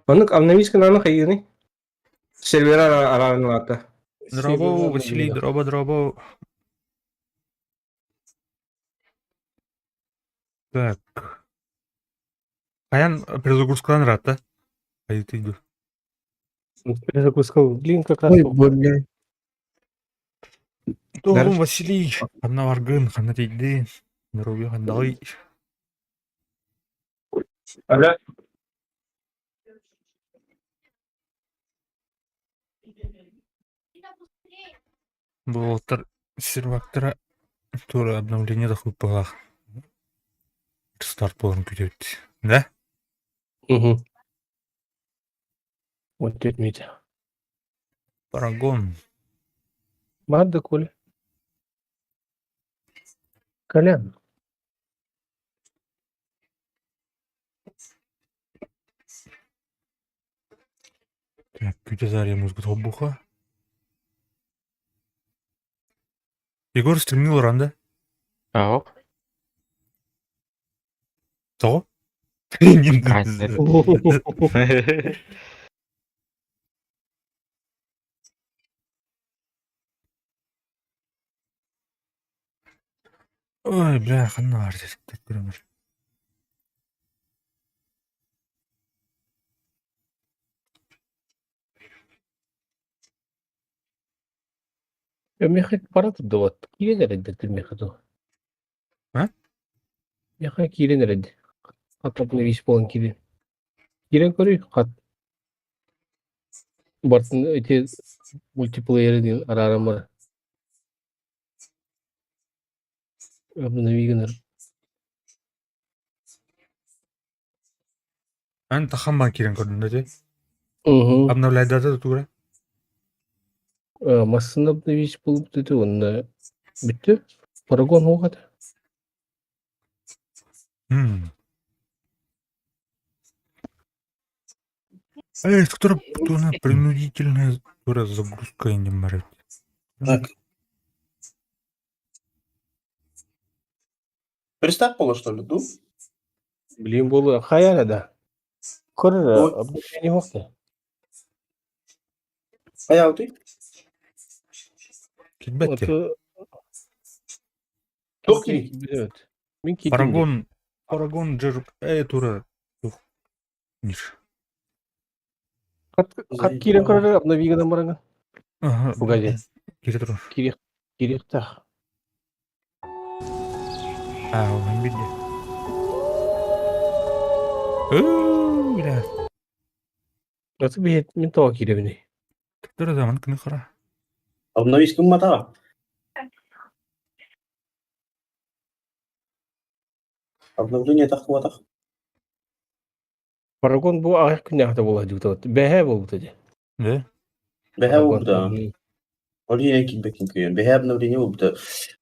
Оннук обновись гынан хайыыный? Сервера араарылаата. Дорообо, Василий, дорообо, дорообо. Так. Хайан перезагрузкалан ыраатта? Айытыйды. Перезагрузка, блин, как раз. Ой, бля. Тоҕум Василий, ханна баргын, ханна тиийдин? Здоровье ханналый? Алло. Буолтар сервактара туора обновление да хыппалаах. Старт буолан күтүбүт. Да? Угу. Вот дед Митя. Парагон. Мадда, Коля. Колян. Так, күтэ заря музыка тобуха. Егор стремнил ранда. Ау. Тоҕо? Ой, бля, ханна баар көрөмөр. Миэхэ пора турдубат. Киирэн эрэйдэр миэхэ дуу. А? Миэхэ киирэн эрэйдэ. Хат вис буолан киирэн. Киирэн көрүй, хат. Бартын эти мультиплееры диэн арааран бар. Обнови гынар. Эн тахан бан киирэн көрдүм да ти. Угу. Обновляйдата тура. Массыына обновить буолбут этэ уонна бүттэ. Парагон суох этэ. Эй, которая принудительная тура загрузка не марит. Так. Перестать было, что ли, ду? Блин, буолуо хайа да. Көр Ой. обновление суох да. Хайаабытый? Килбэт Вот Туох киирий? киирбит. Мин киирдим. Парагон, Парагон джер, эй, тура. Тух. Ниш. Хат хат киирэн көрөр обнови гынан бараҥын. Ага. Погоди. Кире тур. Киириэх киириэхтээх. А, он видит. Уу, бля. Аты биһиэт мин тоҕо киирэбиний? Тура заман күнү хара. Обновись гымматаҕа. Обновление таххыбатах. Парагон бу аҕыйах күннээхтэ буолла дьуутабыт. Бэһээ буолбута дии. Да? Бэһээ буолбута. Ол иһин киирбэккин күйэн. Бэһээ обновление буолбута.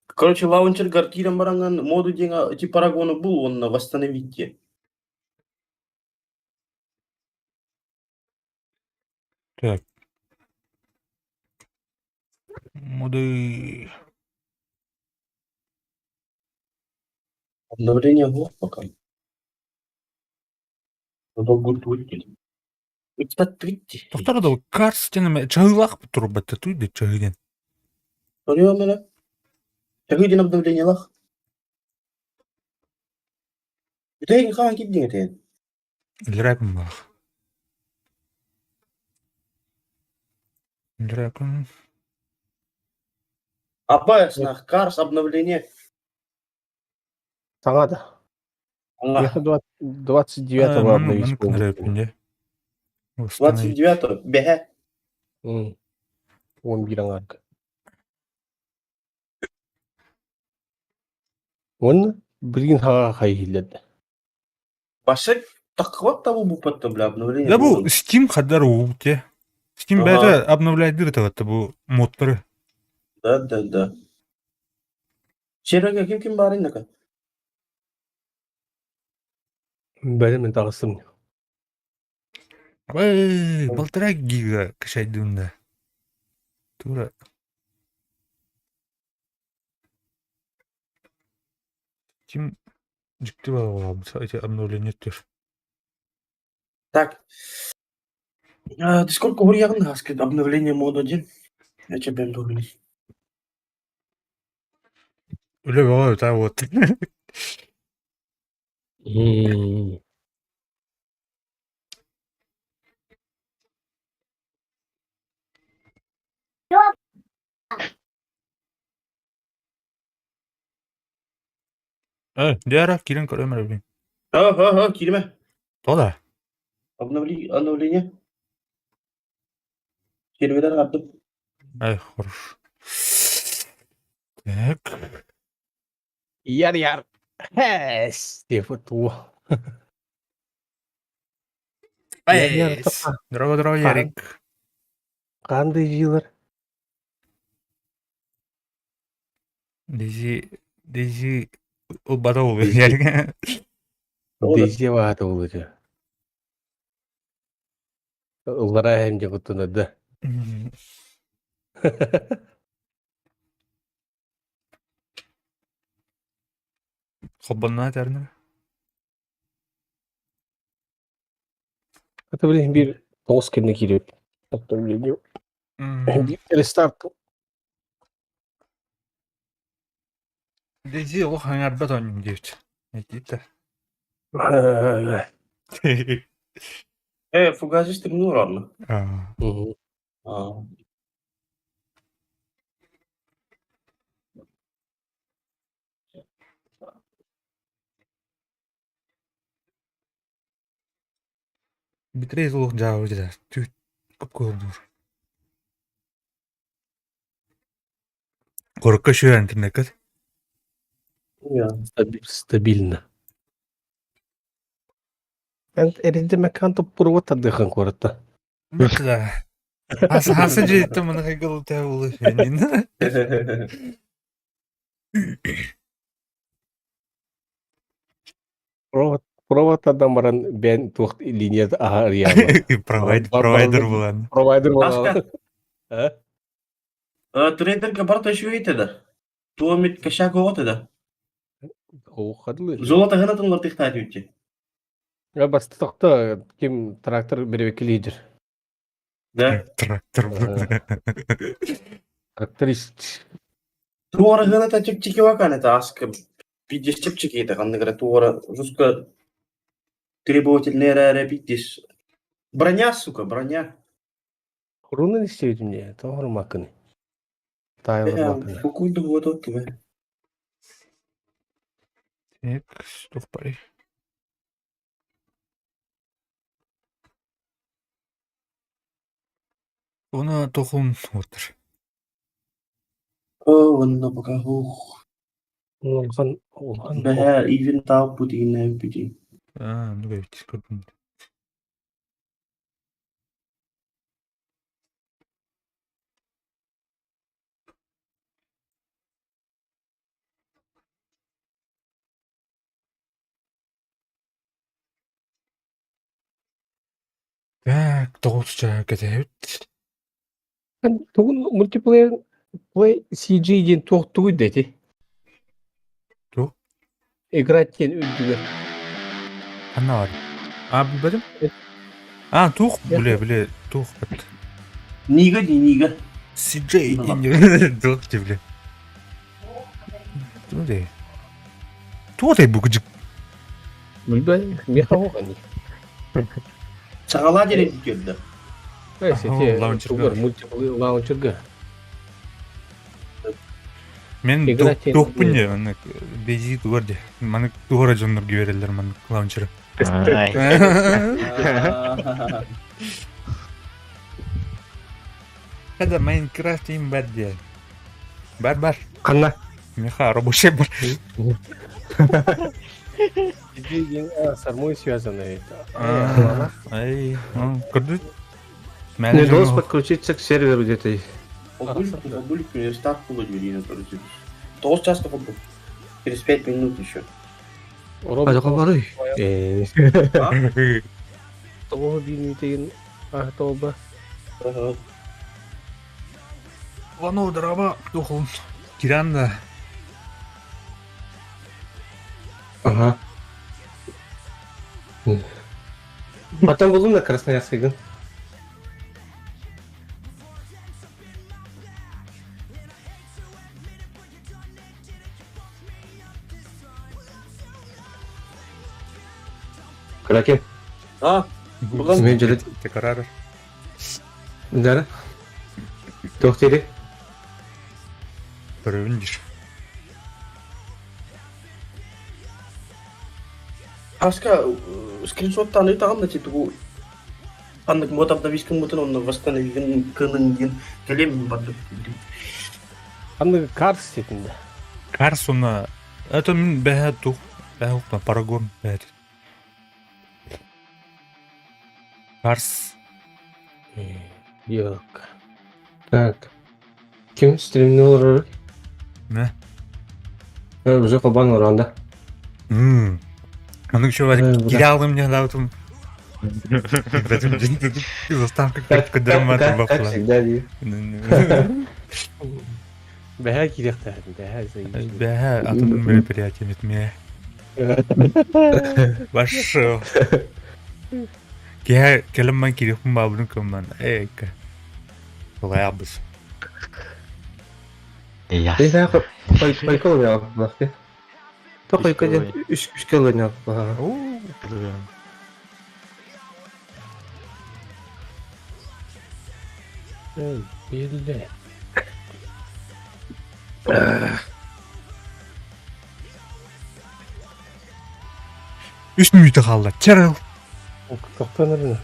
Короче, лаунчергар киирэн бараҥҥын моду диэҥ эти парагоны бул уонна восстановить диэн. Так. Моды. Обновление суох пока. Ыксаттыбыт Тохтор да карс тенеме чаһыылаах турбатта туй да чаһыйден. Көрүөм эрэ. Чаһыы диэн обновлениелаах. Бүтэһигин хаһан киирдиҥ этэйэн? Дракон баах. Дракон. Апа, Карс обновление. Саҥа да. Миэхэ 29-го обновить буолбут. 29-го бэһэ. 11 аҥаарга. Уонна билигин хаҕа хайыһыыллар Башек такхыбат да бууппаттан бля обновление. Да бу Steam хаддар уубут Steam бэйэтэ обновляйдыр этэ бу модтары. Да, да, да. Серега ким ким баарый нака? Бэйэм мин таҕыстым. Ой, полтора гига качайдым да. Тура. Ким дьикти балаҕа эти обновление түр. Так. А, ты сколько уруйаҕын аскыт обновление мода диэн? Эчэбэм дуобуный. Үлэ бөҕө өтө вот. Диара киирэн көрөм эрэ билин. Ха, киирмэ. Тоҕо да? Обновли, обновление. Серверер ардым. Ай, хорош. Так. Яр яр. Хэс. Типа ту. Ай, здорово, здорово, Ярик. Қандай жилер? Дизи, дизи, убата ол Ярик. Дизи баата улыжы. Ыллара эм же куттунады. Холбонна этэрнэ. Это блин бир тоғыз кэннэ киирбит. Биир рестарт. Дизи олох аҥарбат оонньуум диэбит. Этиитэ. Фугазис тымныы олорно. Аа. Битрейз олох дьаабы дьэ түүт кып-кыһыл Курукка үчүгэй интернеккит? Стабильно. Эрдэ туппуруга тардыхан куоратта. Да. Хаса дьиэттэн маны хайгылыта улы Провод тардан баран бэйэн туох линия аһа арыйаама. Провайдер булан. Провайдер булан. Трейдерге барыта үчүгэй этэ да. Туомит кошак оҕо этэ да. Оҕо Золото гынатын лартыхтаат үтчи. Басты тохто ким трактор беребекки лидер. Да. Трактор. Тракторист. Туора гыната чепчики вакан это аска. Пиздец чепчики это ханныгара туора жестко требовательный эрэ пиздец. Броня, сука, броня. Хурунан истибитим дии, тоҕо хуруммаккыный? Таайылар бааккыны. Кукуйду вот кime. Так, туох барый? Уна тохун отыр. О, онно пока ух. Улахан улахан Бэһэ even тааппут иинээбитин. Аа, ну эбит көрдүм. Так, тоҕус чааһы кэтэһэбит. Тугун мультиплеер Play CG диэн туох тугуй да ити? Туох? Играть диэн үрдүгэр. Ханна бар? А, билбэтим. А, туох, биле, биле, туох бат. Нига ди нига. CJ диэн туох дии биле. Туох дии? Туох дии бу кыдьык? Билбэт, миэхэ оҕо Саҕалаа диэн көрдө. Лаунчерга. Лаунчерга. Мен туохпун дьэ маннык бези тугар дьэ маннык туора дьоннорго биэрэллэр маннык лаунчеры. Это Майнкрафт им бар диэн. Бар бар. Ханна? Миха рабочий бар. С армой связано. Ай, көрдүт? Не должен подключиться к серверу где-то. Старт Тоҕус часка курдук. Через 5 минут еще. А бары. Тоҕо биир аһтолба. Вано драба духун. Киранда. Ага. Потом был на Красноярском. Кракен. А, Булан. Мен дьөлөт. Текарар. Дара. Туох дири? Көрөбүн дир. Аска скриншоттаан ыытаҕын да типа ханнык мод обновить гыммытын онно восстановить гынын диэн кэлиэм бардым. Ханнык Карс сетинде. Карс уна это мин бэһэ тух бэһэ ухта Парагон бэһэ. Карс Yok. Так. Ким стримни олорор? Не? Уже холбан олорон Мм. Ону еще Э, да. кире алдым не даутум. Заставка как Как бапла. всегда дии. Бэһэ кириэхтээхин, бэһэ заебись. Бэһэ атын мероприятие метме. Башо. Киһэ кэлэммэн кириэхпин баабын кымман эйка. Тугайабыс. Ты койка ылыахпын. То койка диэн үс үскэ ылыахпын. Эй, биллэ. Үс мүнүүтэ хаалла. Чарыл. Тохтон эрэ.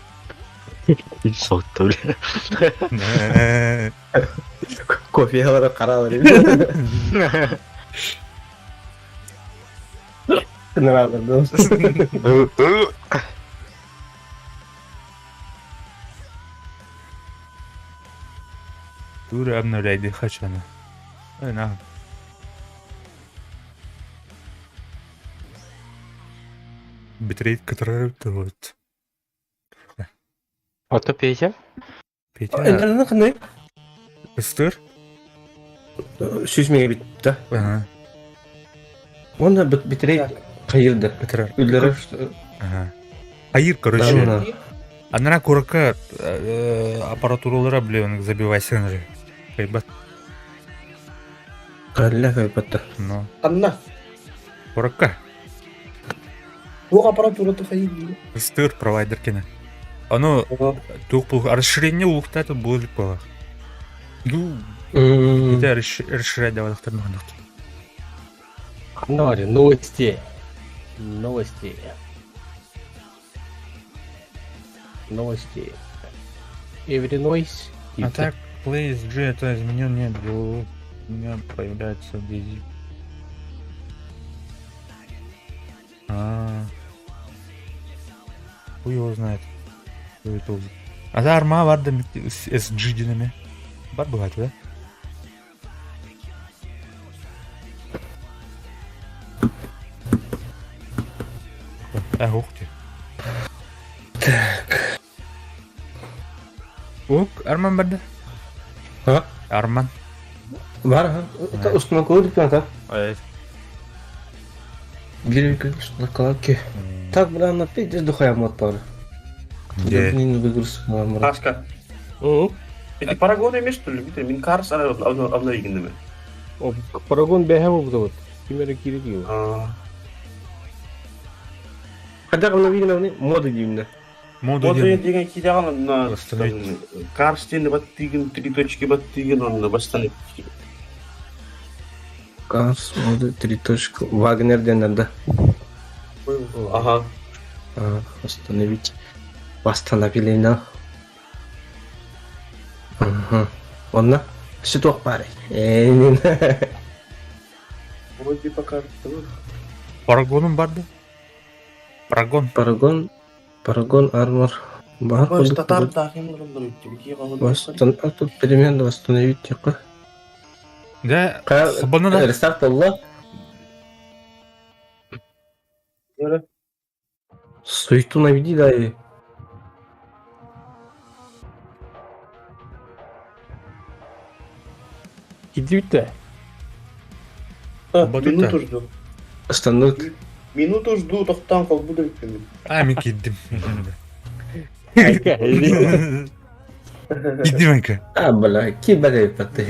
Сотту бля. Кофе алара каралар. Тур обновляйды хачаны. На. Битрейт который вот. Ото Петя? Петя. Интернет кандай? Ыстыр? Сүүс мегабит да. Ага. Онда битрейт кайырды. Который. Үлләре Ага. Айыр, короче. Анара куракка аппаратуралара, блин, забивайся же. Кайбат. Калла кайбатта. Но. Анна, Куракка. туох аппаратурата хайыы? Ыстыр провайдер кene. Оно тух пул расширение улуктата будет было. Ну, это расширять давай доктор Ханна новости. Новости. Новости. Every noise. А так, Place G это изменен нет, у меня появляется DZ. А, хуй его знает. Кто это уже. А за арма варда SG динами. Бар бывает, да? А, ух ты. Так. Ук, Арман барда. А? Арман. Бар, это установка дипломата. Бир установка. Так, бля, на пиздец духая мотор. Где? Не выгрузка. Аска, эти парагоны емес что ли? Мин Карс обновигенными. Парагон бэһэ буолбут. Ким эрэ киирэ киирэ. Когда обновили моды димне. Моду Вот диэн. деген кидаган на Восстановить. Карстен баттыгын три точки баттыгын онно восстановить. Карс, моды, три точка. Вагнер ден да. Ага. Восстановить. Восстановили на. Ага. Онна. Сүток бар. Вроде пока. Парагоном барды. Парагон. Парагон. Парагон армор. Бар. Ой, татар тахин Восстан... А тут перемену восстановить тихо. Да. Хабана да. Рестарт Аллах. Суету наведи, да и. Иди да. Минуту жду. Остановить. Минуту жду, тохтан калбуду А, мен киддим. Айка. Киддим айка. А, бля, кибалей паты.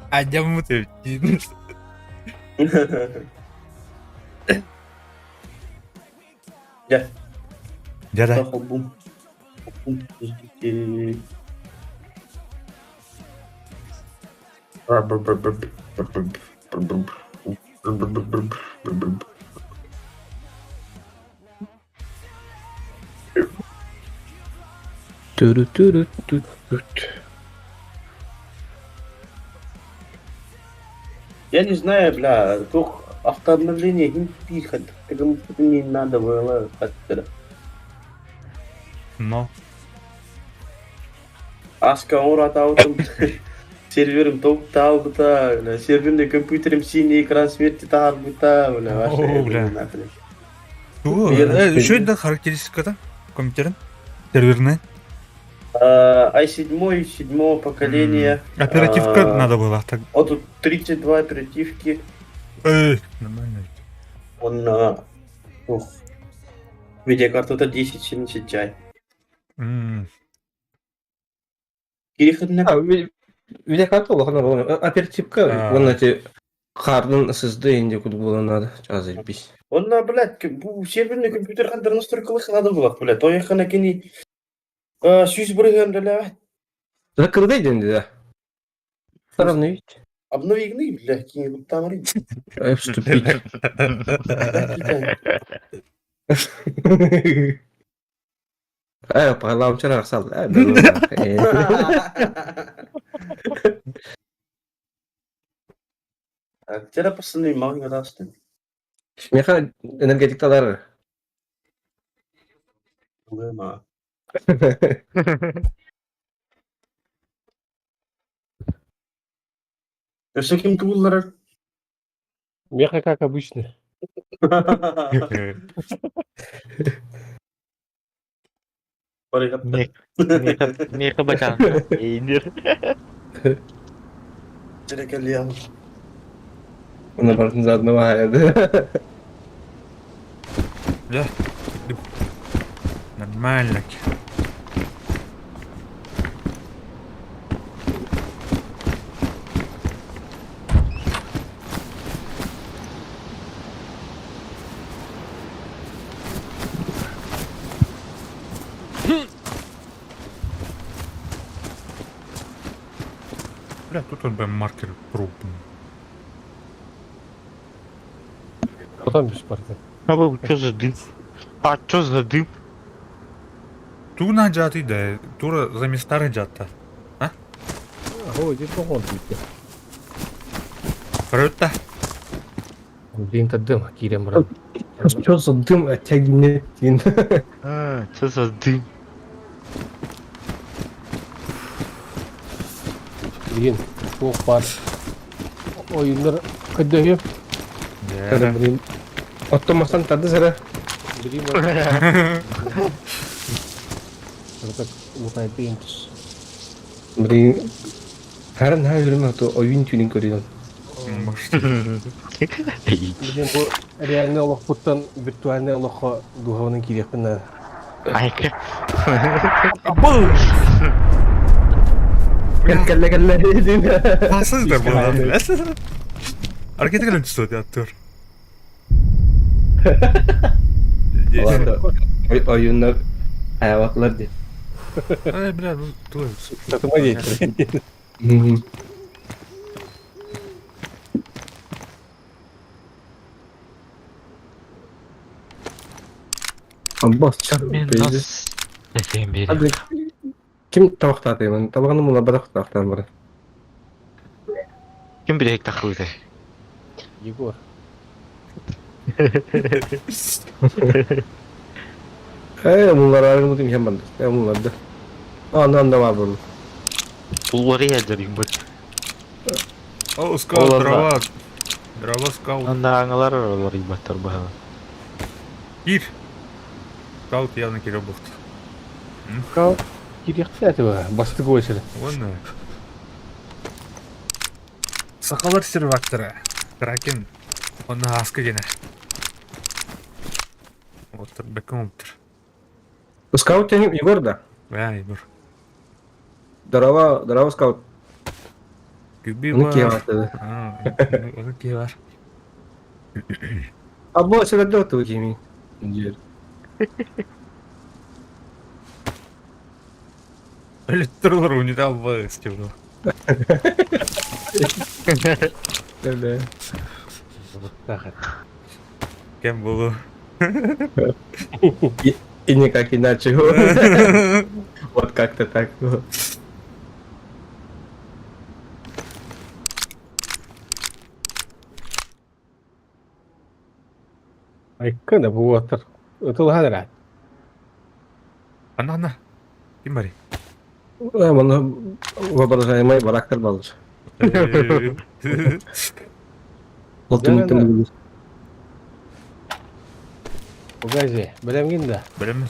А, дяму ты. Дьэ, Дьэ да. холбум. Түрү-түрү-түт-түт. Я не знаю, бля, туох автообновление иһин тиийхэ не надо было хаттара. Но. Аска оҥоро-атаабытым серверим топтаабыта, бля, серверный компьютерим синий экран смерти таһаарбыта, бля, О, бля. Тугу? Үчүгэй да характеристиката компьютерин? Серверный? i7 седьмого поколения. Оперативка надо было. Так. Вот тут 32 оперативки. Нормально. Он, ух, видеокарта 1070 Ti. Кирихиннэ Видеокарта улахан оруолу оперативка уонна ити хаардын SSD инде курдук буолан наада заебись. Онно, блядь, бу серверный компьютер хандар настройкалых надо было, блядь. Тояхана кини сүүс бырыһыан үлэлээбэт. Закрытый день, да. Сравнить. Обновигный, блядь, кини буттамырый. Вступить. Парламчар арсал. Вчера пацаны мало растут. Меха энергетикталар. Лыма. Өссө ким туулларар? Меха как обычно. Меха бачан. Эйнир. Она барытын заодно аяды. Да. Нормально. Бля, тут он бы маркер крупный. Потом без парка. А вы что за дым? А что за дым? Туна жаты да, тура заместары жатта. А? Ой, здесь погон тут. Круто. Блин, это дым, кирем, брат. Что за дым оттягивает? А, что за дым? Блин, ох, пар. Ойыннар көдөһү. Блин. Оттон мастан тарды сара. Блин. Так, лутай пейнтус. Блин. Харан хаа то ойын тюнинг көрүн. Блин, бу реальный олохпуттан виртуальный олоххо духовный кириэхпин Айка. Бум! Кэллэ кэллэ. Басыздар бұл. Аркетик түсті аттыр. Ойыннар аябаклар ди. Ай, бля, ну, туй. Татыма дейт. Аббас Мен нас. Ким табақтатаймын? Табағаны мұла барақ табақтан бар. Ким билек тахылды? Егор. Мұлар арымы дейм хем банды. Мұларды. Андан да бар бұл. Пуллары ядерим бит. О, скаут, дрова. Дрова скаут. Анда аңалар олар ибаттар баһа. Кир. Скаут явно кире бұқты. Скаут кириэхтэ этого бастык очередь. Вон. Сақалар сервактора. Кракен. Оны аска гене. Отыр, бәкім оптыр. Скаут теним Егор да. Бә, Егор. Здорово, здорово, скаут. Күби Оны бар. кие бар. Оны кие бар. Або сәбәдә оту кими. Дир. Өлөттөр унитаз стебно. Да. Кем было? И никак иначе. Вот как-то так. Айкына буотар. Ытылхан эрэ. Ана, ана. Ким барый? Маны воображаемый барактар балыр. Ол түмүктен Угази, бэлэмҥин да? Бэлэммин.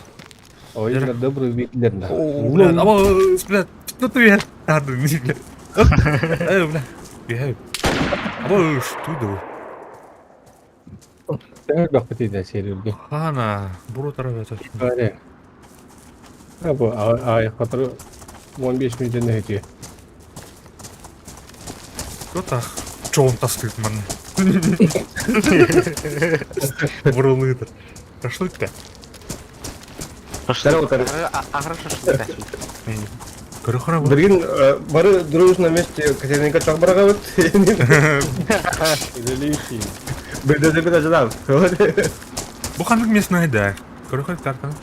Ой, добрый битлер да. О, бля, аба, бля, ну ты я. Бля. Э, бля. Я. Аба, что да? Бахпытыйда серүргө. Хана, буру тарабата. Аре. Абы ай хатыр 15 минутен өтүө. Кто так? Чё он таскает манна? Бурулытыр. Шашлык-то? Шашлык. А хорошо шашлык. Көрөхөрө бу. Билигин бары дружно вместе Катеринка чоҕ бараҕабыт. Үлэлии Бирдэ ажалаабыт. Бу ханнык местная да. Көрөхөр картаны.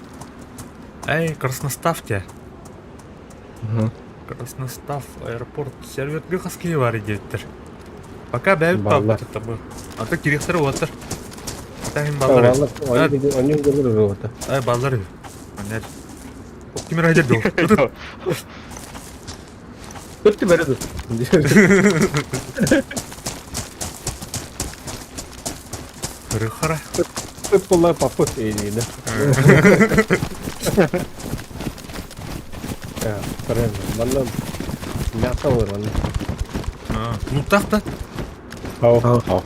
Эй, Красноставте. Красностав, аэропорт, сервер хаски бар диэттэр. Пока бэйбит Баллар. паппыт А то кириэхтэр уоттар. Тахин баллар. Они говорят, Ай, баллар. Анер. Кимер айдер доо. Өттү бәрі тут. Көрөхөрө. Ыппылар папыт эйди да. Правильно. Манна мясо бар манна. Луттах да. Ау. Ау.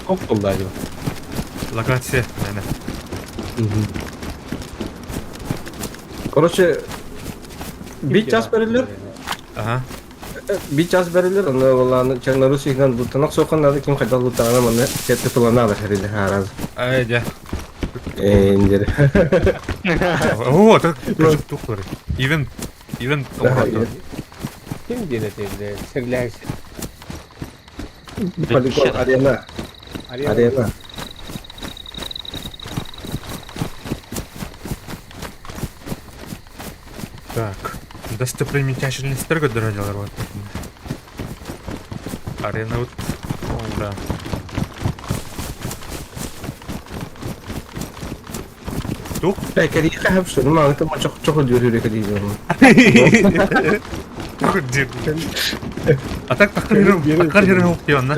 Топ болду ажыба. Локация. Әне. Короче, бит час берилер. Ага. Бит час берилер, аны оланы Чернорусиядан луттанак соққан ким қайда луттағана маны сетті тулана берилер хараз. Ай, дя. Эндер. О, так тухлар. Ивент, ивент. Ким диэн Серләс. Полигон арена. Арена. Так. Достопримечательностьтер көрдөрө вот. Арена вот. О, да. Тух? Бәкәри хәп шуны маңы тама чок чок дүрүрө кәди. Тух дир. А так такыр жерин окуйон на.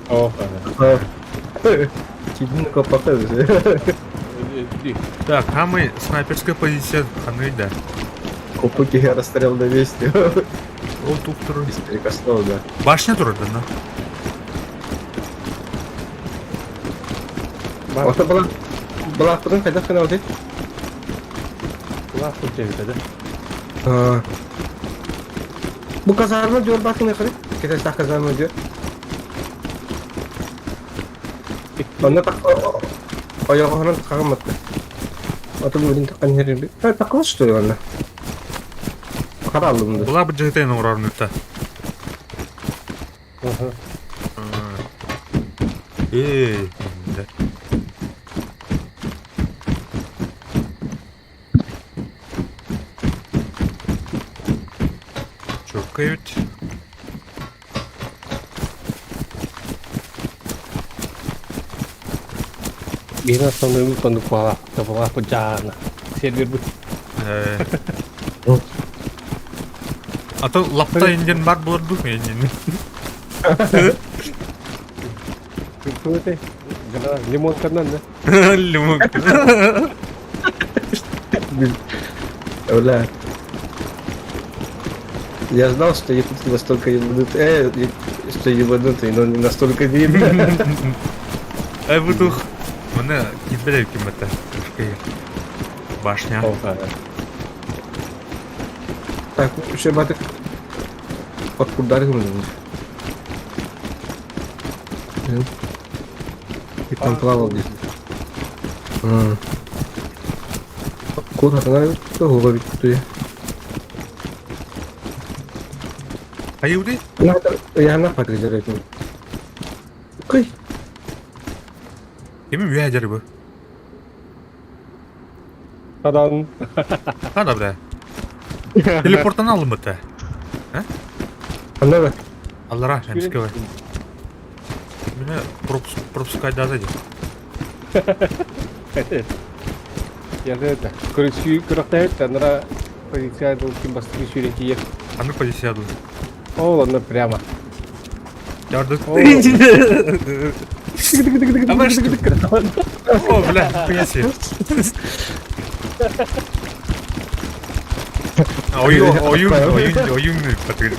О. Чидин копакы. Так, а мы снайперская позиция ханы да. Копыки расстрел на месте. Ол тух тур. Из перекосного, да. Башня тур да, на. Ото была была потом когда финал ты? Была хотел да. Бу казарма diyor bakın ne kadar. Кетес казарма diyor. Онна так ойоҕоһунан хаҕымматта. Ото бүгүн таккан херби. Таккан что ли онна? Хараллым да. Була бы жытайын урарныкта. Ага. Эй, да. Чуркают. Биир основной кондук була. Табала жаана. Сервер бут. А то лапта инден бар булар ду мен. Күөтэ. Гана лимон канан да. Лимон. Бля. Я знал, что якуты настолько ебанутые, что ебанутые, но не настолько видно. Ай бутух. Мына китбеле киммете. Башня. Так, еще батык. Подкурдар кым. Ты там плавал где-то. Кот атана ловит ты. Хайыуды? Я на патризер этим. Кый. Кими үһэ бу? Тадан. Хана бля. Телепорттан алым бытта. Анда да. Аллара, эмске бар. Меня пропуск пропускать да зайди. Я это, короче, күрәктәһит, анара полиция был ким бастыры сүйрен Аны полиция ду. О, ладно, прямо. Ярды. О, бля, хуя себе. Ойун, ойун, ойун, ойун патыр.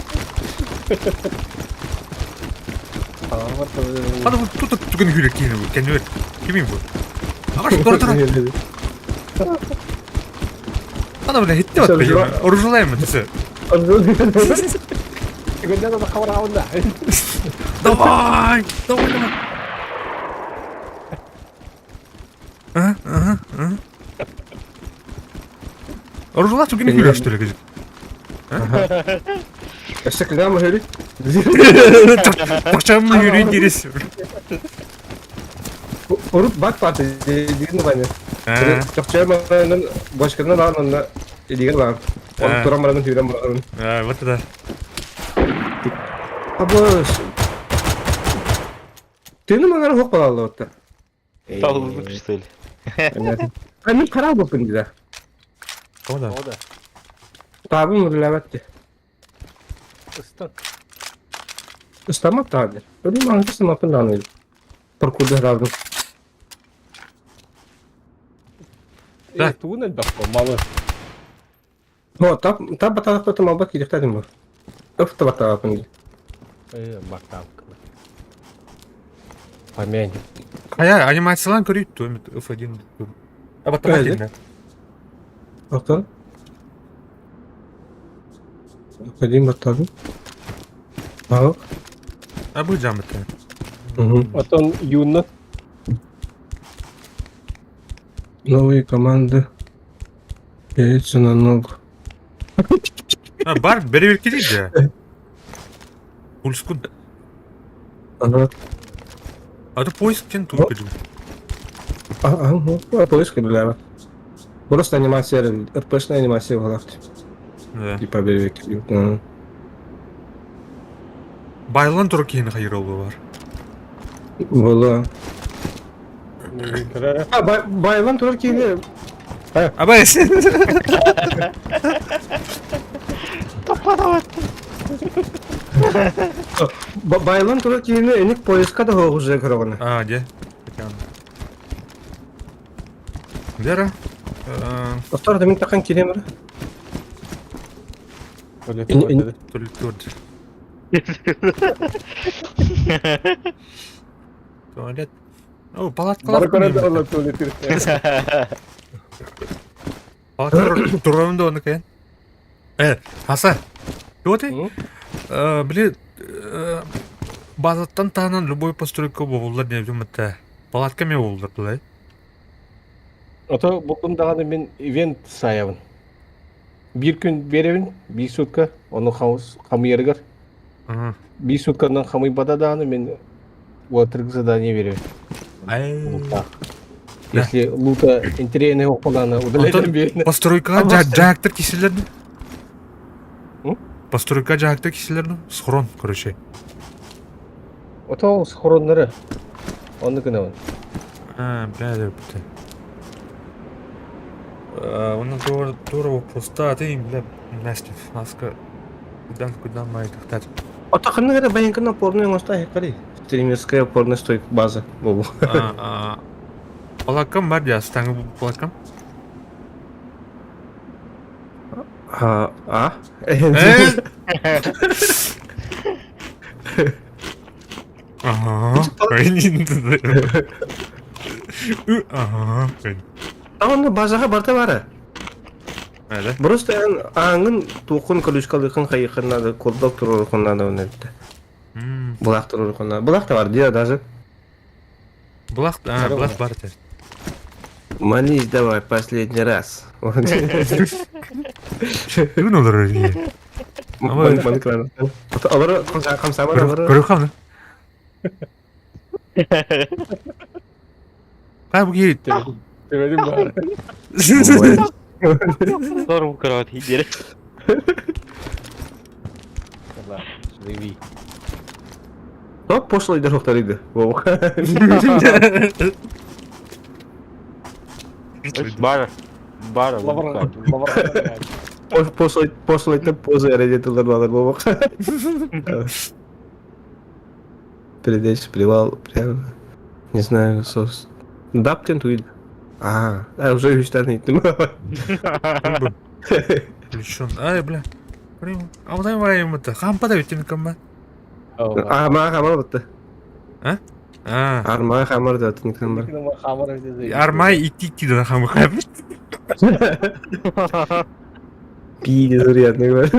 Аны бу тут түгөн хүрек кийин бу. Кеннер. Кимин бу? Агаш тура тура. Ана бля хитте бат. Оружулайм тесе. Давай! Давай, давай. Ага, ага, ага. Оружулах түгөн хүрек что ли кажет. Өссө кылган бу Тақчамын хүрен дерес. Урут бак паты деген баны. Чокча манан башкарынан алан деген бар. Ол туран баран хүрен баран. Вот это. Абы Тені маңара хоқ балалы отта. Толдук, что ли? А мен қарау болыппын дейді. Кого да? Табым үрләбәтті. Ыстан. Ыстамап тағды. Өлі маңызды ыстамаппын дан еді. Паркурда радым. Да. Тугун элбэх малы. О, тап тап баталақ көтім албат керектәдім бұл. Өф та баталақпын дейді. Бактап. Помянь. Хая, анимациялан көрейік то F1. А вот там Әлі? Ақтан. Қадим баттадым. Ал. А бұл жамыты. Отон юнна. Новые команды. Яйца на ногу. А, бар, бері бер келейік же. Пульскун. Ага. А то поиск тен тут кеду. А, ну, поиск бля. Просто анимация, РПшная анимация в голове. Да. Типа бербек. Байлан тұр кейін хайыр олу бар. Было. А, байлан турар кейіне. Абай, Байлан турар кейіне эник поиска да хоғыз көрөгөнө. А, де? Вера? Достар, да мен таққан келем ара. Туалет. Туалет. О, палаткалар. Палаткалар турарында оны кайын. Хаса. Чего ты? Блин, базаттан таанан любой постройка болулар не это. Палатка ме болулар былай. Ото букун даганы мен ивент саябын. Бир күн беребин, бир сутка, оны хамыярыгар. Бир сутканан хамый бада даганы мен уатырг задание беребин. Ай. Если лута интересный околаны удаляем берин. Постройка жактыр киселерди. Постройка жактыр киселерди. Схрон, короче. Ото схроннары. Оны гына. А, бля, бля. Оны тура вопрос-та, ты, бля, Настя, наска, куда, куда май тахтать? Ото ханны гара баянкына порный моста хекари. Стримерская порная стойка база. Бобу. Палакам бар я, стану палакам. А, а? Ага. Ага. Аны базаға барта бары. Әлі? Просто аңын туқын колючкалыкын хайықын надо, колдок турурукун надо оны бітті. Булак турурукун надо. Булак та бар, дия даже. Былах, а, былах бар этэ. Молись давай последний раз. Бүгүн олорор ийэ. Маны Олору хамсааман олору. Көрү Хаа бу киһи Төбөтүн баар. Сорум кровать хидере. Живи. Топ пошлый дорог Бара. Бара. Пошлый пошлый поза родителер балар бобок. Передача привал прям не знаю сос. Даптен туид. А, а уже үстән иттем. Включен. Ай, бля. Алдай вайым это. Хампа да өтем кamba. А, ма хамар бітті. А? А. Арма хамар да өтем кamba. Армай идти идти да хамы хам. Пиздец, приятный говорит.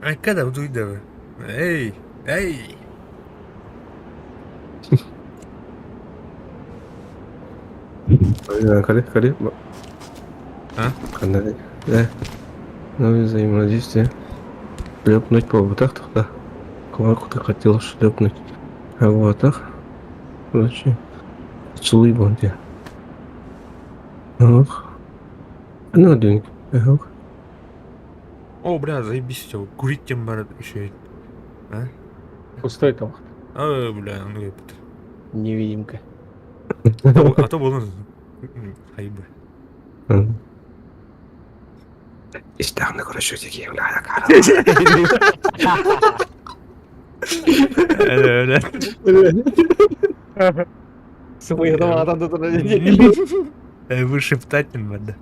Ай, когда буду да. Эй, эй. Кали, кали. А? Қандай? Да. Новое взаимодействие. Шлепнуть по вот так да. Кварку ты хотел шлепнуть. А вот так. Короче. Поцелуй бонди. Ох. Ну, день. Ох. О, бля, заебись все. Курить тем бар еще. А? Пустой там. А, бля, ну епт. Невидимка. А то было хайбы. Истахны, короче, такие, бля, Бля. Сымыйда адам да турар. Вы шептать не надо.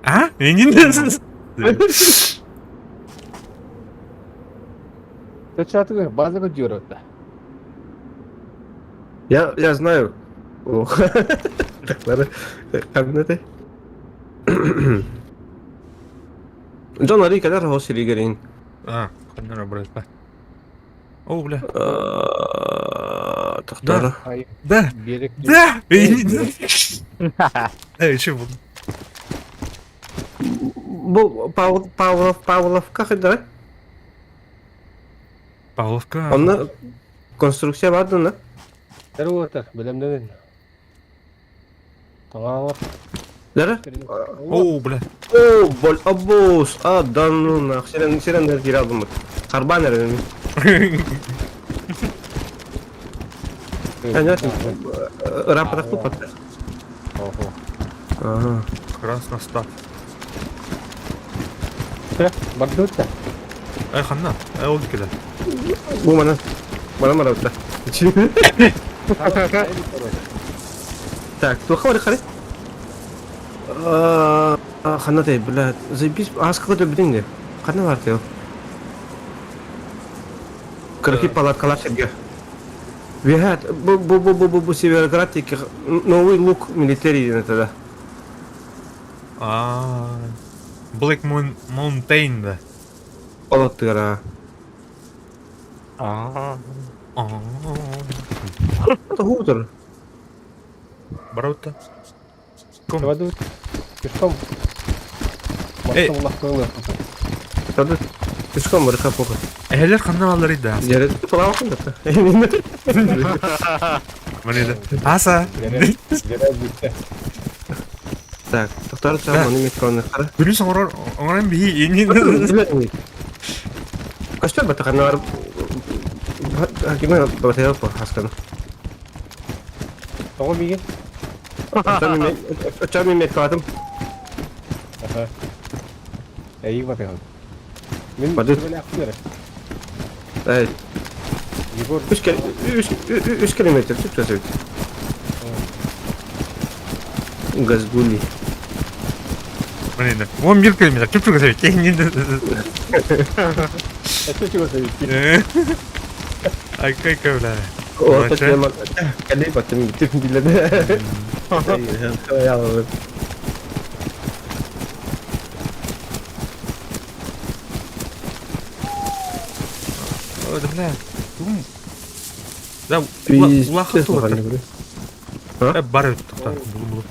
А? Не Ты база дёрот. Я знаю. Ох. Так, надо. Қандай? Джон Ари кадар хосили герин. А, ханнара брат. О, бля. Тохтара. Да. Да. Эй, чего? Бу Павлов Павловка хыдара? Павловка. Онна конструкция барды на? Даруатар, билемден. Таңалар. Дара? О, бля. О, бол абус. А, да ну нах. Сирен сирен дер алдым. Карбан эрен. Понятно. Рапорт пупат. Ого. Ага. Красностав. Бардутта. Эй, ханна. Эй, ол келе. Бу мана. Мана марабта. Так, туха бар хари. Ханна ты, бля, заебись, а сколько ты блин Ханна бар ты. Короче, палаткалар серге. Вихат, бу бу бу бу бу бу Североград новый лук милитарий это да. А, Black Moon Mountain да. Олоттыгара. А. Это хутор. Барута. Бардут. Пешком. Эй. Таdı пешком барыха похуй. Эхелер ханна баллар ида. Жерет палавакын да. Міне Аса. Так, тоқтар чам оны метроны қара. Күнүс оңорор оңорон биһи ини. Костер батакана бар. Киме батая по хаскан. Тоҕо миигин? Очами меткатым. Аха. Эйиг батыган. Мин Бадыт. Эй, Егор 3 километр түп төсөйт. Газгули. Міне 11 километр түп түп Это чего зависит? Ай, кай бля. О, тема. Кали батым битим биледе. Я Да бля. Тум. Да, Пиздец, улахан улахан тула. бля. Э, бар тоқта, булу булу.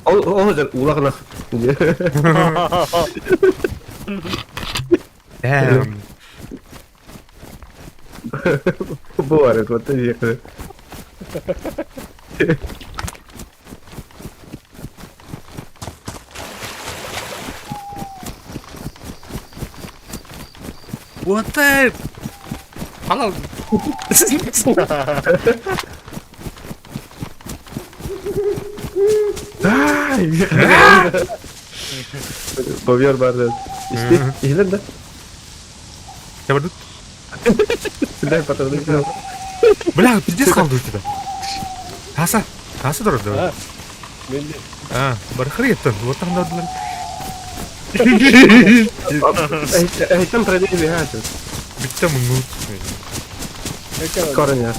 Ол ол жер улахан. Damn. Бывает, вот ты ехали. What the? Халал. Бовер барды. Исти, иһилер да? Я барду. Дай потом. Бля, пиздец қалды у тебя. Таса, таса дұрыс да. Мен де. А, бархыр еттен, вот там дадылар. Айтам продвигаться. Бітті мұңы. Корня.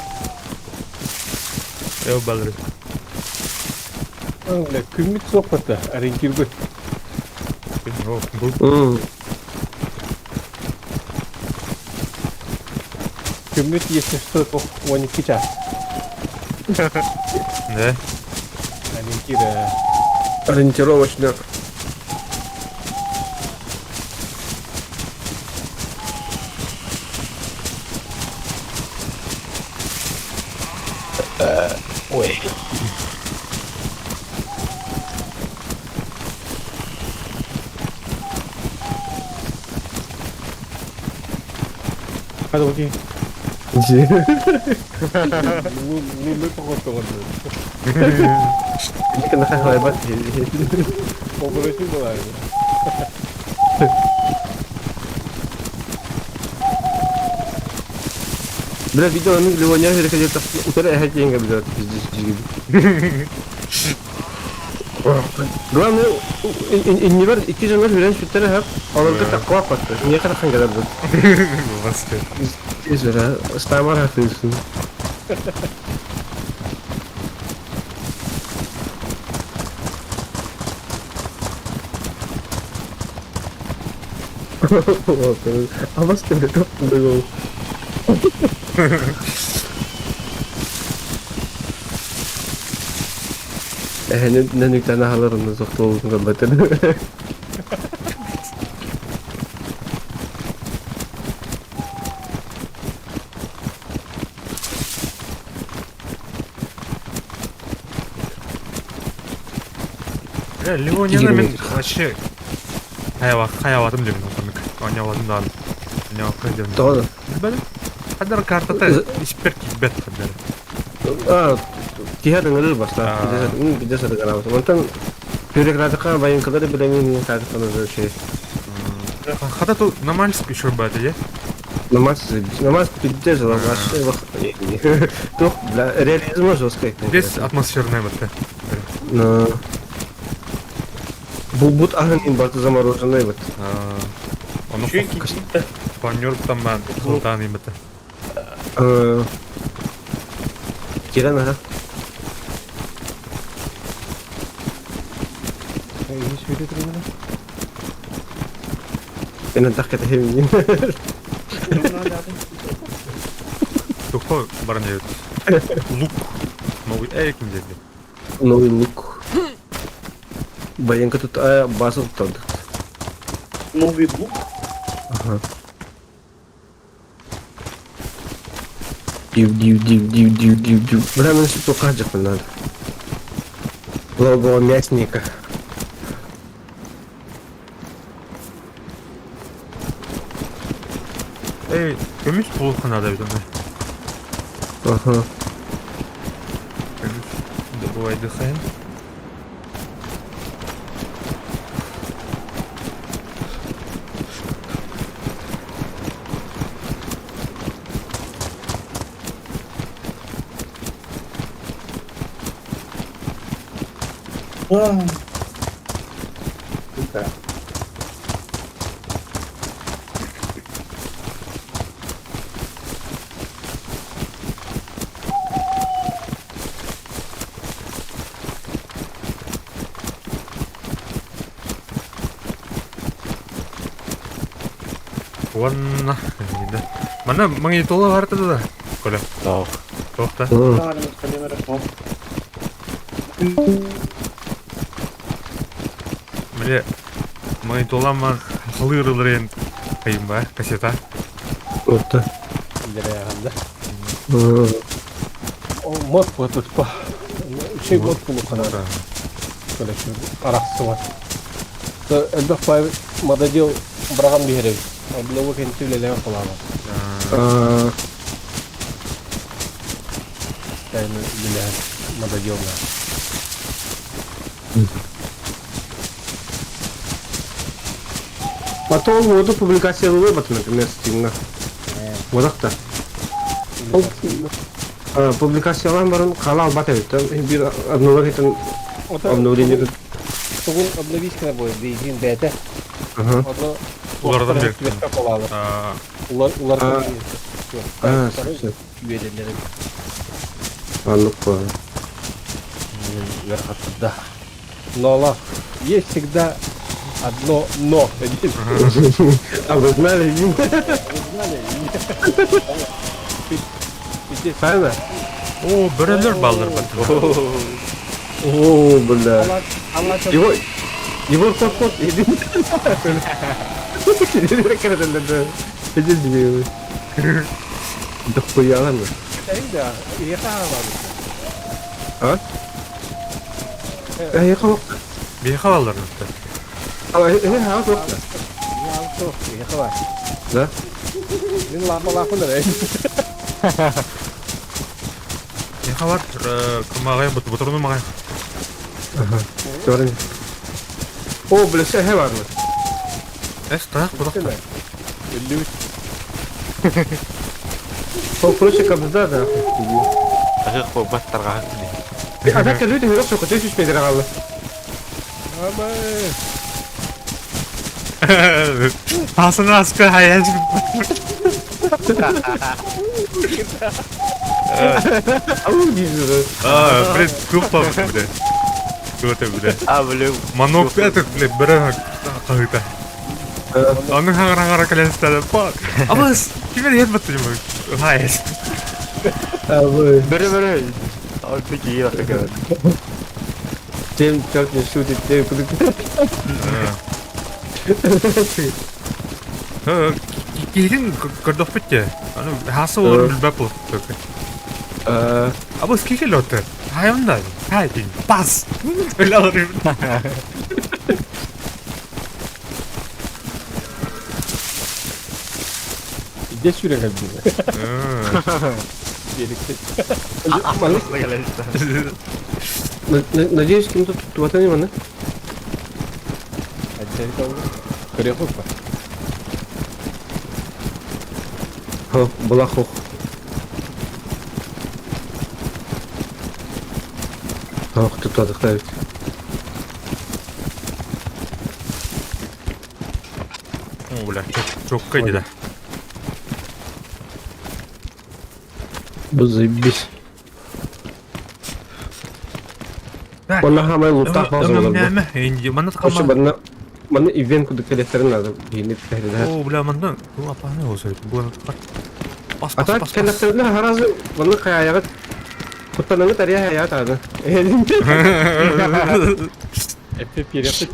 Я балыр. Бля, күммүт суох ориентир Бұл Күммүт если что, 12 час. Да. Ориентир. Ориентировочно. Ой. Hadi bakayım. Луны походу. Попроси была. Бля, видео ну Ливония где-то утра я деньги блядь, пиздец. Главное, не бар, икки жанар хүрен сүттері хап, аларга таккуа патты. Не қарақан гадар бұл. Басты. Тез бері, стамар хатыйсың. Абас тебе топ был. Нәнүктән аһаларында соқтолуын көрбәтен. Бля, Ливонияны мен вообще хаяватым деп отырмык. Оñаватым даҕаны. Оñавакка деп. Тоҕо. Билбэтим. Хаддар картата испер киирбэт хаддар. А, тиһэр ыҥырыр баста. Бидес арыганабыт. Онтон бюрократика байыҥкалары билэмин картаны şey. Хата ту нормальский шурбаты, я? Намаз, намаз пиздец, вообще Тух, бля, реализм жесткий. Здесь атмосферная вот. Но... Бут ахын барты замороженный вот. Ону Паньор там бан, султан името. Киран, ага. Мен тахка тахим. Тухо баран Лук. Новый эйк деді. Новый лук. Баянка тут база тут. Новый лук? Ага. Див, див, див, див, див, див, див. Бля, мен сүт тоққа надо. Логово мясника. Эй, көмүс булхана да бит Ага. Көмүс добывай дыхаем. Сука. Уонна Манна магнитола барта да Коля. Тоох. Туох да? Бile магнитола халыырыларын айымба кассета. Орта. Дереганда. Мод потутпа. Үчей мод кулукана. Короче, арахсыбат. Элбэх бай мододел быраган биһэребит. Обнову кенти үлэлээн холаабат. Тайны үлэлээн мододелна. Потом воду публикация выбор, например, Steam-ҥа. Бодахта. Ол публикациялаан баран хаала албат эбит. Биир обновление обновление Тугун обновить будет, бейзин бэйэтэ. Улардан бер. Улар улар А, Аннык по. Да. Но Аллах, есть всегда одно но. А вы знали? Вы знали? Правильно? О, бөрөлөр баллар бар. О, бля. Его, его кот кот, иди. Иди, Да хуя ладно. А? Э, я Биһиэхэ баллар А, э, а, Да? Мин лапа лапа да. Биһиэхэ бар кымаҕай бутурну маҕай. Ага. Төрүн. О, бля, все бар. Эс, так, куда? О, короче, кабзда, да. Ахых по бастарга. А так люди говорят, что хотели чуть метр Ама. Асына аска хаяш. Ау, не А, блин, группа, бля. Кто бля. А, бля. Манок этот, бля, бәрі қағыта. Оның хаңара-хаңара кәләстәді. Абыз, кімер ет бітті ме? Хаяш. Бәрі бәрі. А, ты киі Тем, черт не шутит, тем, куда Кейден көрдөх бітті. Аны хасы олар білбәп болып. Абыз кекел отыр. Хайымда. Хай, бас. Өлі Иде сүрек әлбі. Надеюсь, кем тут туатани маны? Көрек па? Была хох. Ох, тут отдыхают. О, бля, чокка иди, да. Заебись. Онна хамай лутах база олар. Инди, манна Короче, тақама. манна ивент куды келестерин надо. Гейнеп тәһридә. О, бля, манна, бу апаны olsa, бу Бас, А бас, так бас, бас. келестерин харазы манна каягы Куттаныңы тария хаят аны. Эппе переход.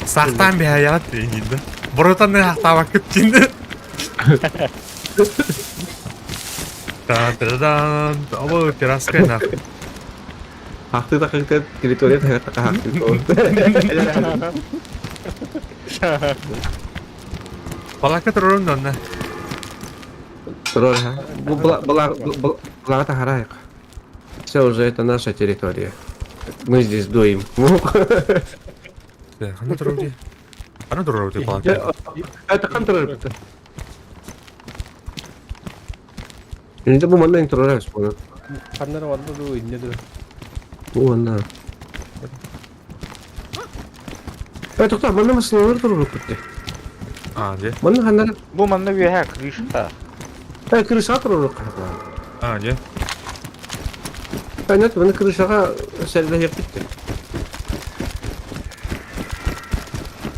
Сақтан бе хаят инди. Боротан не хақтабак күткенді. Та та да, абы терраска на. Хакты да хакты территория хакты хакты. Палака турун донна. Турор, ха. Бу была была была та Все уже это наша территория. Мы здесь дуем. Хана турун Хана турун палака. Это хан турор. Это бу манна турор понял. Ханнара ванна ду инне ду. Бу манна. Это кто? Манна масылар турор битте. А, де? Манна ханнар. Бу манна бүйә крыша. Э, крыша турор. А, де? Понятно, мына крышаға сәлдә битте.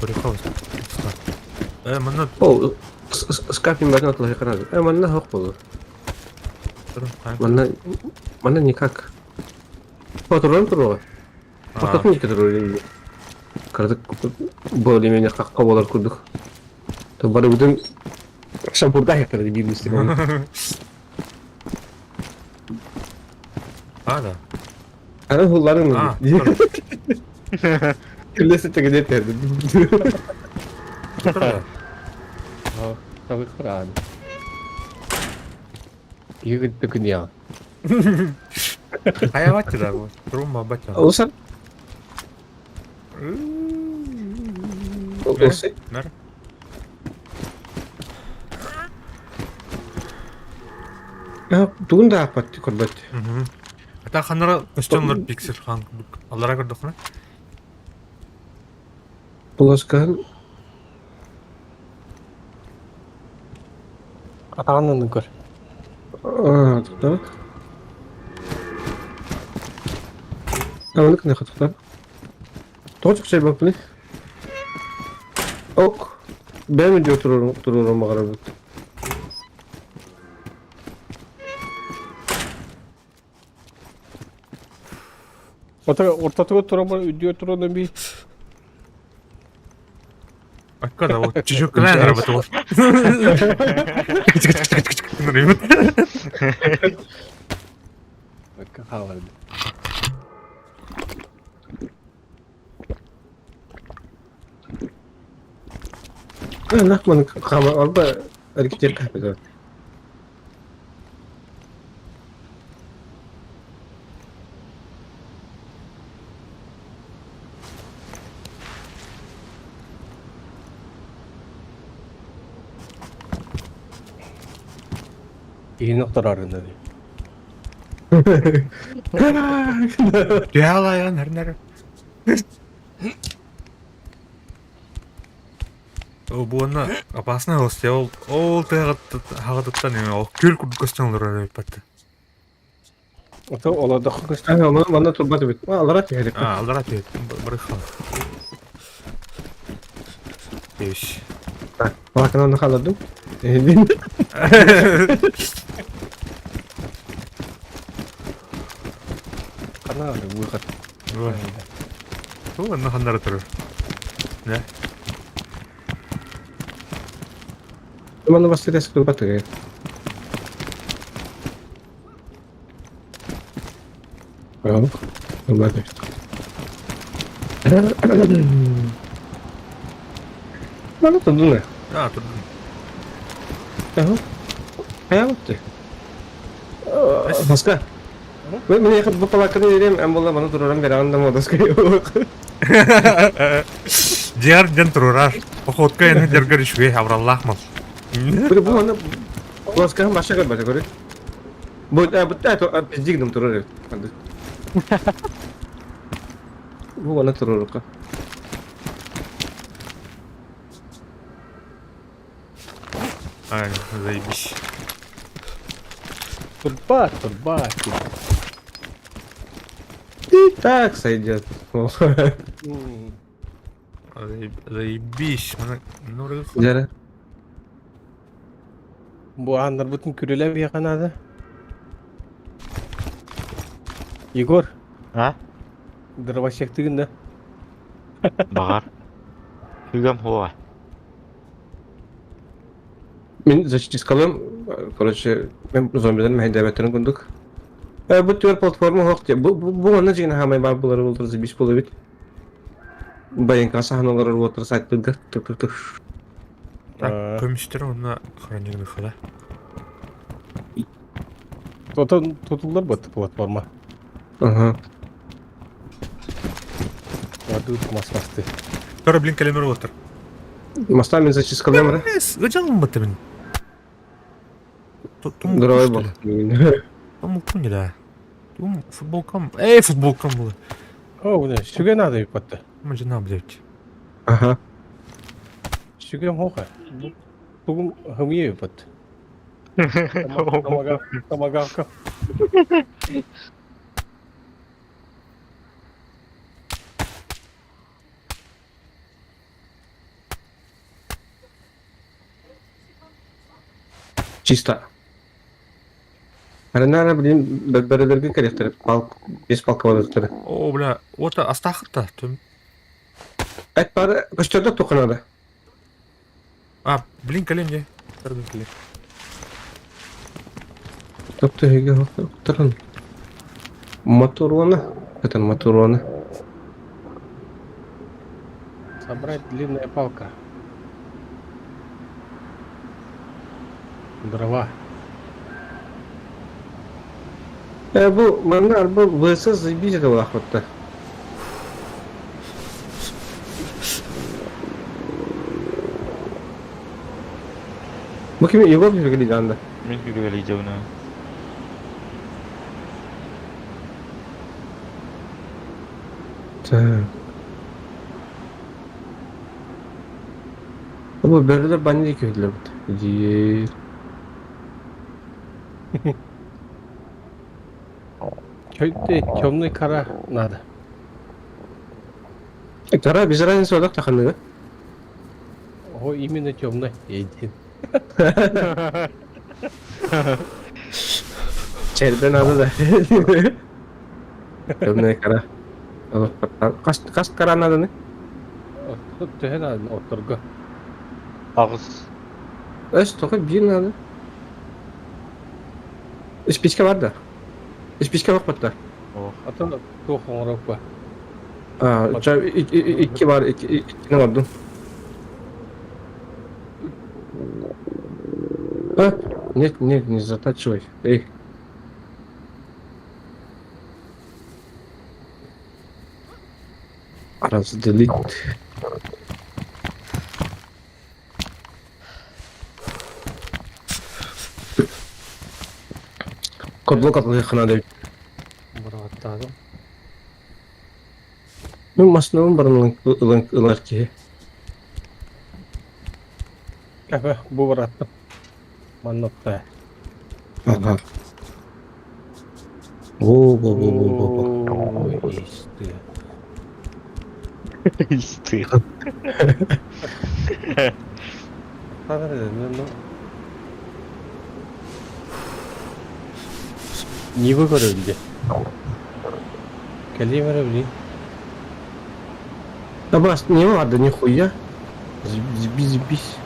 Көрекхабыз. Э, манна Ол скапин батын атлаһы карады. Э, манна хок болу. Манна манна никак. Патрон туруга. Пататын екі турар. Кырдык более-менее қаққа болар курдук. То бары бүтүн шампурда яктырды биир мистик. А, да. Аны хулларын Күллесе тегеде терди. Tabii kırağın. Yürüttü dünya. Хайа бачча да бу. Трумма бачча. Олсар. Олсы. Нар. Тугун да аппатты көрбөт. Ата ханара костюмлар пиксель хан. Аллара көрдөхүнэ. Буласкан Атаҕын көр. Аа, так. Аманы кына хатыктар. Тоғыз чай бапны. Ок. Бәм дио турурум турурум багарабыт. Ортатыга турабар үдүө туран би. Акка да вот чүчүк кылаан работал. Хааларды. Нахман хама алба әрекеттер кәпеді. Иин охторарында. Дьялайан хернер. О, буонна опасный гости. Ол ол тыгаттан эме ол күл костюмлар өйпатты. Ото олордохо көстөн. Манна турбат бит. Алара тиһерик. А, алара тиет. Барыхан. Еш. Балаканы халадым. Кана выход. Ту анна ханнара турur. Не? Манна бастырес турбат тиһерик. Yok. Турбат. Манна турдуна. А, турдун. Ага. Хаябытты. Баска. Мен мен якын бу палаканы берем, эм була маны турарам бераган да модаска yok. Диар ден турурар. Походка эне дергер ишве абраллах мал. Бу бу аны Баска баша көр баша көр. Бу бу та то пиздигдим турар. Бу аны турурка. Ай, заебись. Турба, турба. И так сойдет. Заебись. Ну, Жара. Бу аннар бутын күрелеп яканады. Егор. А? Дровосек тыгын да. Бағар. Хүгәм хуа. Мен зачистискалым, короче, мен зомбиден мәһәндәбәттерин кундук. Бу түр платформа хок бу бу аны жигин хамай бар булар булдыр зибиш болу бит. Баян сахналар отыр сайттыга тык тык тык. Так, көмүстер онна хранигны хала. Тотон тотулар бат платформа. Ага. Аду масмасты. Тора блин калемер отыр. Моста мен зачисткалым ра. Гыжалым бат мен. Здоровый был. Том не да. Том футболкам. Эй, футболкам было. О, бу сүгө надо бит. Мы же нам блядь. Ага. Сүгөм хока. Тугум хымие бит. Тамага, тамагавка. Чисто. Аренара, блин, бөрөлөргө кэлиэхтэрэ, пал, без палкаларыттары. О, бля, вот астаахыт-та. Эт бары көстөрдө туха надо. А, блин, кэлэн дьэ. Тарбын кэлэр. Тобто эһиги оттаран Моторона, это Моторона. Собрать длинная палка. Дрова. Бу манна арба ВС заебись это улахватта. Бу кими Егор Григорий анда. Мин Григорий дьабына. Так. Бу бөрөлөр баня диэки Диир. Темный кора надо. Кора без разницы одох таханыга. О, именно темный. Един. Чэрбэ надо да. Темная кора. Хас хас кора надо не? Төһө надо отторго. Аҕыс. Өс тоҕо биир надо. Спичка бар да. Спичка бак Атын туох оҥороппа. А, икки бар, иккини оҥордум. А, нет, нет, не затачивай. Эй. Разделить. Код атылыахха наада эбит. Быраҕаттаатым. Мин массыынабын баран ылан ылар киһи. Кэпэ, бу бараттым. Манна отта. Ага. О, бо бо бо бо бо. Ой, исты. Исты. Ну, Не выгорели. Кэлиим эрэ блин. Да бас, не надо нихуя. Заебись, заебись.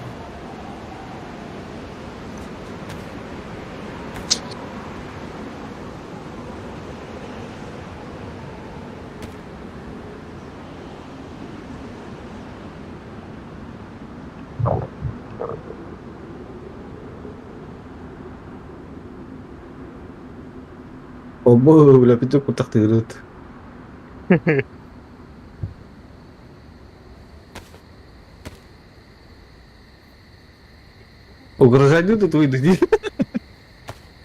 О, бля, петух кутахтырыт. Угрожать тут выйду,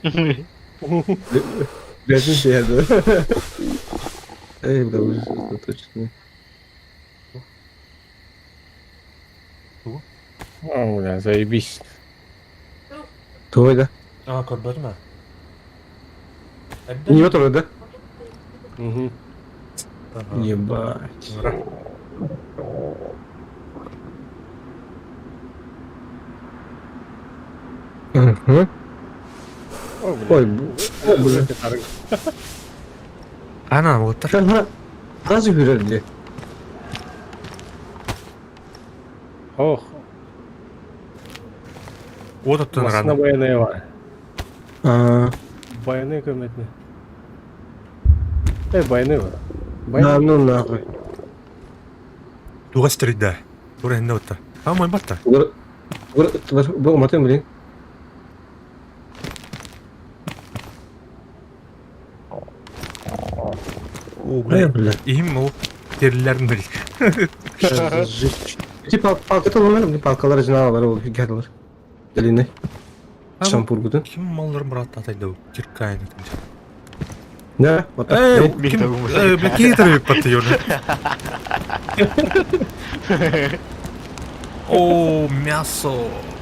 Бля, да. Эй, бля, ужас, это точно. О, бля, заебись. Твой, да? А, көрбөтүм Не который, да? Угу. Ебать. Угу. О, бля. Ой, о, бля. Ана, вот Ага. Сразу хүрэрди. Ох, Вот оттон массына рано. байанай бар. А, Байанай көмөтүнө. Э, байанай бар. да, Байанай. ну нахуй. Туга стрейда. Тура хинне отта. А, мой батта. Бу матын блин. О, Бля, бля. бля. Им ол терилерин били. Типа палка толонар, блин, палкалар жиналалар ол гәдилер. Длинный. Шампургутун. Ким маллар брат атайды киркайны. Да, вот так. Эй, Мин ким, табым. бля, кейтер паттыйор. О, мясо.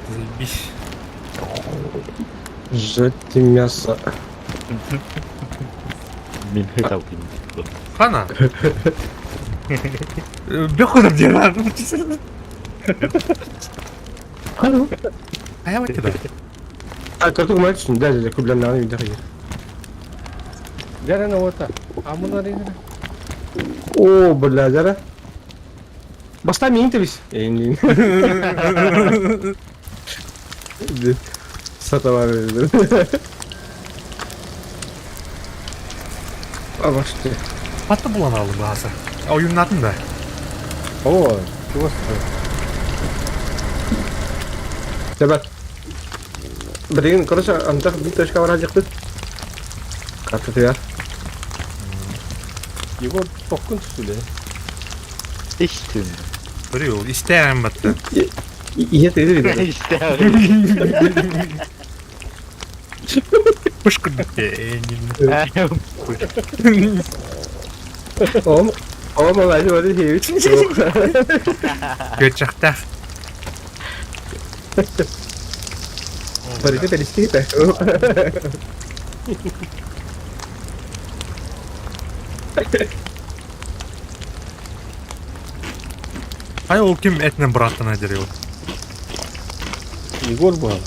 Заебись. Жать мясо. Мин хыталбын. Хана. Бехудом дела. Алло. А я вот тебя. А, кырдык мальчик, да, да, күбләннәгән өйдә хәзер. Дәрән ота. Амын арыйдыр. О, бля, дәрә. Баста мин тебис. Эйнин. Саталар. Абашты. Хатта булан алды баасы. Ойуннатын да. О, чего Тебәт. Билигин, короче, антах бит точка бар дьахпыт. Карта тыгар. Егор токкун түсүле. Истин. Бір ол истәм батты. Ийе тыгы бит. Истин. Пышкырдык. Ом, ом алай бар хейбит. Көтчахтах. Барыта перестейді. Ай ол ким этнен братына дер ол. Егор был.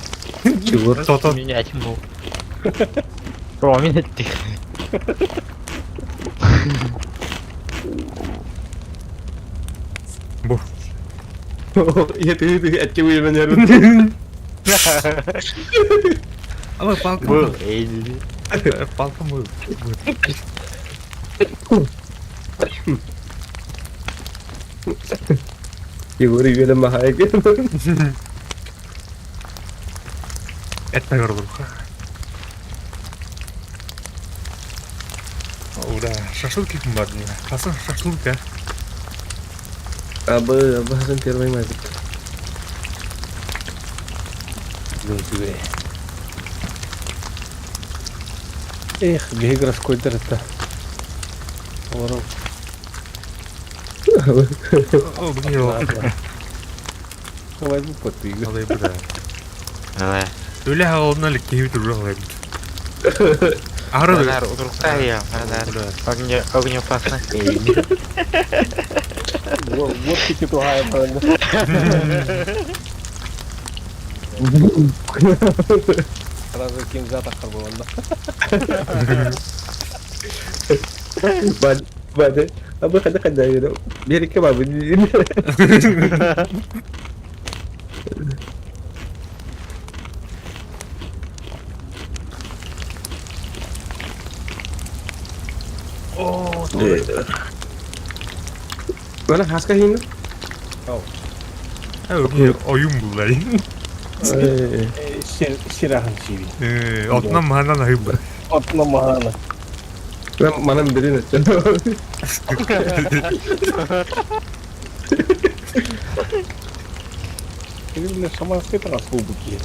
Чего? То-то. Меня этим был. Ромин этти. Бу. Ийе тыгы этке уймен Ама палка. Был. Эйди. Палка мы. Егор үйелі махай. Этне көрдүм. Ура, шашлык ким бар дия. Хасан шашлык а. Абы, абы Хасан первый май. Эх, беграс койдырыта. Олар О, бүгін ол. Давай бу подпига. Алай буда. Давай. Өле халына лик кейбит үрі алай бит. Ары. Адар, удурукта я. Адар. Огне, огнеопасно. Эйди. Вот кити тугая правильно. Сразу ким затахар был онда. Бад, бад. Абы хада хада йөрө. Береке бабы. О, Бана хаска хин. Ойун булар. Сирахан сиби. Отынан маханан айып бар. Отна махана. Манам бирин өттөн. Или шаманский трас бу ки.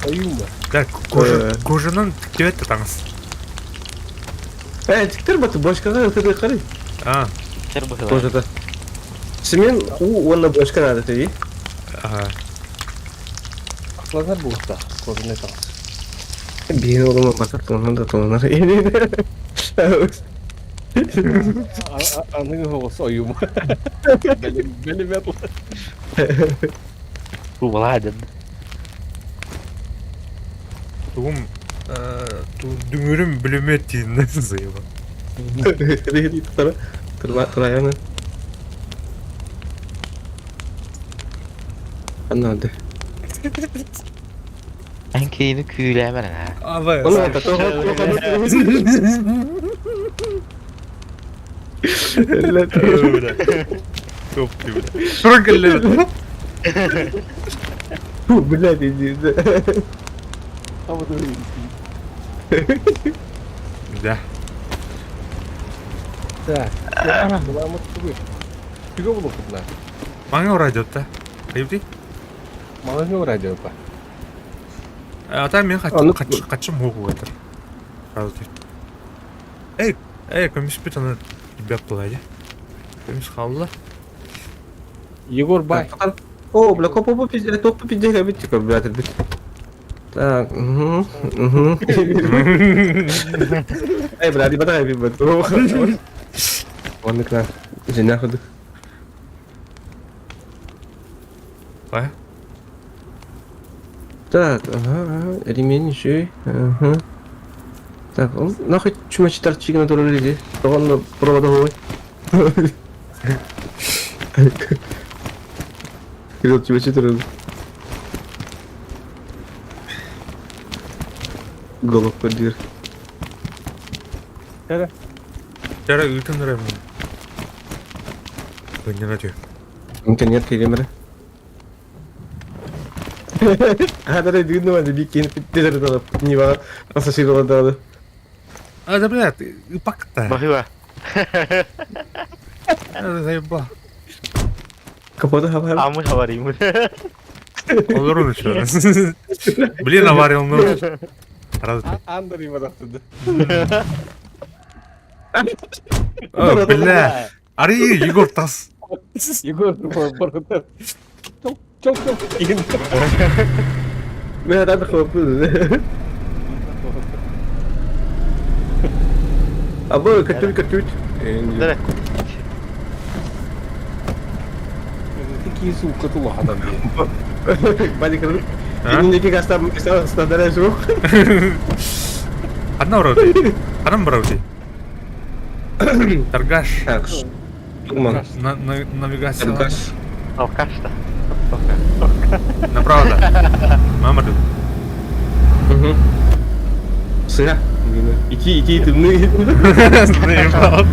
Ойун ба. Да, кожанан тиктебет таңыз. Э, тиктер баты башкага өтөдө карай. А, Тоже да. Семен у онна башка надо ты. ага. Акланар булта. Кожаный трас. Бин олома батар тонна да тонна. Аны голос ойум. Бели метл. Бу ладен. Тугум дүңүрүм билемет дейін зайыба. Тура тура тура яны. Аннады. Эн кейini күүләмән ha. Абай. Оны ата Топ Туран келле. Блядь, иди. Да. Так. Буламыт тугуй. Тугу булу кутна. Маңа радио та. Айып Маңа радио па. Ата мен Аны- качым качым хогу этер. Сразу ты. Эй, эй, көмүс бит аны беп булайды. Көмүс халла. Егор бай. О, бля, копа по пизде, топ по пизде, бит, типа, блядь, бит. Так, угу, угу. Эй, бля, бата, бит, бит. Он к нам. Жена ходу. Кая? Так, ага, ремень еще. Ага. Так, он нахуй чумачи торчик на туреле. Он проводовой. Кирилл, чумачи туреле. Головку дыр. Чара ыытан эрэ Кынньана тү. Интернет киремер. Хадары дыгынма да бикин питтер не ба пассажирлар. А, да, бля, ты упакта. Бахыва. Заебал. Капота хабар. А мы говорим. Олорун еще. Блин, аварил, ну. Раз. Андер ибадаттыды. О, бля. Ари, Егор тас. Егор барыта. Чок чок чок. Мен рад хлопну. Абы көтүл көтүт. Да. Такие сука тулахан Бадик. Инники гастам стандара жок. Одна вроде. Анам броуди. Торгаш. Так. Штурман. На, на, навигация. Торгаш. Алкаш-то. Направо, да. Мама тут. Угу. Сыра. Ити, ити, тымны. Заебал.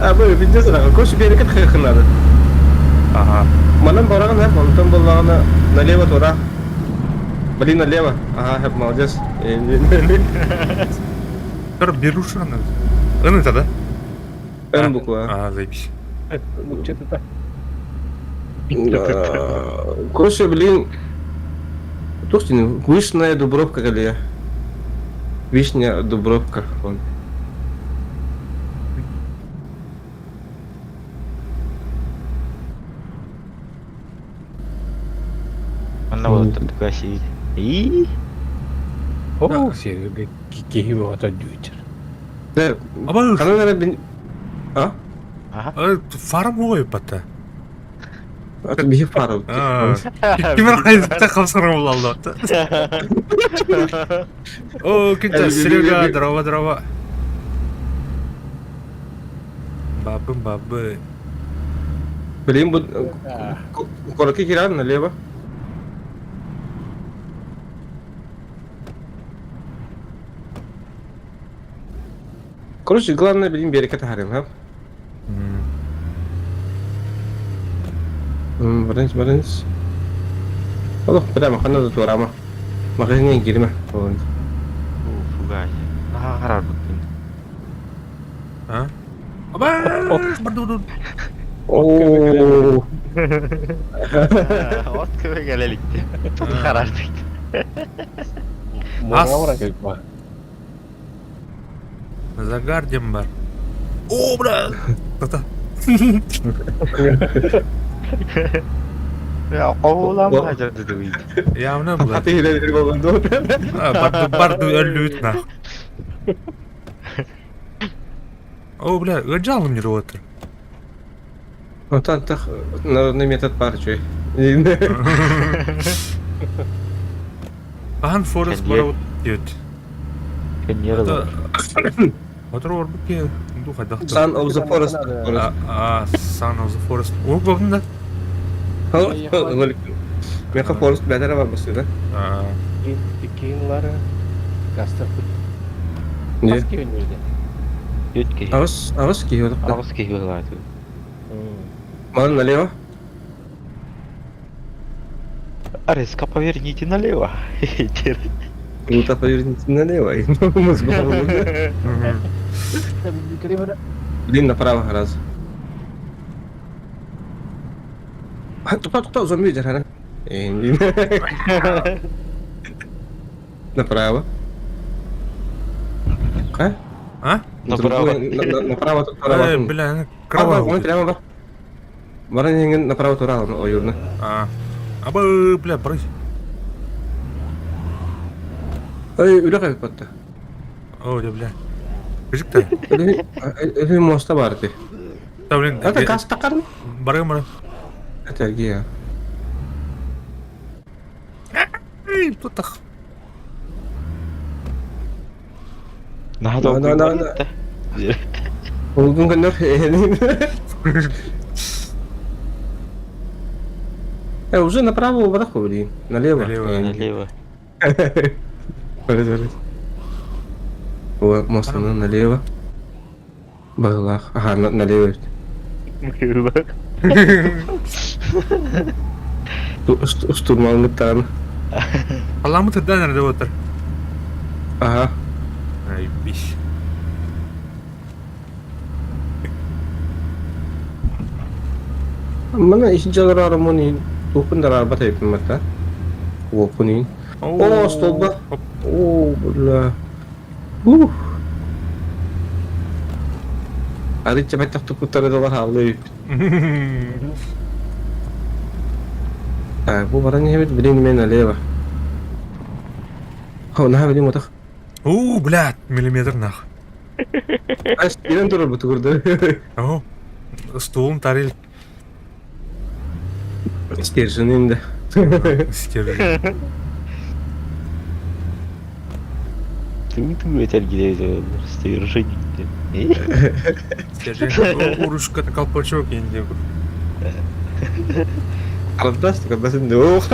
А бу пиздец ра. Кош берекет хыхынады. Ага. Манан бараган хеп, онтон боллагана налево туда. Блин, налево. Ага, хеп, молодец. Тор берушаны. Ын это, да? Н буква. А, заебись. Что-то Короче, блин. Слушайте, Вишня Дубровка или Вишня Дубровка. Вон. Она вот тут такая сидит. И О, Серега, кихи ата дүүтер. Да, Аба, она, наверное, А? Ага. фарм ой бата. Это бихи фарм. Кимер хайзыкта қапсырым алды. О, күнті, Серега, дрова, дрова. Бабым, бабы. Блин, буд... Короки киран налево. Короче, главное, блин, берег это харим, а? Барынс, барынс. Алло, прямо, хана туарама. Магазине girme. Фугай. Ага, харар буттun. А? Аба, барду. О. От көбө келеликти. Тут харар дейт. Муравра как ба. Загардем бар. О, бля. Та-та. Я оолам ажарды дейт. Явно, бля. Аты хиле болду. Барду, барду өлүт на. О, бля, ыджалым не ротыр. Ну там так народный метод пар чуй. Ахан Форест барабыт диэт. Кеннер. Отор орбуке духа дахта. Son of the Forest. А, Son of the Forest. О, бабын да. Меха Forest бәдәр бар басы, да? Икейнлары гастар. Не? Кийинлерде. Өткө. Агыс, агыс кийip Агыс кийip Ман налево. Резко поверните налево. Ну так поверните налево. Блин, направо раз. Тукта, тукта, зомби дер, Направо. А? А? Направо. Направо, направо. Э, бля, Кроваво. кроваво. Прямо бар. Баран направо турал, ойурна. А. Аба, бля, брысь. Ой, үлі қайып батты. О, да, бля. Кыжыкта. Үлі моста бар ти. Да, блин. Это газ тақарын? Барым, барым. Это гея. Тутах. Наһаа На, на, на, на. долгуйбат. Olgun көннөр. Уже направо убарах блин. Налево. Налево. Налево. Барыс, барыс. О, мост налево. Быһылаах. Аха, налево. Штурмалныктаан. Аламы тырдан эрде отыр. Аха. Ай, биш. Мана иши жалар мон тупун дар арба тайпын мата. Опунин. О, столба. О, бля. Ух. Арыча баттах тупуттары да бар алды. Так, бу баран иһэбит, блин, мен налево. О, наһаа билим отах. У, блядь, миллиметр нах. Ас, ирен турар бу тугурда. О, стулун тарил. Стержень инде. Стержень. Ту-ту этергиле стержень. Стержень. Урушка колпачок инде. Арантас, когда сен ох.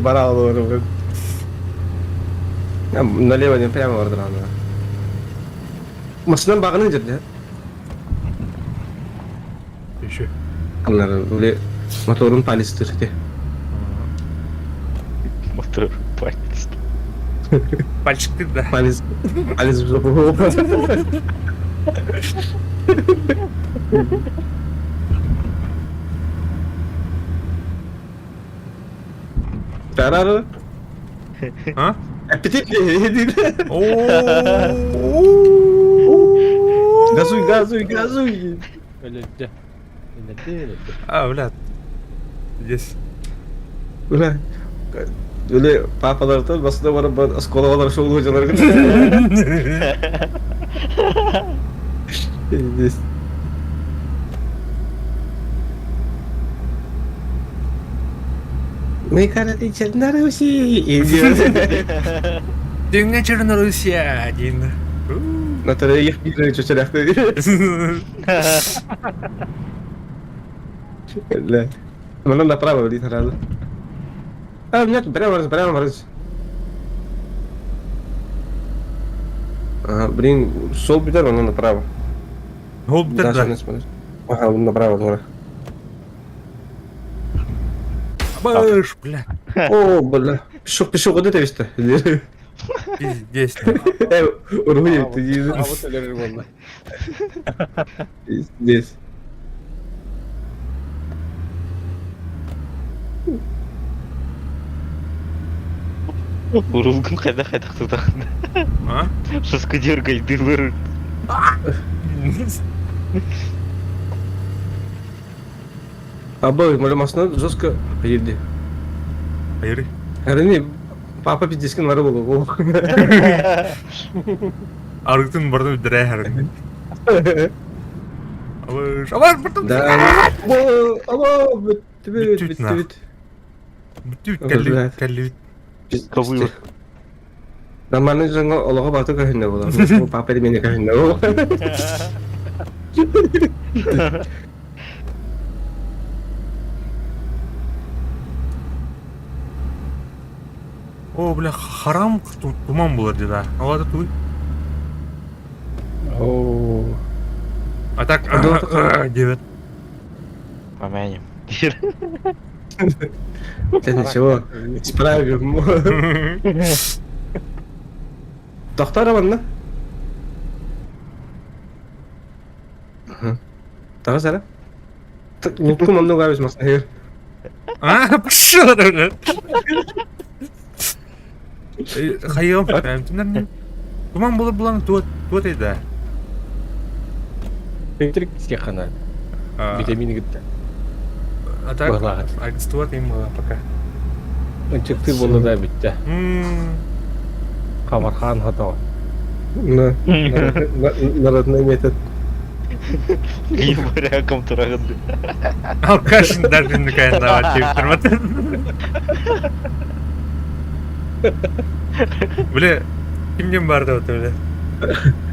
Бара алып. Налево не прямо бардыр аны. Машинан багының жерде. Еще. Аннары үле моторун палец те. Мотор палец. Пальчик ты, да. Палец. Палец в жопу. Тарары. А? Аппетит. О. Газуй, газуй, газуй. Өлөдө. Өлөдө, өлөдө. А, блядь. Здесь. Бля. Öyle papalardan basında var ben осколалар шоу hocalar. Здесь. Мы карате Черноруси. Деңге Черноруссия один. Наталья их чөчеләхте. Бля. Мана направо блин сразу. А, нет, прямо, прямо, прямо. Ага, блин, сол битер, он направо. Ол битер да. Ага, он направо, дура. Баш, бля. О, бля. Пешок, пешок, вот это весто. Пиздец. Э, ургуй, ты А вот өлөрөр болду. Здесь. Урулгун кайда кайда тутак. А? Жестко дергай, дылыр. Абы, машина жестко поедет. Айры. Әрине, папа пиздескен бары болу. Аргытын барды үдірә хәрін. Абыш, абыш, барды. Да. Алло, бітті бит, Бүтті бітті нах. бит. Бүтті кәлі, кәлі. Кобыл. Нормальный жаңа олоға баты көһүнне болар. Папа мени көһүнне болар. О, бля, харам туман болар деді. Алады туй. О. А так, девять. Помянем. Это ничего, исправим. Доктор манна. Тағы сара. Лутку манну габис масна. А, пошел. Хайым, Туман болар булан туат туат еді. Электрик стехана. Витамины гитте. А так, Баглагат. агыстуат им пока. Ынчыкты болду да битте. Кабархан хато. Да. Народный метод. Буряком тураҕын. Алкаш даже накайнава типтер. Бля, кимнен барды вот бля.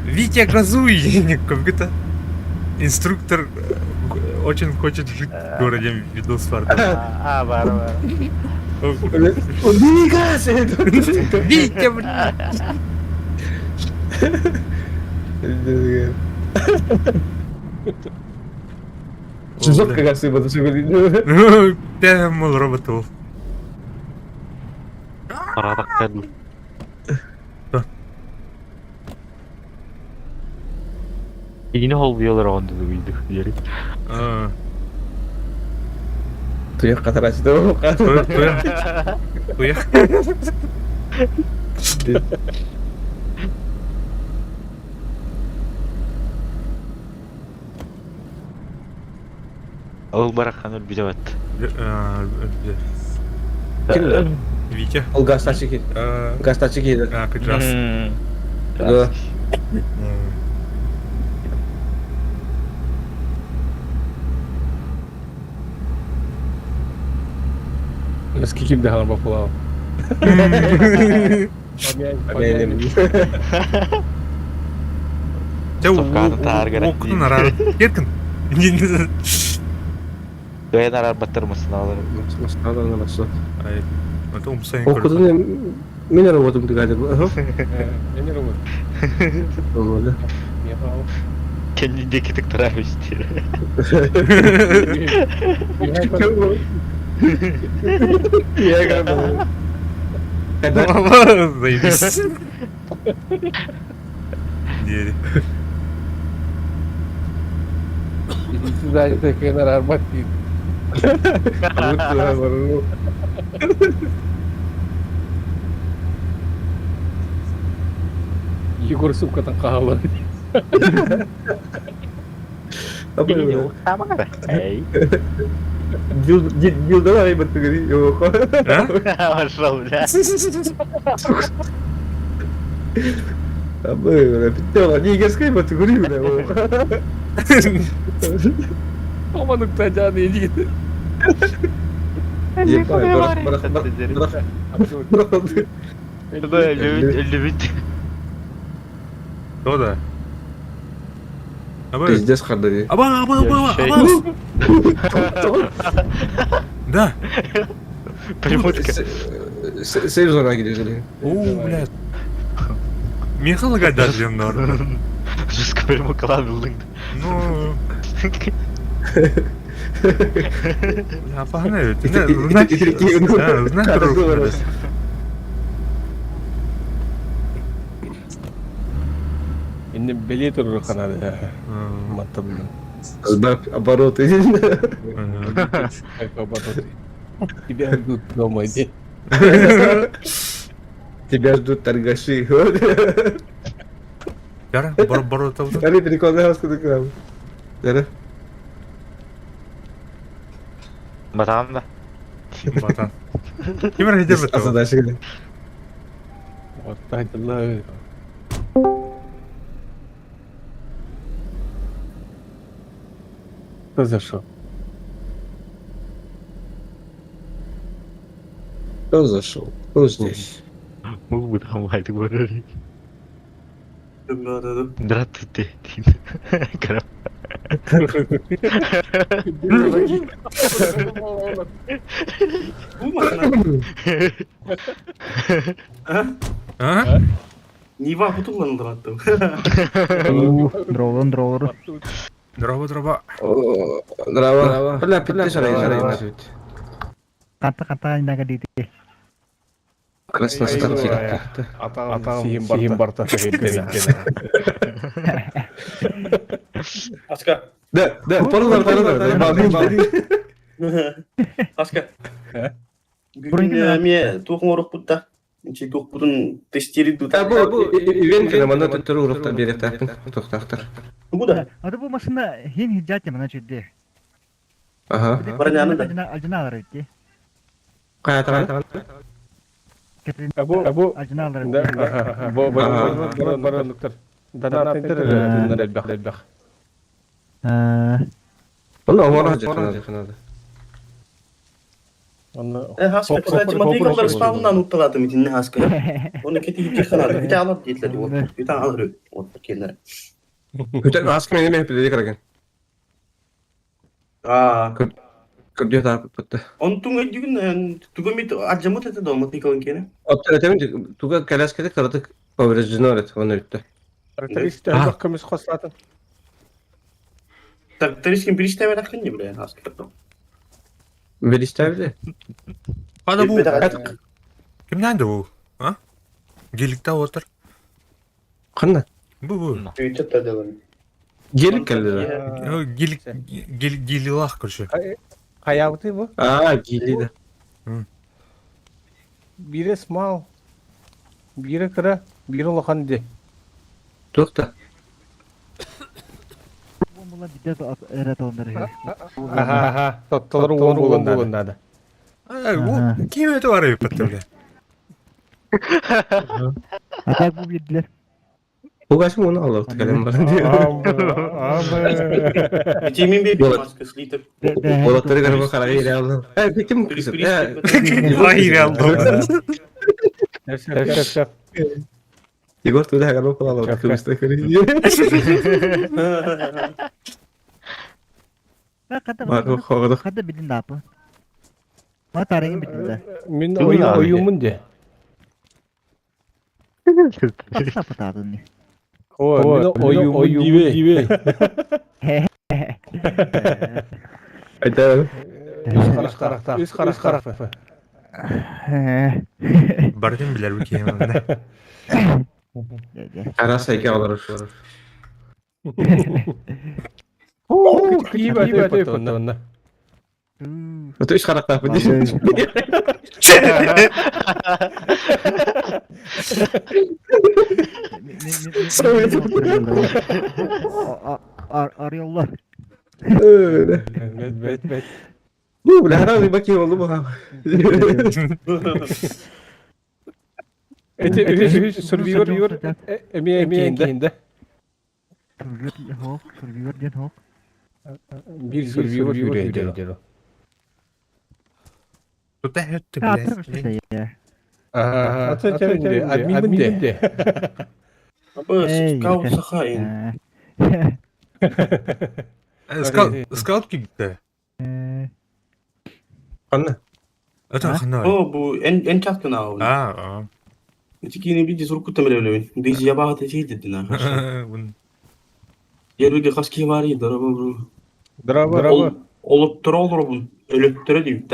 Витя газуй, как Инструктор очень хочет жить в городе видос барды. А, бар бар. Убери газ! Витя, бля. Жестко газ буду сегодня. Тем робот ол. Парадак Игини холбуйалар оҕонду дугуйдук диэри. Туйах катарачты. Туйах. Ол барахан өлбүтэ бат. Витя. Ол гастачы Гастачы киһи. А, как раз. Да. Насколько ким даган бапулау. Окнун арар. Керкин. Дуэн арар баттар масыналар. Ай, это умсайын Окудун мен работам дыгады. Я не работаю. Кенниндеки тыктара үстер. Я говорю. Заебись. Диэри. Егор сумкатан хаалла. Эй. Дилдалар айбаттыгыри. Пошел, бля. Нигерскай батыгыри, бля. Оманыкта жаны иди. Өлүбүт. Кто да? Пиздец харды. Аба, аба, аба, аба. Да. Примутка. Сейв зона кидежели. О, блядь. Михаил Гададжин, норм. Жестко примукала билдинг. Ну... Бля, погнали. Знак Инне беле турur канады. Маттабын. Обороты. Обороты. Тебя ждут дома, иди. Тебя ждут торгаши. Яра, борота. Али прикольно, сколько грамм. Яра. Батан да. Батан. Ким рейдер бит? Азадашыгы. Вот так дела. Кто зашел? Кто зашел? Кто здесь? Мог бы там лайт говорили. Здравствуйте. А? Нива бутылландыраттым. Дролон, дролор. Дроба, дроба. Дрова. Бля, пятте шарай. Ката ката инага дити. Краснодар. Атам барта. Аска. Да, да, парылар, парылар. Балдин, балдин. Аска. Бүгүн ме туохун орохпут Инчи туохпутун тестири А бу ивент манна төттөрү уруктар беректаактын тохтаактар. Бу да. Аты бу машина хин хиджати мана чүдде. Ага. Бараняны да. Алжиналар итти. Кая Абу абу Алжиналар. Да. Бу барандыктар. Дана тентер. Онно оҥоро сылдьар. Онно Э, хаска, кстати, мотоцикллар спауннан утталаатым итиннэ хаска. Оны кетиги ханады. Бүтэ алар диэтлер вот. Бүтэ алар вот келер. Бүтэ хаска мен эме биле караген. Аа. Көрдө тааппытта. Онтун өйдүгүн тугумит аджамыт это до мотоциклын кене. Оттон этемин туга коляскада кыратык повреждено эт оны үттэ. Тракторист элбэх көмүс хослатын. Трактористин биристебедахын не бля хаска. Биристебеде. Хада бу. Кимнән дә бу? А? Геликта отыр. Ханна? Бу бу. Ютубта делаем. Гелик келди. Гелик гелилах короче. Хаябыты бу? А, гели да. Бире смал. Бире кыра, бире улахан де. Туох та? Аха, аха. Тоттолор уон булун надо. Ким это бар бит бля. А так бу билдилер. Бугашым оны алып кэлэн баран. Битимин би маска слитеп. Болоттары көрбө карага ире алдым. Э, битим кызым. Хайыр алдым. Шәп, шәп, шәп. Егор туда гарбы кылалы кыбыста көрү. Бар хогодох. Хада билин дапы. Ма тарыгын билин да. Мин ойумун де. Патса патадын не. О, мин ойумун дибе. Айта. Үс каракта. Үс каракта. Бардым билер бу кем. Араса эке алар. О, киба төп. Ото үс каракта бу. Арыялар. Бет, бет, бет. Бу бля харам баки болду бу. Эти үс survivor эми эми кейинде. Survivor хок, survivor ден хок. Бир survivor жүрөйдө. Тута хөттү бля. Ага, ата теринде, админде. Абы скаут сахаин. Скаут скаут кибитте. Канна? Это хана. О, бу эн эн чактына. А, а. Тикини биди сурку темелебин. Дизи ябага течейдин. Бун. Ербиге хаски бар иди, дорога бу. Драба, драба. Олуттура олорбун. Өлөттөрө дейм.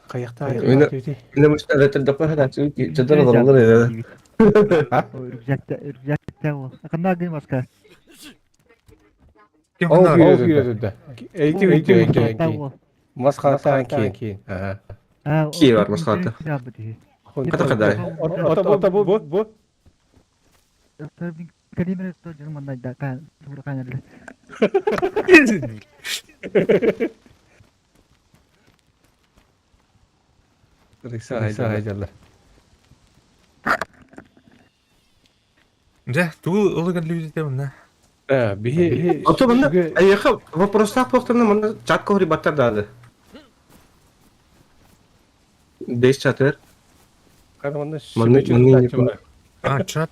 Каякта Мене мушта рәтел дапа хада чөкү жадар алар эде. Рюкзакта, рюкзакта ол. Кандай гын маска? Ким Ол хана? күйөдө. Эйти эйти эйти. Масхата кийин. Ага. Ки бар масхата. Ката кадай. Ото бу бу бу. Калимер то жырмандай да кан тура канерле. Рыса айдалар. Дә, тул ылыган люди мына. Э, бихи Ото мында айха вопростах похтана мында чат кохри баттар дады. Деш чатыр. Карманда Маны А, чат.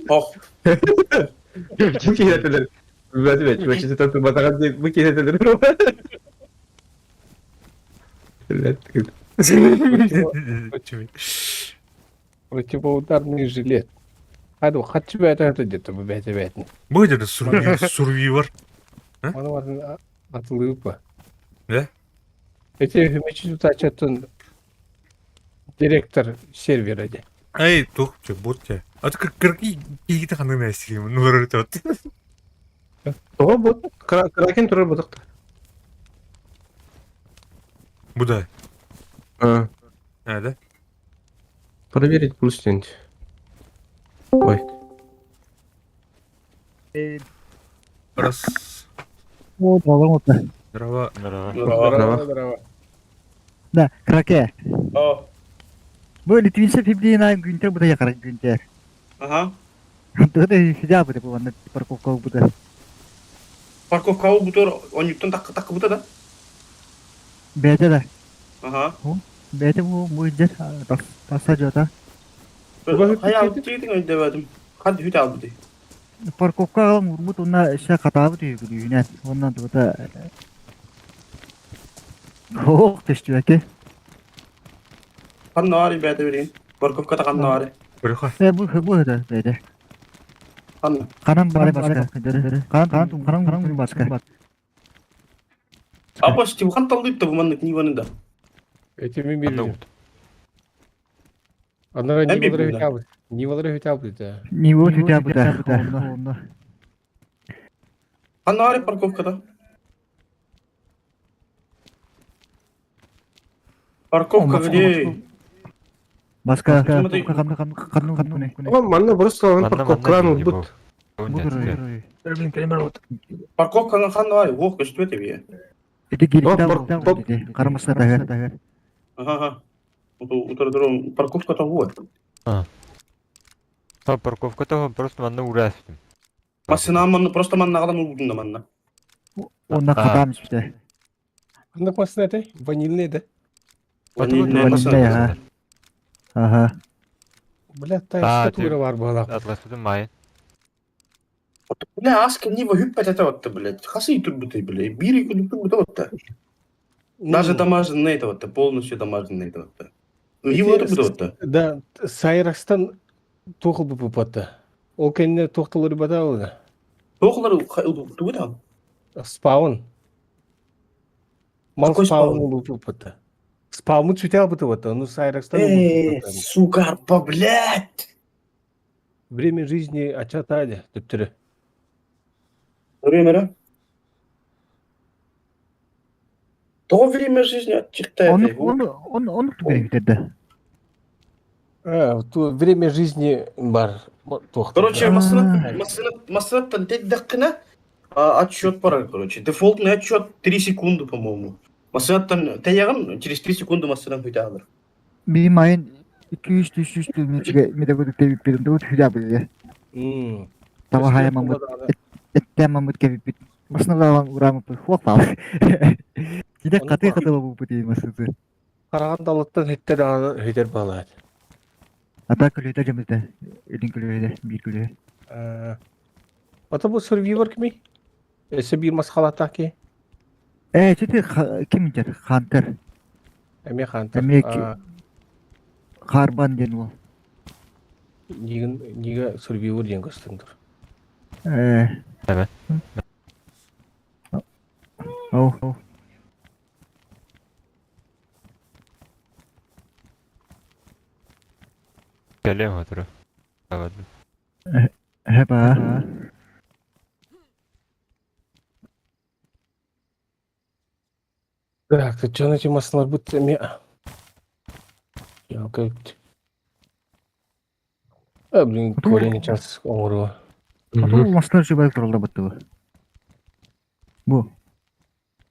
Ох. Бу кейетелер. Бәт бәт бәт тату батаган бу кейетелер. Лет. Противоударный жилет. Хады хатчы бәт это где-то бәт бәт. Бу это сурвивор. Аны барын атылып. Да? Эти хүмечи тутачатын директор сервера де. Эй, тух, че, бот че. А ты кырки кигите ханы нәрсеге, ну рөтөт. Того бот кракен турар ботакта. Бу да. А, А, да? проверить плюс Ой. Раз. О, балам отна. Здорово. Здорово. Здорово, здорово. Да, краке. О. Бу литвинсе пиблина гүнтер бу да якар гүнтер. Ага. Тугу сидябыты бу манна парковка ылбыта. Парковка ылбытыр онньуттан таккыбыта да? Бэйэтэ да. Аха. Бэйэтэ бу бу илдьэр тахса дьота. Хайа албытыытын өйдөбөтүм. Хат үт албыты. Парковка аҕалан уурбут уонна өссө хатаабыт үһү күлүүһүнэн. Уонна тута Ох, көстүбэккэ. Ханна бэйэтэ билигин? Парковката ханна баар? Көрөхө. Э, бу бу это бэйэтэ. Ханна? Ханан бары баска. Ханан ханан ханан баска. Апос, типа хан талдыпта бу маннык ниваны да. Эти мен билим. Анара Нивалары хүтәбит. Нивалары хүтәбит да. Нива хүтәбит да. Ханна бары парковкада? Парковка где? Баска. Манна просто он парковкалан ылбыт. Парковканы ханна бар? Ох, көстүбэт эбие. Ити гирикта карамасына тагар. Ага. Утар парковка того. Парковка того просто манна урастым. Машина манна просто манна галан урдун да манна. Онна катам испите. Ханнык машина этэй? Ванильный да? Ванильная машина. Ага. Бля, та тура бар буолар. Атласытым майын. Бля, аска нива хүппэт это вот, блядь. Хасы турбуты, блядь. Бири турбуты вот. Даже дамажный это вот, полностью дамажный это вот. Его турбуты вот. Да, Сайрастан туохыл буппатта. Ол кэннэ туохталары бата Туохлар тугу Спаун. Мал Какой спаун спаун? буппатта. Спаумут сүтэ албыты вот, ну Сайрастан Э, сука, арпа, блядь! Время жизни ачатаде төптөрө. Время, да? То время жизни отчитает. Он он он он да. А, то время жизни бар. Короче, машина, машина, машина теддакына отсчет пора, короче. Дефолтный отсчет 3 секунды, по-моему. Машина там, таяган через 3 секунды машина хүтәлер. Би майын 2-3 3 3 меде бу тебип бердим да хүдә биле. Таба хаямамыт эттемамыт кебип. Машиналардан урамып хуак Киде каты каты бу бу машина. Караган далыттан хеттер хетер балат. Ата күлөдө жемизде. Элин күлөдө, бир күлө. Ата бу сурвивор кими? Эсе бир масхалата ки. Э, чити ким жер? Хантер. Эме хантер. Эме Харбан ден ол. Нигин ниге сурвивор ден көстүңдөр. Э. Эме. Оу. Кэлем отуру. Хэба. Так, ты что на эти маслар будто ми... Я как... А, блин, колени час оңыру. Бу маслар жибай туралда бутты. Бу.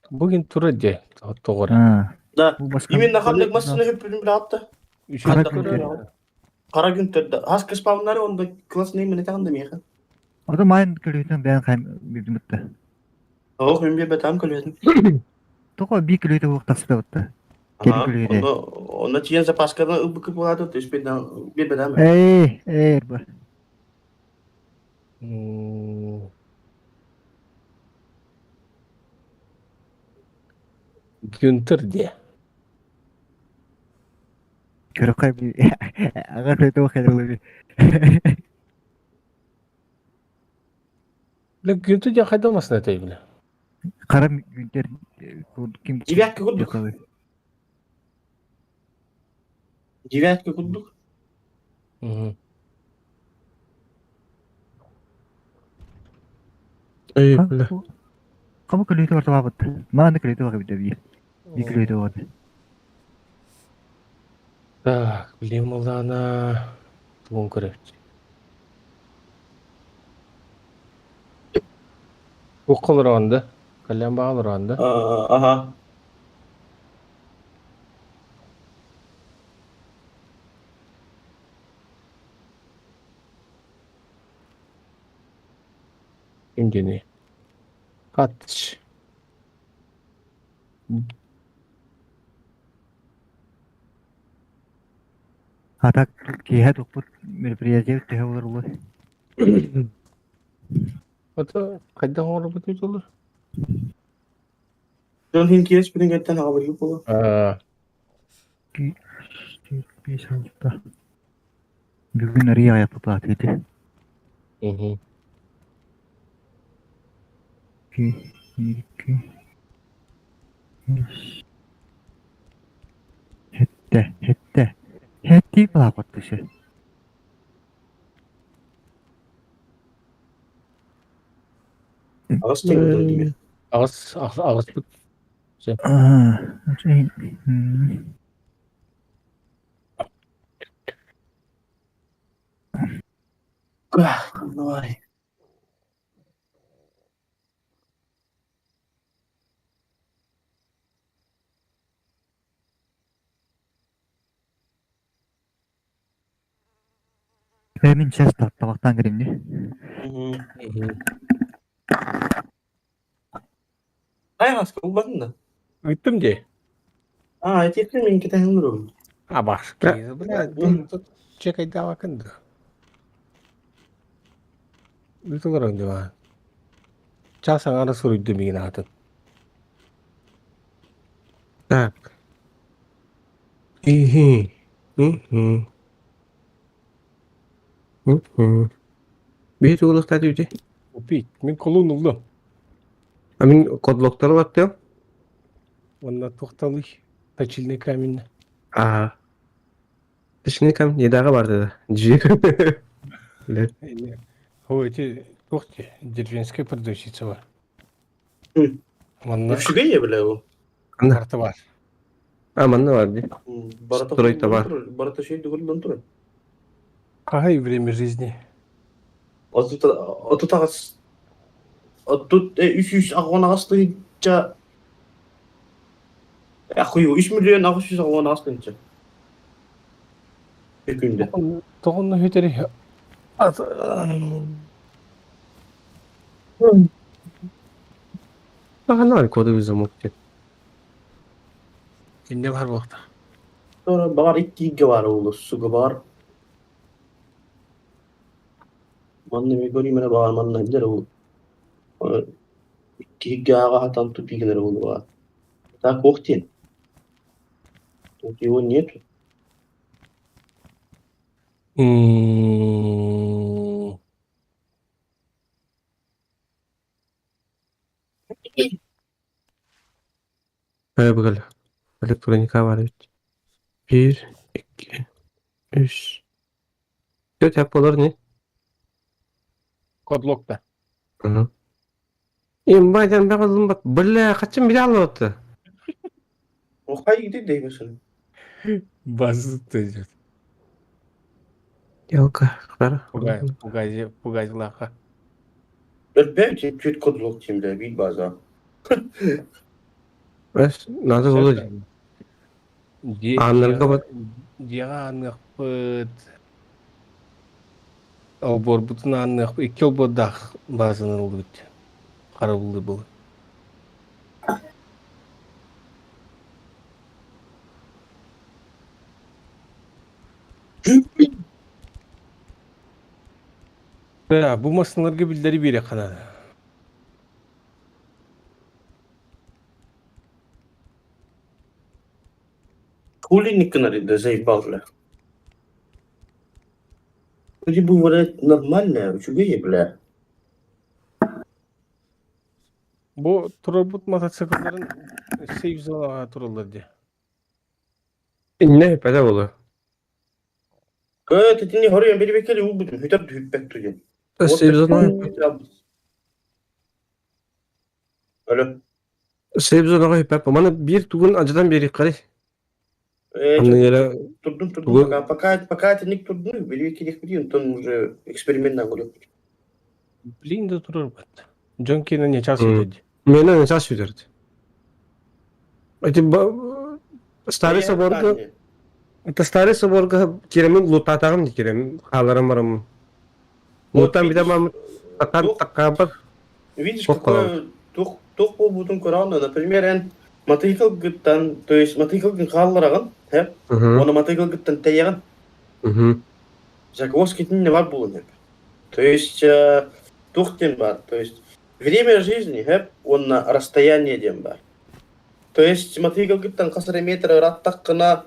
Бүгін тура де, тоғыр. А. Да. Бу башка. Именно ханнык машина хөппүлүн биле атты. Кара күнтер. Кара күнтер. Хаска спавнары онда классный именно тагында меха. Ата майын күлөтөн бән кайм бирдим бутты. Ох, мен бе там күлөтүм. Токо би күлөтө ук тасты бутты. Кери күлөтө. Онда онда тиен запаскадан ыбыкы болады, то есть бедан бедан. Эй, эй, бу. Гюнтер де. Көрөккай би. Ага күлөтө ук хәле Бля, Гюнтер де қайда алмасын әтэй, бля. Кара Гюнтер ким Девятка курдук. Девятка курдук. Эй, бля. Кому күлөтө бар табабыт. Маны күлөтө бар бит би. Би күлөтө бар. Так, блин, молдана. Тугун көрөт. Уккол ронда. Калям багал ронда. Ага. Ким диэний? Хатч. А так киэһэ туппут мероприятие төһө буолар улар? Ото хайдах оҥорбут ыытыллар? Дьон иһин киэс билиҥҥэттэн аҕабыргы буолуо. Аа, 5 6. Бүгүн арыый аҕыйах платыты. мгм. 2 2 3 Хэтте, хэтте. Хэттии плакаттышы. Аҕыс тыһыынча дии. Аҕыс аҕыспыт. Аа, Давай. Мин сейчас табахтаан кэлимни. Хайаҕаска булбатын да? Ыыттым дии. Аа, этиэхпин мин кэтэһэн олоробун. Абашки. Бля, тут чекайдаабаккын дуо? Ыытыларың дии Чаас аҥаара суруйдум миигин аатын. Так. Иһи. Мгм. Мгм. Биһи тугулуктаат үти? Упить. Мин колун ыллым. А мин кодлоктары баттыам. Уонна туохталый? Точильный камень. Аа. Точильный камень едаға барды да. Жир. О, эти туох деревенская продавщица бар. Манна Үчүгэй бля ол. Карта бар. А, манна бар дии. Барата Строй товар. Барата şey дугуллан турар. Ай, время жизни. 38 30 388 тыһыынча Ахуй, 3 миллион 888 тыһыынча. Күндө. Тоҕонно хүтэри Погнали кодовый замок диэн. Иннэ баар буолта. Sonra баҕар иккигэ баар уулуссуга баар. Манна ми көрүүм эрэ баҕар манна илдьэр ол иккигэ ааҕа тупик эрэ буолуоҕа. Так ох диэн. Тут его нету. Ээ быгал электроника бар эбит. Биир, икки, үс. Төрт эп болар не? Кодлокта. Ага. Имбайдан бэҕэлим бат. Бля, хачым биле аллыбыты. Охай иди деймесин. Базыт идет. Елка, хара. Пугай, пугай, пугай лаха. Өлбөт чуть кодлок тимде бит база. Эс, надо было. Ааннарга бат. Дьиэҕэ аныахпыт. Олбуорбутун аанныахпыт. Икки олбуордаах базаны ыллыбыт. Харабыллыы был. Да, бу массыналарга биллэри биэриэххэ наада. Хули гынар заебал бля. Вроде бы блядь нормальная, үчүгэй бля. Бу турарбыт мотоциклларын сейф зонаҕа тураллар дии. Инне пәдә болу. Кö титини хоруйан бери бекели убутум хүтер түһүппэт туйан. Сейф зона. Алло. Сейф зонаҕа хүппэп. Маны биир тугун ажыдан биэрик карай. Анны яра Турдум турдум пока пока пока тиник турдум бери бекели худин онтон уже эксперимент на говорю. Блин да турарбыт. Дьон киэнэ не час үтэ Мене не час үтэрди. Эти старый соборга Это старый соборга киремин лутатагым кирем хааларым барым. Лутан бидамам такан таккабат. Видишь, какой туох буолбутун көрөҕүн, например, эн матыйкылгыттан, то есть матыйкылгын хааллараҕын, һэ? Уонна матыйкылгыттан тэйэҕин. Загвоздка итиннэ бар буолан эп. То есть туох диэн бар, то есть время жизни, һэп, уонна расстояние диэн бар. То есть матыйкылгыттан хас эрэ метр ыраттаххына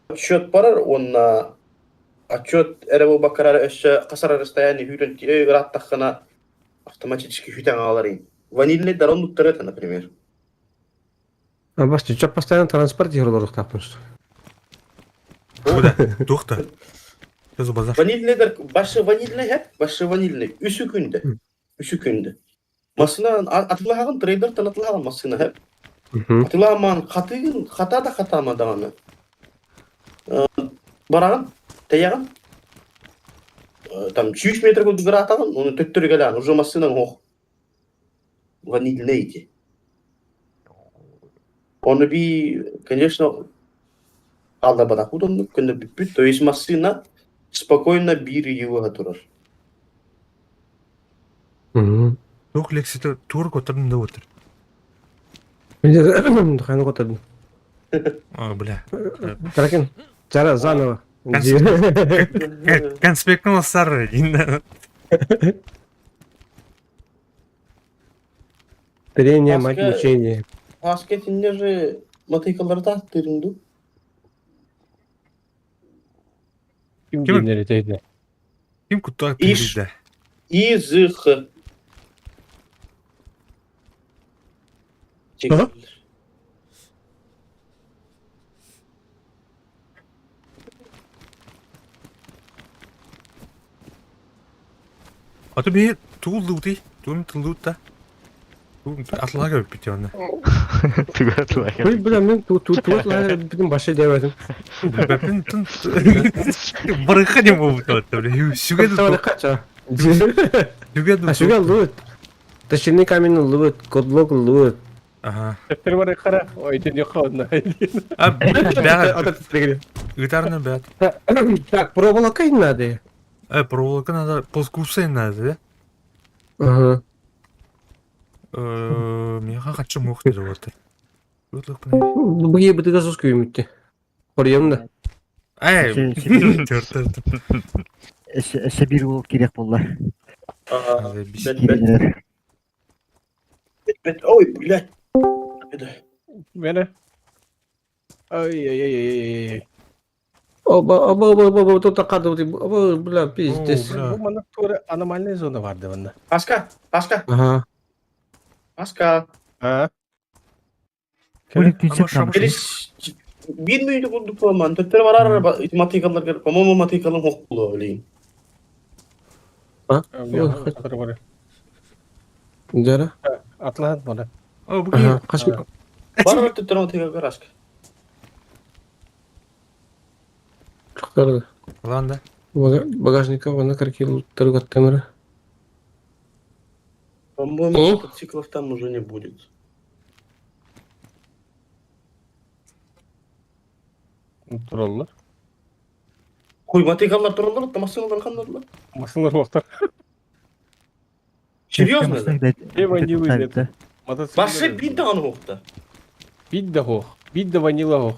отчет барар уонна отчет эрэ буолбакка өссө хас эрэ расстояние сүүрэн ырааттаххына автоматически хүтэн аҕаларыҥ. Ванильный дар оннуктар это, например. А бас чё постоянно транспорт олоруохтаахпын что? Куда? Туох да? Что базар? Ванильный дар башы ванильный хэп, башы ванильный. Үсү күндэ. Үсү күндэ. Массына атылаһаҕын трейдертан атылаһаҕын массына хэп. Атылаамаан хатыгын хата да хатаама даҕаны. Бараҕын, тэйэҕин. Там 100 метр курдук ыраатаҕын, оны төттөрү кэлэҕин, уже массынаҥ ох. Ванильный ити. Ону би, конечно, хаалларбатахпыт оннук көннөрбүппүт. То есть массыына спокойно биир ыйы турар. Туох лекцията туор коттордун да отыр. Хайны коттордун. О, бля. Тракен. Чара заново. Конспектын лассар. Трение, мать мучение. Аска итинне же матыйкалары тааттыырын дуу? Ким диэннэри тэйдэ? Ким куттаах Иш. тиийдэ? И, З, Х. Что? А то би тугул лутый, тугум тыллуутта. Атлага көрбүт онно. Ой, бля, мен тут тут тут бүтүн башы диэбэтим. Бэпин тын барыха не буолбут бля. Сүгэ Тавары кача. Сүгэ А сүгэ лут. Тащильный камень лут, кодлок лут. Ага. Төптөр бар кара, ой, тен yok онна. А бля, Бә. гитарны бят. Так, проволока не надо. Проволока надо, плоскогубцы надо, да? Ага. Миэхэ хаччы муох диир уолаттар. Бу бытыга сос күйүмүттэ. Хорьем да. Эй, черт. Өссө биир уол кириэх буолла. Бэт, бэт, бэт. Ой, блядь. Мене. Ай-яй-яй-яй-яй. Оба, оба, оба, оба, оба, тут такая, оба, бля, пиздец. Бу маннык туора аномальная зона бар диванна. Пашка, Пашка, Ага. Пашка. А? Келис биир мүнүүтэ курдук буолман. Төттөрү барар ити матыйкалларгар, по-моему, матыйкалым хох буолуо билигин. А? Жара. Атлаһан бара. О, бу Ага, каш. Барар төттөрү матыйкалгар Аска. Чуктарды. Ладно. Багажника вона каркил торгаттемера. По-моему, мотоциклов там уже не будет. Тураллар. Хуй, матыйкаллар тураллар, массыналар ханнадылар. Масылар вақтар. Серьезно? да? Ванилы нет. Башы биир даҕаны суохта. Биир да суох. Биир да ванила суох.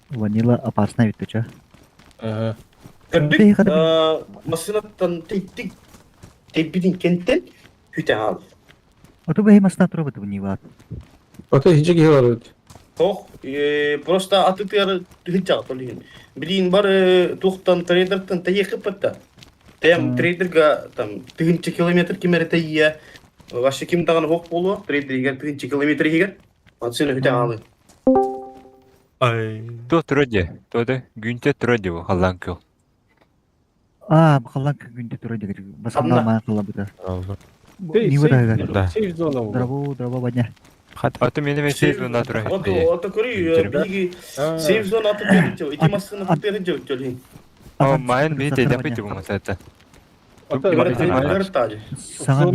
Ванила опасна ведь ты Ага. Көрдүк, массыынаттан тэйдик, тэйбитин кэнтэн хүтэн хаалар. А то бы масна турабыт ванила. А то хичи кихилар. Ох, просто атытыгар түһүнчаҕа толиһин. Билиин бар туохтан трейдертан тэйиэххиппат Тэм трейдерга там тыһыынча километр ким эрэ тэйиэ. Вообще ким даҕаны суох буолуо, трейдер тыһыынча километр иһигэр. Массыына хүтэн хаалыы. Ай. Туох турар дии? Туода күнтэ турар дии бу халлаан күөх. А, халлаан күнтэ турар дии. Басанна маан халлабыта. Сейф Да. Сейф зона бу. Драво, драво баня. Аты мени мен сейф зона турар. Ото, ото көрүй, биһиги сейф зона аты төрүт ити массыына төрүт төлүн. О, майын бии тэйдэ бити бу масата. Саҥа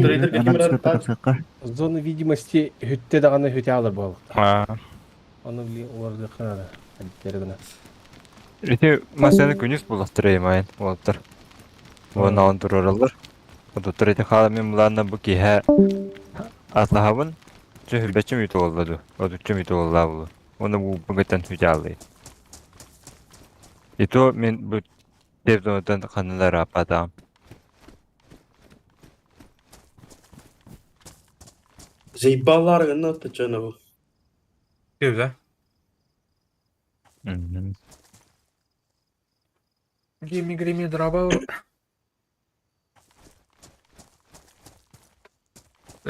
Зона видимости хүтте даҕаны хүтэ алар буолуохтаах. Ону били улардыахха наада. Гына. Ити массыына күнүс буластыр майын уолаттар. Уонна он турараллар. Отуттар ити хаалан мин бу киһэ атлаһабын, чөһүлбэччим үтү буолла дуу, отуччум үтү буолла буолу. Уонна бу гытан сүтааллый. И то мин бу тердонутан ханналар аппатаам. Заебалар гына тачана бу. Кевда? Мгм. Гими грими драба.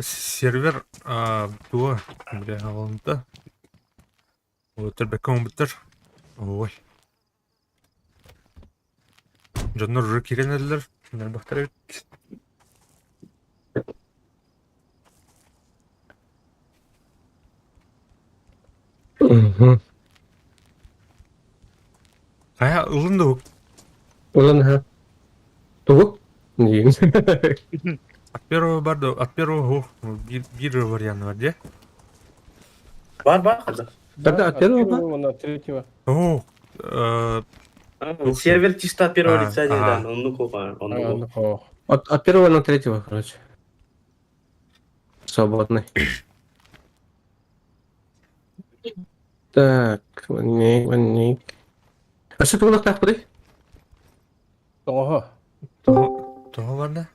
Сервер туа бля алынта. Олотор бэккэ оҥбуттар. Ой. Дьоннор уже киирэн эрэллэр. Нэрбэхтэр эбит. Мгм. Хайа ылын да Ылан ха. Тугу? Диин. От первого бар да от первого биир вариант бар дии. Бар бар хада. Тогда от первого бар? Первого на третьего. О, Сервер чисто от первого А, лица не ага. да, он ну копа, он А, ну. ну, ох. От первого на третьего, короче. Свободный. Так, ванник, ванник. А что ты так куды? Тоҕо. Тоҕо барда?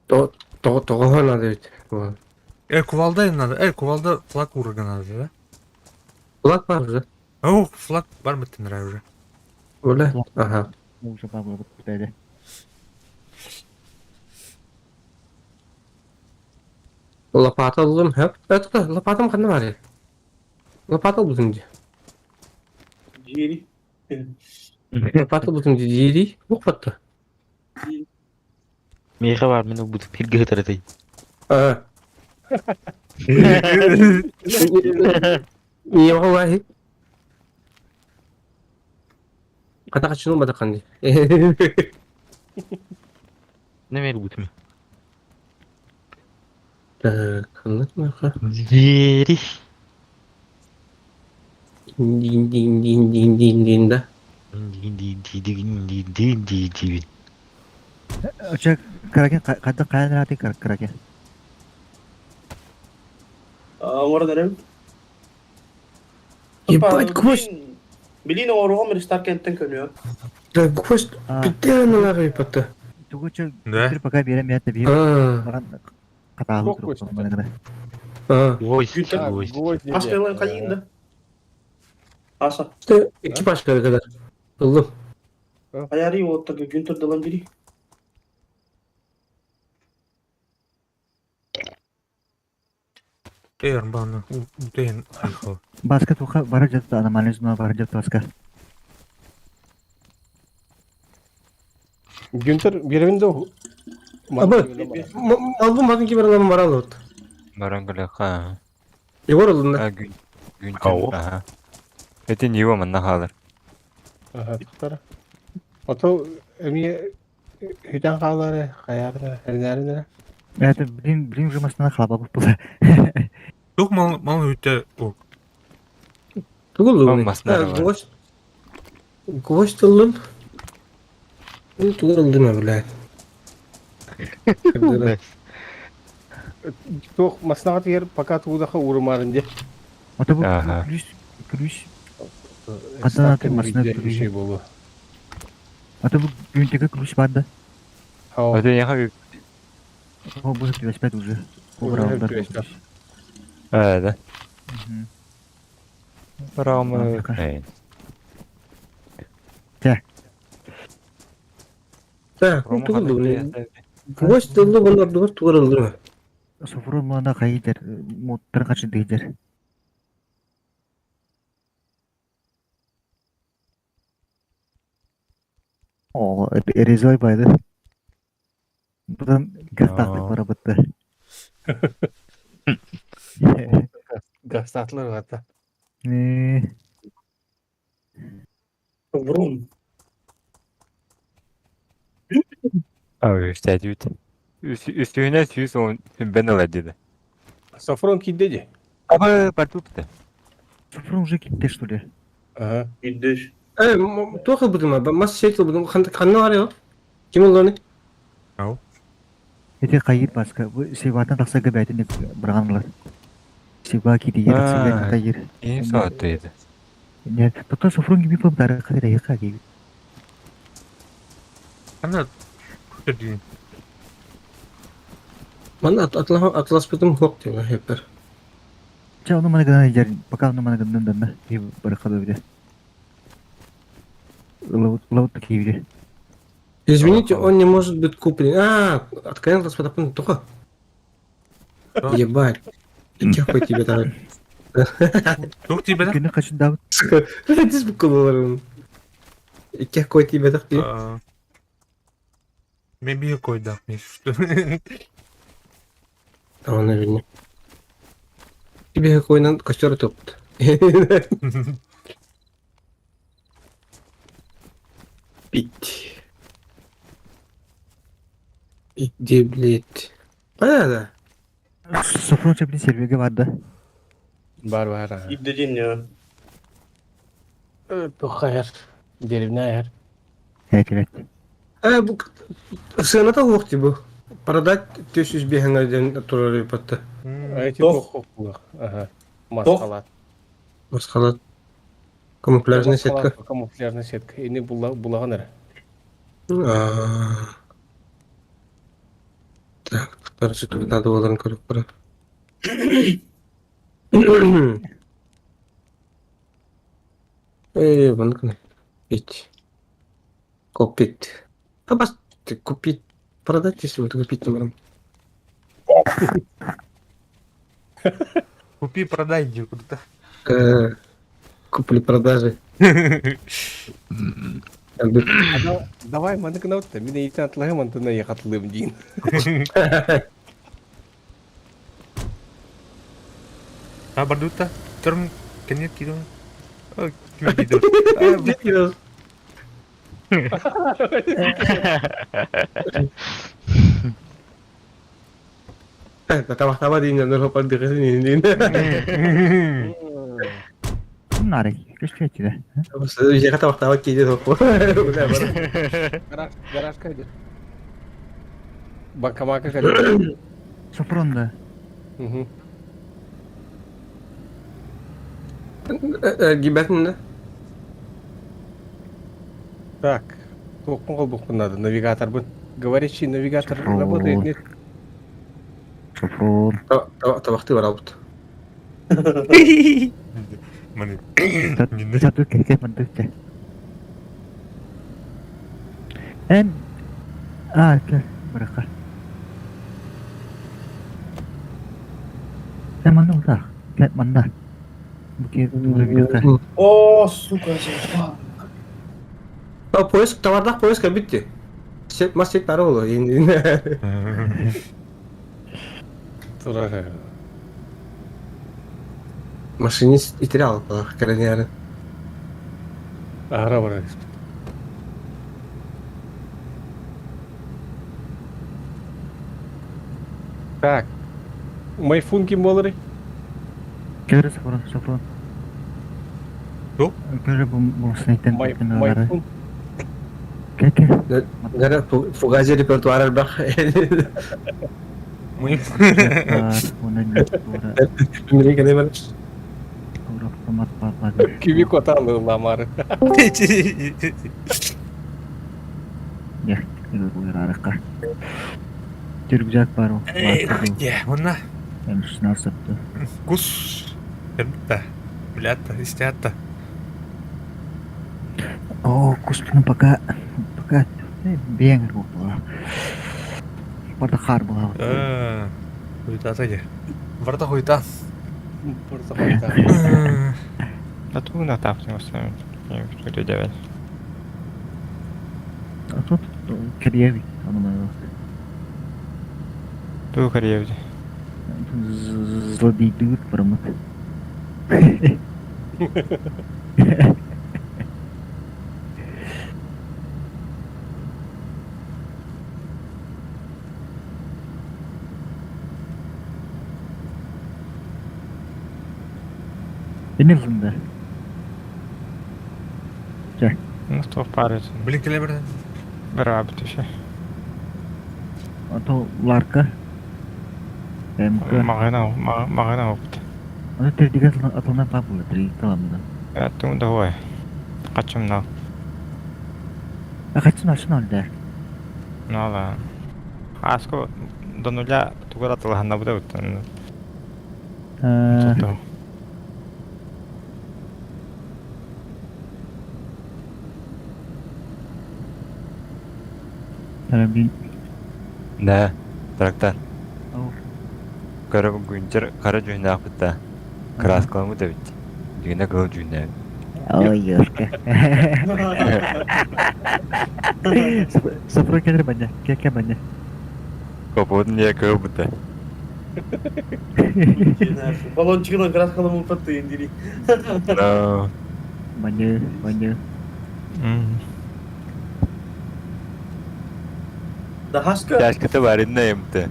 То, то, того надо ведь. Вот. Кувалда надо. Кувалда флаг урга надо, да? Флаг бар уже. О, флаг бар бит уже. Оля. Ага. Уже бар буолбут бэйдэ. Лопата алым, хөп. Это лопатам ханна бар. Лопата булдum ди. Дири. Лопата булдum ди. Дири. Укпатты. Миэхэ бар мин убут пиргэ ытарытай. А. Не валлахи. Ката качыны бадакан ди. Неме бутум. Так, ханна Дири. Дин дин дин дин дин дин да. Ди ди ди ди ди ди ди ди. Оча Кракен ханта хайан раати Кракен. Оҥорон Ебать, гвоздь. Билин оҥоруом рестарт кэнтэн көнүө. Да, гвоздь битен лагай патта. Тугуча Да. пока берем я тебе. А. Баран катаалу Сколько туруп манагана. А. Гвоздь, Гүнтер. гвоздь. Гвоздь Ас кэлэн хайын да. Аса. Что экипаж когда? Ыллым. Аяри оттага Гүнтер далан бири. Арбаны утейн айхо. Баска туха бара жатта аномальный зона бара жатта баска. Гюнтер беребин да. Абы. Албым батын ки баралам барал вот. Баран ха. Егор ылдым да. А, күн. Күн. Ау. Ага. Это не его манна халар. Ага, тохтара. Ото эми хүтэн хаалары хаярына, эрнәринэ. Это блин, блин уже машина хлаба була. Тух мал мал үтә о. Тугул Ол маснары бар. Гвоздь. Гвоздь ылдым. Ну, тугул ылдым, блядь. Тух маснага тигер пока туудаха урумарын де. Ото бу Ага. ключ ключ Катана ты масна Şey болу. Ото бу Гюнтерге ключ бар да. Хау. Это я хочу. О, бу 25 уже. Уже Убрал да. 25. А, да. Мгм. Барам. Африка. Эй. Так, ну тугул ылдым. Гвоздь ылдым, онор дугар тугул ылдым. Софрон мана хайдер, моттар качы дейдер. О, резой байды. Будан гастактык Аа. бара бытты. Гастатлар гата. Э, Врум. А, кстати, үт. Үстүнә сүүс он бен ала диде. Сафрон кидеди. Аба, бартупты. Софрон уже китте, что ли? Ага. Идеш. Э, тоқыл будым, мас шейтил будым. Ханна бар я. Ким ылдым? Ау. Ити хайыыр баска бу Севатан тахсарга бэйэтин быраҕан ылар. Сева киирийэ тахсарга А, тайыр. Кини соҕотуйда. Нет, тото Софрон gibi бары хатырайыка gibi. Ана көрдүүн. Ман атласпытым хук дима хеппер. Ча ону мана гынан иджар, пока ону мана гынан данна, и барахада биде. Лаут лаут такие биде. Извините, он не может быть куплен. А, открыл атласпытым только. Ебать. Тихо тебе там. Туох тиийбэтэх? Күнү качын дабыт. Сука, здесь буквально. Тихо тебе так ты. Мен биир койдаах А он, наверное. Тебе какой нам костер топт. Пить. Иди, блядь. Понятно. Софрон чаплин сервеге бар да. Бар бар. Ирдедин Тухайар. Деревня яр. Evet evet. Э, бу сыаната суох дии бу. Продать 405 диэн турар ыппатта. Эти Тох. тох. Ага. Маскалат. Масхалат. Камуфляжная сетка. Камуфляжная сетка. Ини булаган эрэ. А. Так, короче, тут надо было көрүп бара. Эй, банкны. Пить. Купить. А бас ты купить. Продать, если вот купить не Купи, продай, иди куда-то. Купли-продажи. Давай, маны гынабыт. Мин эйтен атлаһым антына яхатлым диин. А бардута? Терм кенет кидон. Кидон. Tawa-tawa din yan. Nurhopal di kasi hindi. Nare, көстүөчү Жака tawa-tawa кийде топ. Гараж, гараж кайдыр. Банкоматка кайдыр. Софрон да. Угу. Гибәтин да. Так. Тохпун колбукпун надо. Навигатор был. Говорящий навигатор работает, нет? Софрон. Табакты бар албыт. Маны. Сату кеке мандыкча. Эн а, бырака. Эн манна утах. Кэт манна. Буке тура О, сука, заебал. А поиск товардах поиска битти. Сет мас сет бары болу. Турар. Машинист итире алып бала кәрәнәре. Ара бар. Так. Майфун ким болары? Көрө Софрон, Софрон. Туох? Көрө бу бу снейтен Майфун. Кеке. Гара фугази репертуар бах. Мы. Мин кәне бар. Кими коталы ламары. Я, Рюкзак бар. Эх, онна М16. кус. Термитта. Блята, истята. О, куспину пока пока бенгер була. Барда хар була. Э, хуйта таги. Варта хуйта. Просто хуйта. Да ту на тафтин оставим. Не А тут карьеры, оно Ту карьеры. Злодей дут промыт. Энэ л да. Ну, что в паре. Блин, келебер. Бирабит еще. Ото ларка. МК. Маҕана маҕана опыт. Оны тердиге атылынан пап була три таламда. Аттың да ой. Качымнал. А качын ашын алды. Ну ла. Аско до нуля тугар атылаханна буда уттан. Карабин. Да, трактор. Кара гүнчер кара дьүһүннээхпит да. Краскаламмыт эбит. Дьиҥинэ кыһыл дьүһүннээбит. Ой, ёшка. Сафрон кэлэр манна, кэкэ манна. Капотун диэ кыһыл бутта. Баллончигынан краскаламмыт тыйын дири. No. Манна, манна. Да хаска. Чашката баринна емте.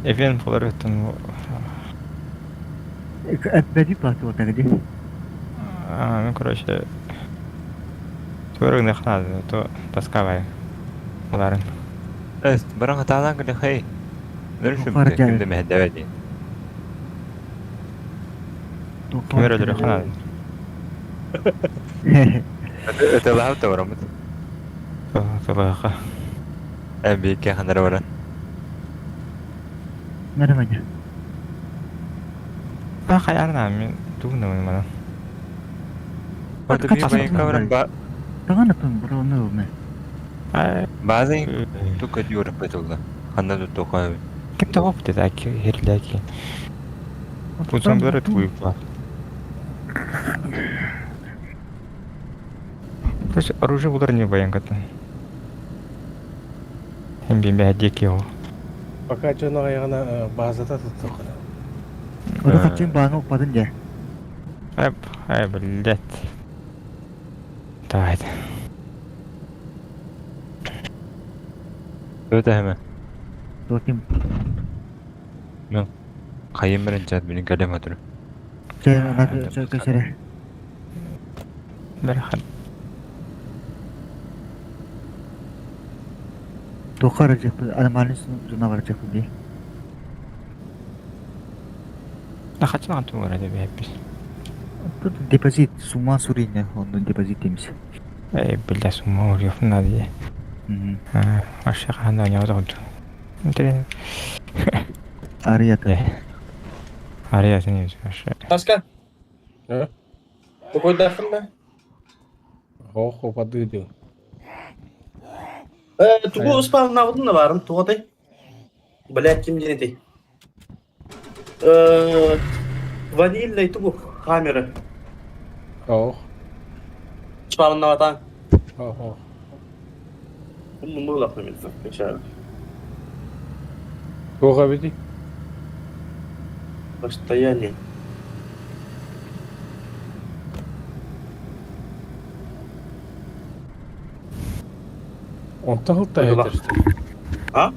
Эвен болар өттін. Әппәди платы вот где? Ну, короче, Туырыгны ханады, то таскавай. Буларын. Эс, баран хатаалаан кэлэ хэй. Нөрүшүм ким да мэһэдэбэ дии. Кимер өлөрө ханады. Өтөлаһап да бараммыт. Тылаха. Эбике ханара баран. Нормально. А хаярна мен тугна мана. Orada bir bayın kavram ba Тагана тун броны уме. Bazen тука диорып бетулла. Ханна тут тока. Ким топ деди аки херләки. Бу зомбилар туйып. То есть оружие булар не баян ката. Хем бим бәдек его. Пока дьоно айаҕына базата туттуоххуна. Ону хаччын бааҥа укпатын дьэ. Ай, ай, блядь. Давай. Өтө hemen. Туотим. Кайын менен чат менин калем атыр. Чэ, ана чэ көсөрө. Бәрхан. Туохха барачакпын, аномальный зона барачакпын дии. Да хачан тугара деп бэппис. Тут депозит, сумма суринне, онно депозит дейміз. Эй, бля, сумма урьёв надо. А, вообще хана не удобно. Интересно. Арията. Ария сен вообще. Таска. А? Такой дахын Ох, упады дию. Тугу спавнабытын да барын, тугатай. Блядь, ким диэн Ванильный тугу камера. Ох, Спавнабатан. ох, ох. Умну мылах на Туох эбитий? Расстояние. Онтон ылта өйдөрдө. А?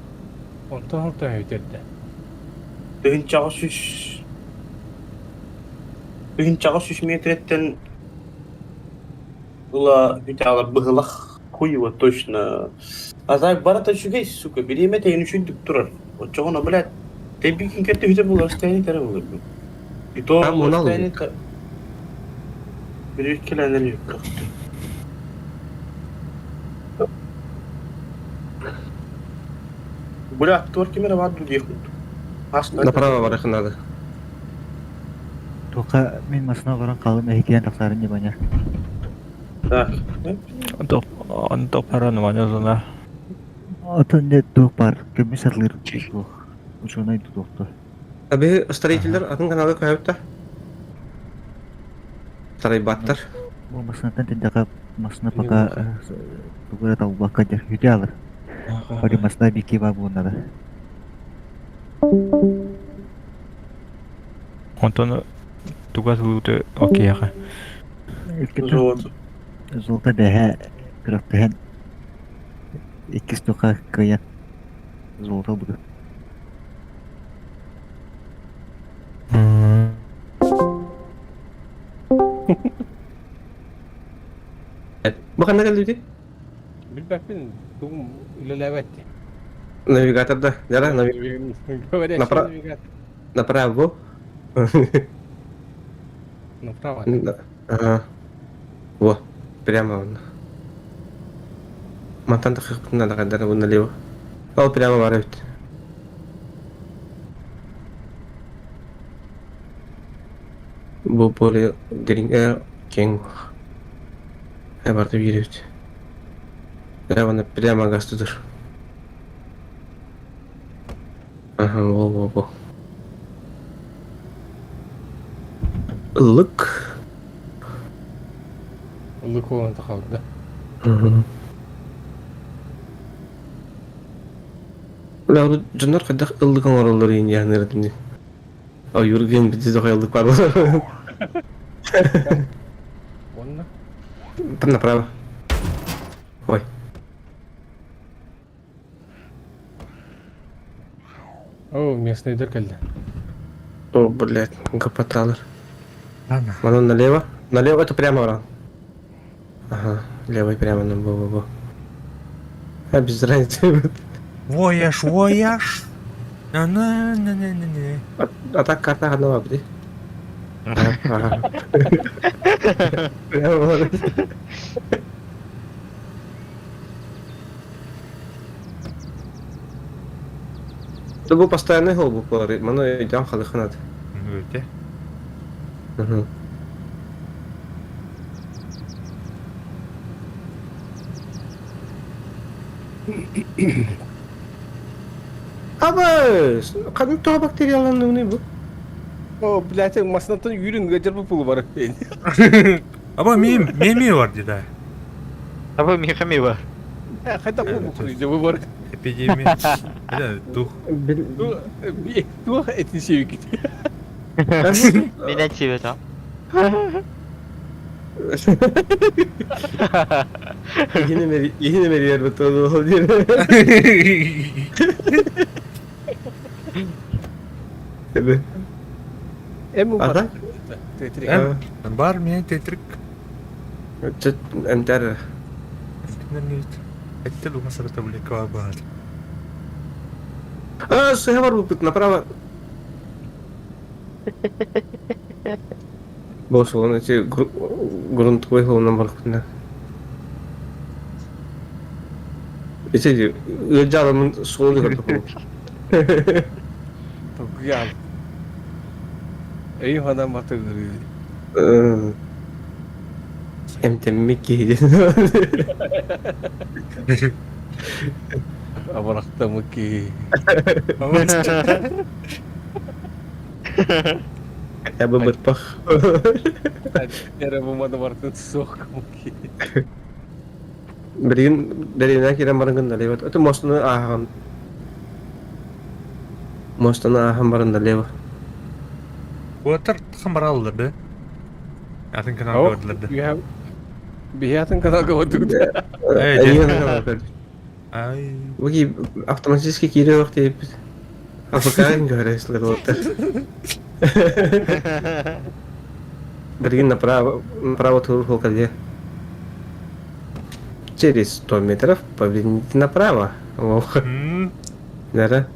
Онтон ылта өйдөрдө. Тыһынчаҕа сүс метреттен ыла бүтаалар быһылах хуево точно. А так барата үчүгэй, сука, бириэмэ тэйин үчүйдүк турар. Оччоҕуна, блядь, тэйбикин кэтти үтэ булар, расстояние тәрэ булар. И то Там мунал расстояние bir иккилэнэр Бля, актер кимера бар диэх Направо барах надо. Туохха мин масына олорон хаалым эһикиэн тахсарын небаня. Так. Топ, он топ паранормальная зона. Атын не туох бар, көмүс атлыр туох. Учуонай туохто. Аби строительдер атын каналы көһөбүттэр. Тарайбаттар. Бу масынаттан тиндэхэ масына пока тугура талбакка дьэр үтэ алар. Бары масына бики бар буоннара. Онтон тугас луты окейха. Золото. Золото бэһэ күрэхтэһэн иккис туха кыайан золото буду. Бу ханна кэллибитий? Билбэппин, тугум үлэлээбэт. Навигатор да, да, Говорящий Направо. навигатор. Направо. Направо. Ага. Во, прямо он. Мантан надо когда налево. Ол прямо бар эбит. Бу более дириҥ киэҥ барда биэрэбит. Прямо прямо газ тутар. Ага, во во во. Ыллык. Ыллык буолан тахалда. Бля, дьоннор хайдах ыллык оҥороллор иин яһыныыр этим дии. Ойуургин бити дохой ыллык бар буолар. Уонна? Там направо. Ой. О, местныйдар кэллэ. О, блядь, гопоталар. Ладно. Вон налево. Налево это прямо, брат. Ага, левый прямо на бу-бу-бу. А без разницы. Вояж, вояж. На-на-на-на-на-на. А, а так карта одного, где? Ага. Прямо вот. Это был постоянный гол был, маны идем халыханат. Өте. Угу. Аба, кадым тоға бактериялануны бу? О, блядь, масынаттан үйрін гажар бұл бар. Аба мем, меми бар дейді. Аба мехами бар. Хайда бұл бұл бар. Эпидемия. Бля, дух. Тух этин севик. Меня тебе там. Yine mi yer bu oldu Evet. Эм Ата? Тетрик. Бар мен тетрик. Эмтер. Это думаю, таблика бар. А, сыгар бу направо. Бос, он эти грунтовый головном бархтына. Эти ыджалымын суолу көрдүк. Токуял. Эй, хана маты Эмтеммик киһи. Абарахтамыки. Я бы бытпах. Эре бумада бартын сох муки. Билигин дэриэбинэ киирэн баран налево. Это мостаны ааһан. Мостаны ааһан баран налево. Уотар хамбараллар да. Атын каналга бардылар да. You have Биһиатын каналга бардык. Эй, Ай. Буги автоматически киириэх диэбит. Афыкаан көрөслөр болтар. Билигин направо, направо тур холкадье. Через 100 метров поверните направо. Ох, да.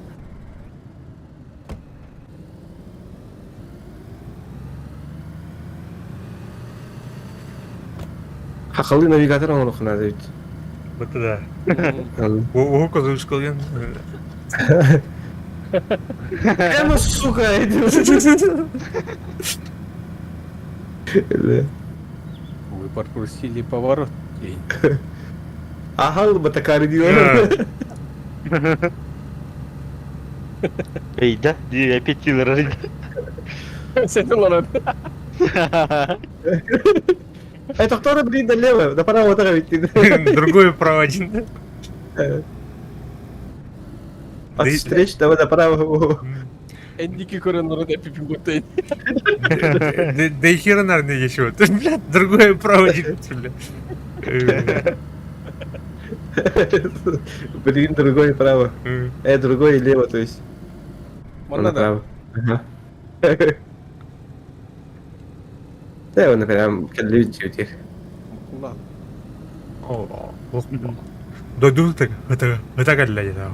Хақылы навигатор оңрухына дейт. Быты да. О, козушкалген. Прямо, сука, Вы пропустили поворот. Ага, батакары диyor. Эй, да? Опять силы Сен олар. Это кто блин, налево, направо так ведь. Другой право один. От встреч давай направо. Эндики көрөн орун эпипин готейн. Да и хера наверное еще. Бля, другое право один, бля. Блин, другое право. Другое лево, то есть. Манна да. Направо. Ага. Да, он прям люди тех. Ладно. О, Дойду ыта кэллэ дьэ.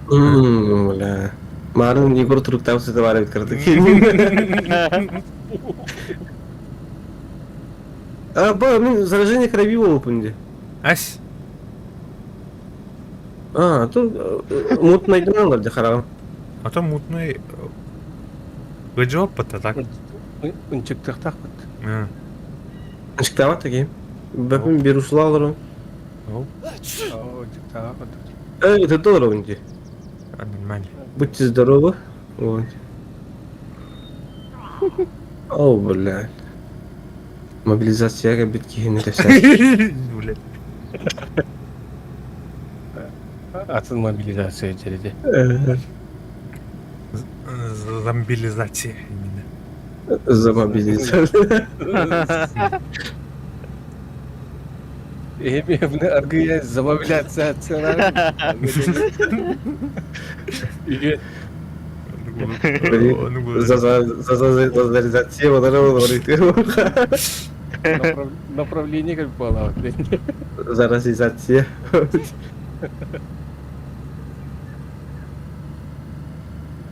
Бля. Марын Егор туруктаах сыта баар эбит кыратык. А, ба, мин заражение крови буолбуппун дии. Ас. А, тут мутнайдан алар дии хараҕым. А то мутный Выжоппата так. Ынчыктыахтаахпыт. Ынчыктаабат таким. Бэпин вирусла олорон. Ынчыктаабат. Эй, это здорово дии. Нормально. Будьте здоровы. Вот. О, блядь. Мобилизацияга бит киһини тэсэ. Блядь. Атын мобилизация дьэрити. Зомбилизация именно. За мобилизацию. Эми аргыйа за мобилизация Үйе За за направление как было. Заразизация.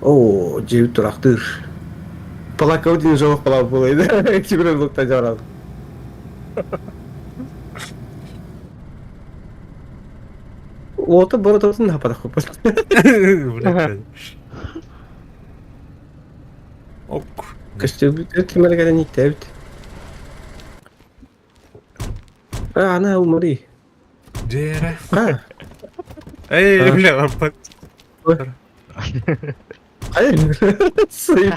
О, дьиэбит тураахтыыр. Палака один жоох палаа буолай Кибер лукта жаран. Уота борототун хапатах куппут. Ок. Көстүбүт кимэрэ ниттээбит. А, она умри. Дьээрэ. А, Эй, бля, аппат. ай, сый.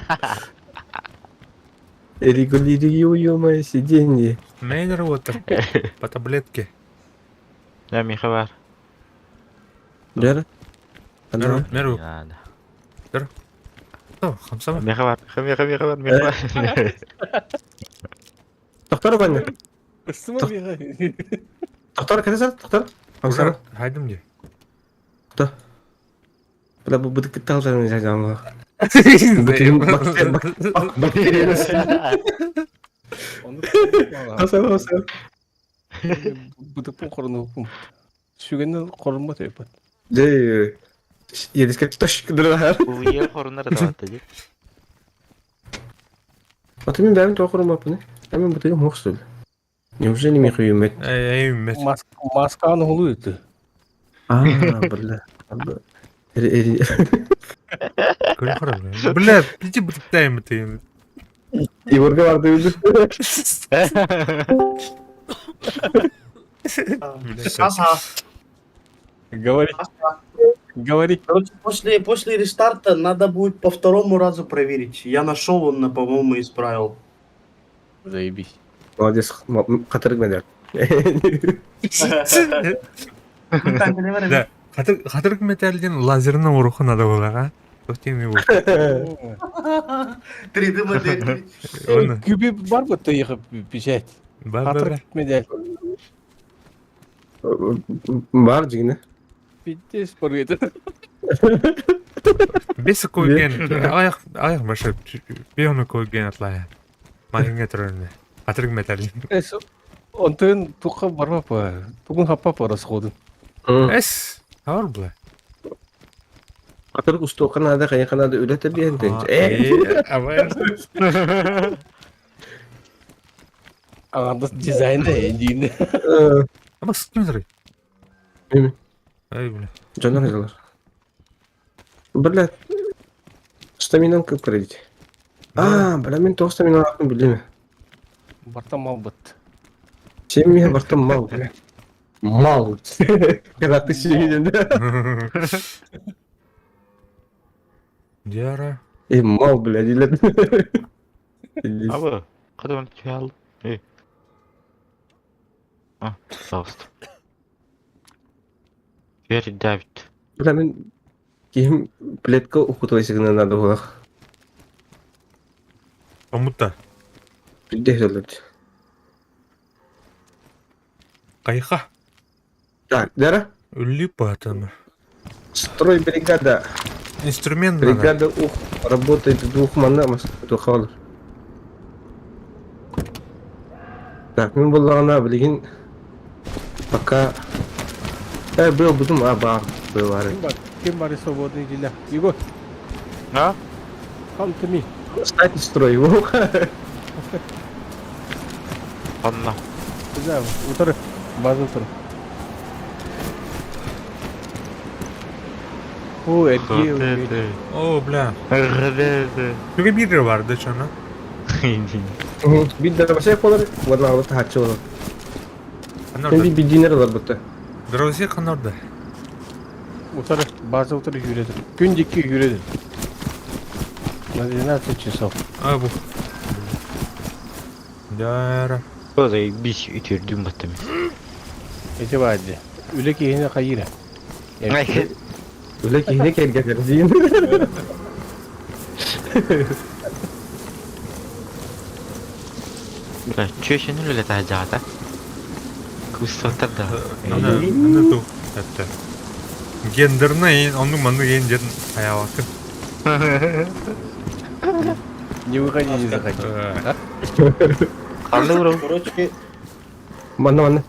Регулирую мое сиденье. Мейнер вот по таблетке. Да, Миха бар. Дьэ, Ана. Меру. Надо. О, хамсама. Миха бар. Миха, Миха, Миха бар, Миха бар. Доктор Ваня. Доктор, кәтесер, доктор. Хамсама. Хайдым дии. Бля, бу бытык талдан жажамы. Бактерия. Хамсама, хамсама. Бытыппын хорунуппун. Сүгэннен хорунма төйпөт. Дьэ, елиске тош кыдырар. Уе хорунар да батта ди. Аты мен бәрін тоқырым апыны. А мен бытыгым хоқсул. Неужели мен хуюмет? Эй, мет. Масканы хулу ити. А, бля. Эри Көрө хором. Бля, иди бытыктайм ты. Егорга барды үлді. Саса. Говори. Говори. Короче, после рестарта надо будет по второму разу проверить. Я нашел, он, по-моему, исправил. Заебись. Молодец, қатырық мәдер. Да. Хатырык металлден лазерный уруху надо было, а? Тоқтен его. 3D модель. Оны. Күбі бар ба тыйғы печать? Бар, бар, бар. Хатырык медаль. Бар жигіне. Пиздец бар еді. Бесі көйген. Аяқ, аяқ башы. Беоны көйген атлая. Мағинге тұрырны. Хатырык металл. Онтын туққа барма па. Тугун хаппа па расходын. Эс. Ауыр бұла. Қатырық усту қанады, қайын қанады үлі тәрбиен. Абай. Аңандас дизайн да дейін. Ама сыттым зыры. Неме? Ай, бля. Жанар жалар. Бля, стаминан көп кредит. А, бля, мен тоқ стаминан атын білеме. Барта мал быт. Сен мен бартым мал, бля. Мал. Караты сүйеден. Диара. Э, мал, бля, дилер. Абы, кадам чал. Эй. А, пожалуйста. Вери Давид. Бля, мен киім плетка укутывайсыгына надо было. Амутта. Билде жолдот. Кайха. Так, Дара, Үлі патамы. строй бригада. Инструмент надо. Бригада ух работает в двух манамах. Тухалар. Так, мен буллаҕына билигин пока. Э, был будум, а, бар, был бар. Ким бар? Ким бар свободный дела? Егор. А? Come to me. Встать строй его. Онно. Не знаю, утары. База утары. О, эрге. О, бля. Түге бир бар да чана. Bir дровосек болар, варна алып тахатчы болар. Ханорда. Şimdi bir diner alар бутта. Дровосек ханорда. Утары, база утары yürüdüm. Gün dikki yürüdüm. На 12 часов. А, бу. Дара. Бозай бис үтүрдүм баттым. Эти вади. Үле киһине хайыра. Үле киһине кэргэтэр диин. Бля, чөшөн үле тажаата. Кустаттар да. Аны, аны ту. Это. Гендерный, онну манну гендер аялакы. Не выходи, не заходи. Калды уру. Короче, Манна манна.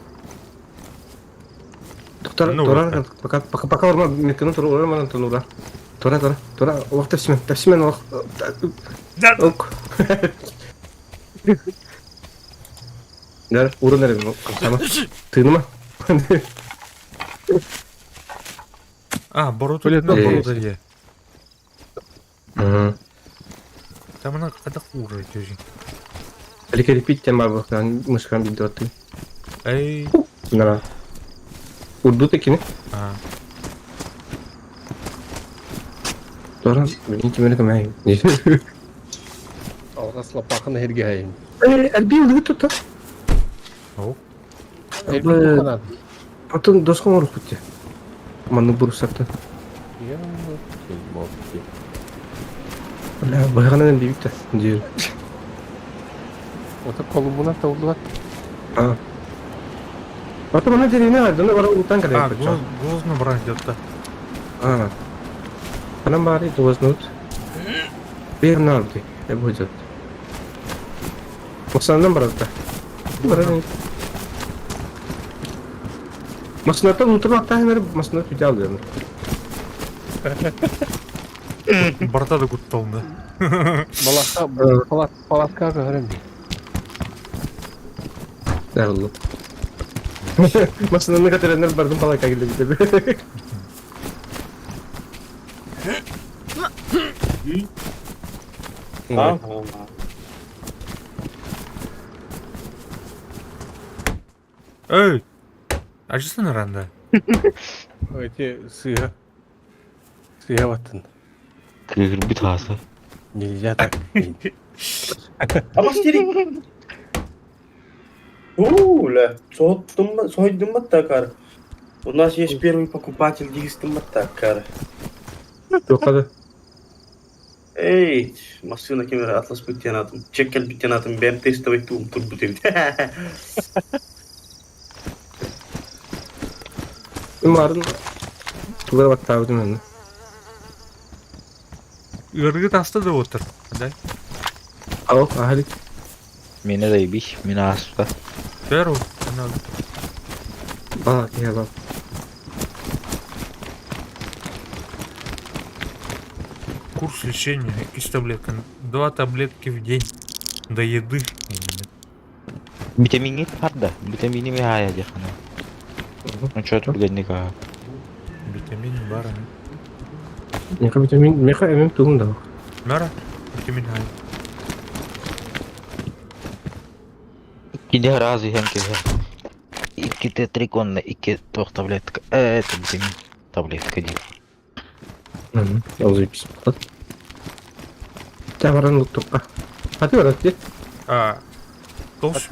Доктор, Ну, тура, вот пока пока пока урма меканы тура урма манна тура. Тура тура тура олох тепсимен тепсимен олох. Да. Ок. Där, урын эрэ хамсама. Тыыныма. А, Боруто, Блин, ну, э. Боруто е. Там она когда хуже тюжи. Аликерипит тем бар бахтан мышкан бидоты. Эй. Нара. Урду текини. А. Тура, билин кимери кемай. Алғас лапақын эрге хайын. Э, алби улы тута. О. Б- Атын доскон орук бутте. Манны бурсакта. Бля, байганан бибикте. Дир. Ота колумбуна таулуат. А. Ата мана деревня ардына бара утан А, кале. глаз, глазно брать идет-то. А. Анам бари дуазнут. Бир нарды. Э будет. Масандан баратта. Баран. Масната утырмакта хәнәр масна түтә алды. Барта да гуттолны. Балака, палат, палатка көрөм. Дәгыллы. Маснаны катереннәр бардым палака килде бит. а? Эй! А что на ранда? Эти сыга. Сыга баттын. Кыгырбит хасы. Нельзя так. А бастери. Уля, сойдум такар. У нас есть первый покупатель дигистым такар. Юкады. Эй, машина кемер Атлас бүттен чеккел бүттен атым, бәм тестовый туум тур бүтем. Марын тугар баттабы мен. Үргі таста да отыр. Да? Ал, ахали. Мени да ибиш, мени аспа. Беру. Ана. Ба, я ба. Курс лечения из таблеток. Два таблетки в день. До еды. Витамини барда. Витамини ми хая дехана. Ну чё тут глядника. Витамин бара. Меха витамин, меха эмем тугун да. Мара? Витамин А. Киде разы хем кеhe. Икки тетриконна, икки тох таблетка. Э, это витамин. Таблетка ди. Алзы пис. Та баран луктукка. Аты барат де. А. Толщ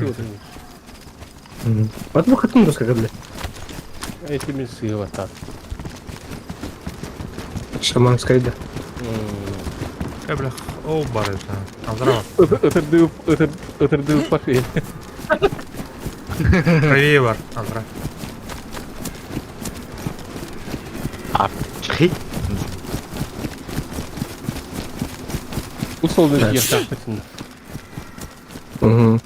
Аты бу хатын доска кадле. Эти мен сыга баттат. Шаманская да. Э, бля, о, бар это. Азрава. Ытырды, ытырды пошли. Правее бар. Азра. А, чхи. Усолды Да. ертақпытын. Угу.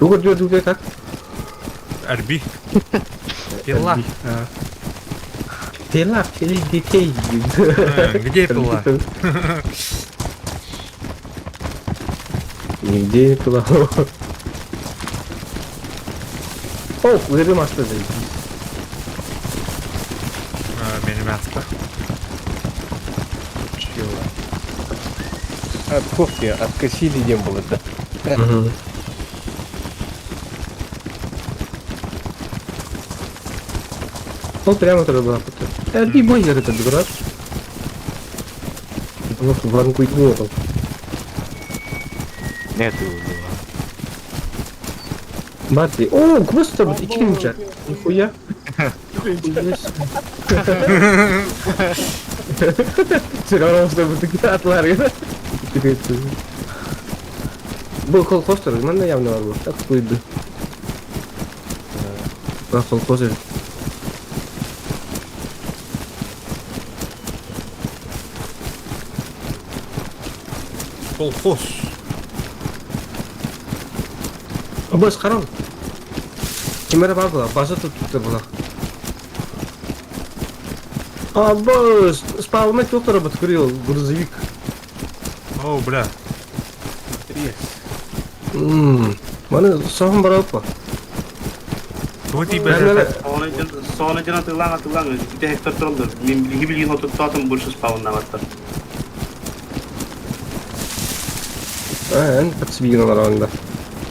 Дугар дюр дугар так. Арби. Пила. Пила, пили детей. Где пила? Нигде не пила. О, уверен, маста заебись. Мини-маска. От кофе, откосили не было, да. Угу. Ну, прямо туда была. Это бойзер этот брат. Ванку и Нет, Бати. О, господи, икинча. Нихуя. Все равно, чтобы такие атлары. Был колхоз, мен явно бар Так куйды. Был колхоз. Колхоз. Абас харам. Кимера бар была, база тут тут была. Абас, спавны тут работает, грузовик. О, бля. Маны соһун баралпа. Тугу тиийбэтэ? Соны жана тыллаң атыллаң, ите гектар тураллар. Мен билги билген отуттаатым больше спавннабаттар. Эн подсвигнул аранда.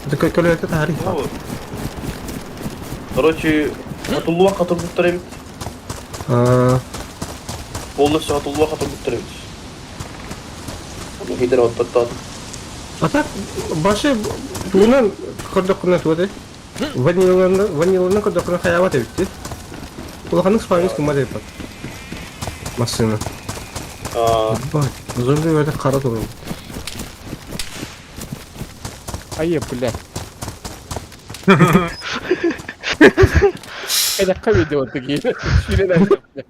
Это как это тариф. Короче, атыллуа катырбыттар эбит. А, Полностью атыллуа катырбыттар эбит. Оны хидер оттаттаатым. а так башы туунан көрдөккүнө туоте. Ваниланы ваниланы көрдөккүнө хаябат эбитти. Улаханнык спавнис кымат эбит. Машина. А, Бать, зомби это кара туру. Ае, блядь. Это как видео такие? Ширина, блядь.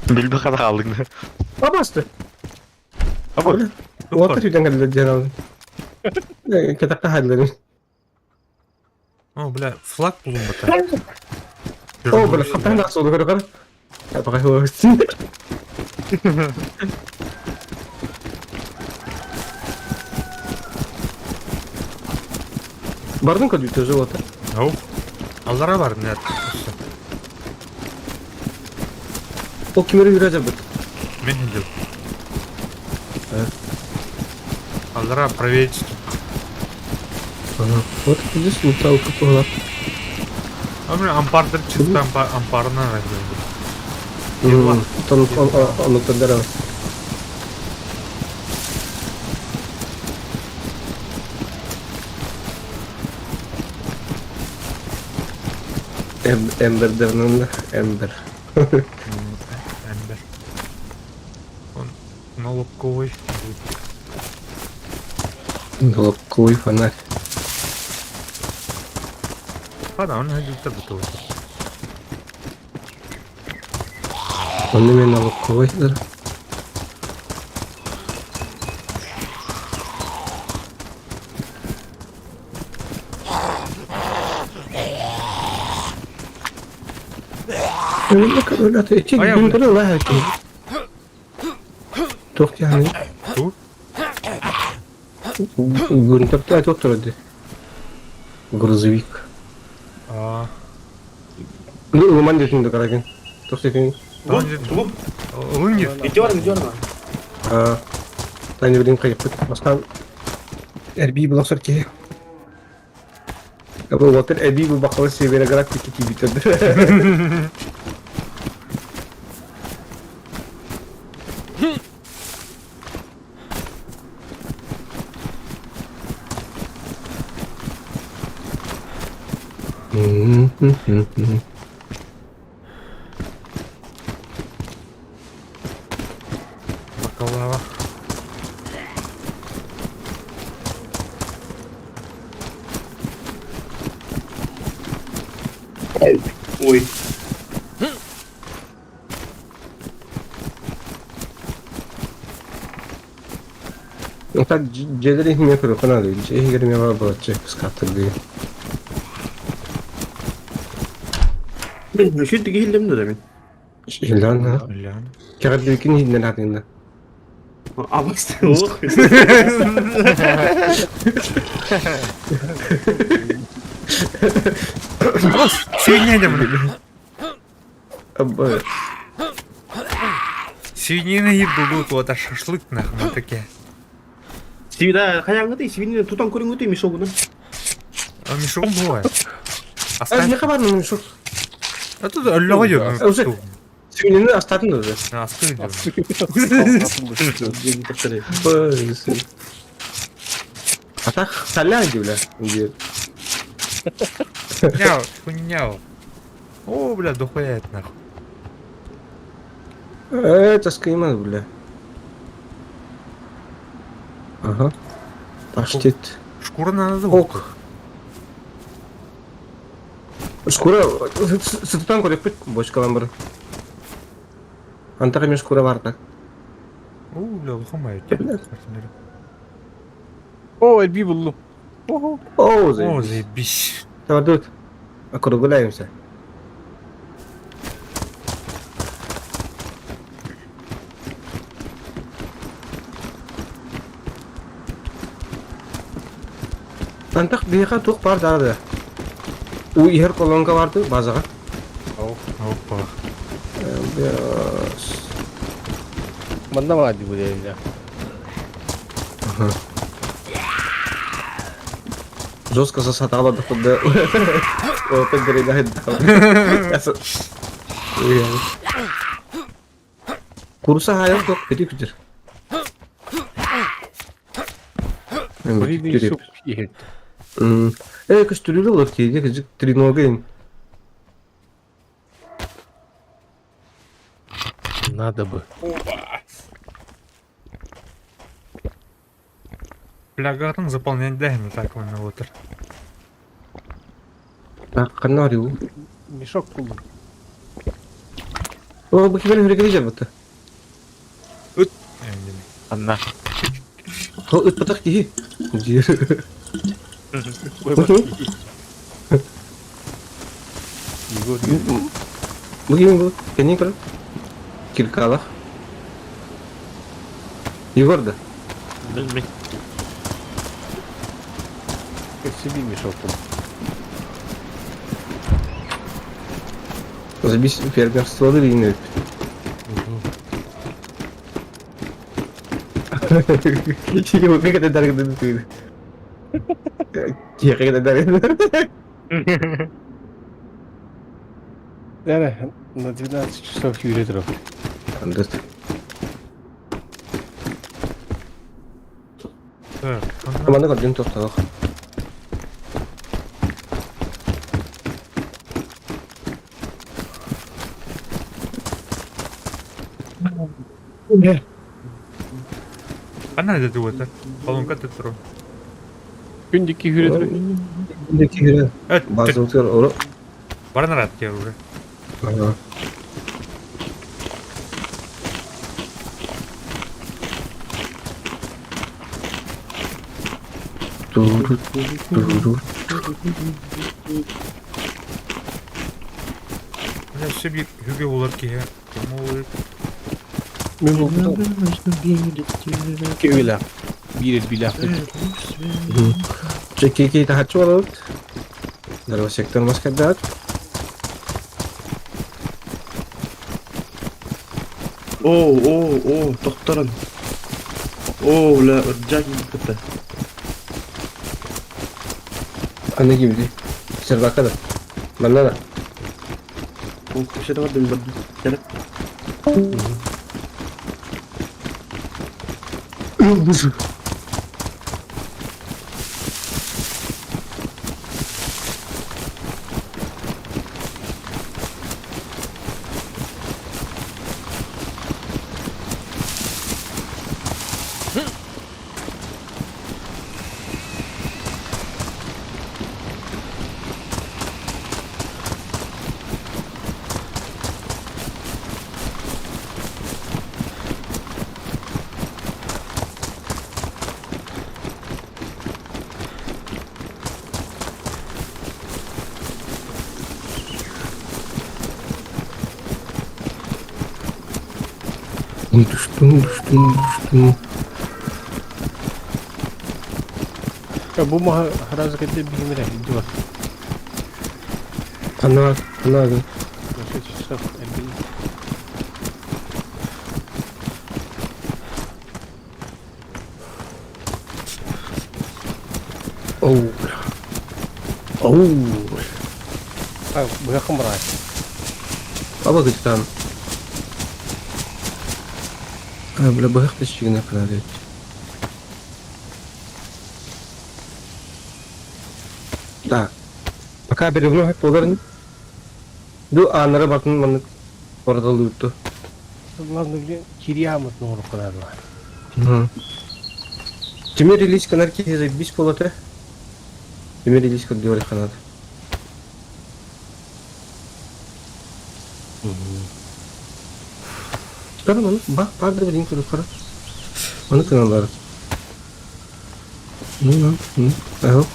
Билбе хата алдың. Абасты. Аба. Уотар үйден кэллэ диэн Кэтакка хаалларын. О, бля, флаг булун бата. О, бля, хатан да суолу көрө көрө. Пока Бардың көдү төзү отыр. Ау. Аллара бар, нет. Ол кимери үрө жабыт. Мен хилдим. Аллара проверить. Ага. Вот здесь лутал купила. А мен ампардыр чисто ампарына Тон он он он Эмбер дернында Эмбер. Эмбер. Он налобковый. Налобковый фонарь. Ладно, он хадилтер бутылы. Он именно налобковый, да? Туох яны. Ту? Гүнтер туох турады. Грузовик. А, Ну, луман десин караген. Туох десин. Тугу? Луннит. Идёрм, идёрм. А, Тани блин кайыппыт. Бастан Эрби буласыр ки. Абы ватер эрби бу бакалы севере графики тибитер. Бакалава. Ой. Ну так дьиэлэр иһиҥҥэ көрүөххэ наада. Дьиэ иһигэр эмиэ баар буолаччы скаттырдыы. Мен нүшүт киһиллим да мен. Иһиллээн ha. Лян. Кэҕэрдибиккин иһиннэн аатыҥна. Абас ох. Свинья демон. Абба. Свинина ебулут, вот а шашлык нахуй таке. Всегда хаяңгыты свинина тутан көрүңгүтү мешогуна. А мешок бывает. А Оставь. не хабар ну шо. А тут алло, Уже. Свинины астатын да. Асты. А так саля бля. Где? Хуйнял, хуйнял. О, бля, дохуя это нахуй. Это скриман, бля. Ага. Паштет. Шкура надо. Ок. Шкура, сытытан көрөкпүт, бочкалан бар. Антах эме шкура бар так. О, бля, лухамаю. О, эльби буллум. Ого. О, О, заебись. заебись. Давай тут. Округляемся. Антах биһиэхэ туох баар даҕаны. У иһэр колонка барды базаҕа. Опа. Манна баар дии бу Жестко засатала да куда. Опять дорогая. Курса хайыр тоқ бери күтер. Куриный суп иһит. Э, көстүрүлү олор тиеге кыжык тренога ин. Надо бы. Флягатын заполнять дай на так он на отыр. Так, канарю. Мешок буллум. О, бу кибер хүрекели жабыты. Анна. О, ыт патак тиһи. Ой, Егор, Бу ким бу? Кенин көр. Киркалах. Егор да. Билмей. себе мешок буллум. Забись фермерство да дейін Чего, как это дарк ты? Как это дарк? Да, на 12 часов юридро. Так, Команда көрдүн тоқталық. Она это вот, колонка ты тру. Күндүкки юридро. База утыр ору. Барнарат тебе уже. Ага. Туру, туру. У меня все хүге болар ки. Кому Мен булдum. Кевила. Бир билах. Чеки тахачу алут. Дарва сектор маскадат. О, о, о, тохторон. О, бля, жак кытта. Аны кимди? Сербака да. Манна да. О, кеше бардым бардым. Келе. Түстүм, түстүм, түстүм. Бу маһы сразу кэлдэ биһимирэ дьула. Ана, ана. Часов эргин. Оу. Оу. А, быһа барай. Аба гыттан. А, бля, быһах тысячигына канады. Так. Пока бревно хеп боларын. Ду анары батын маннык ордалыытты. Главное, блин, кириамыт нору канады. Тимир Ильич канар киһи заебись болоты. Тимир Ильич кырдыор канат. Çıkarım onu. Bak vardır bir link yukarı. Onu kanallar. Ну, ну, ну.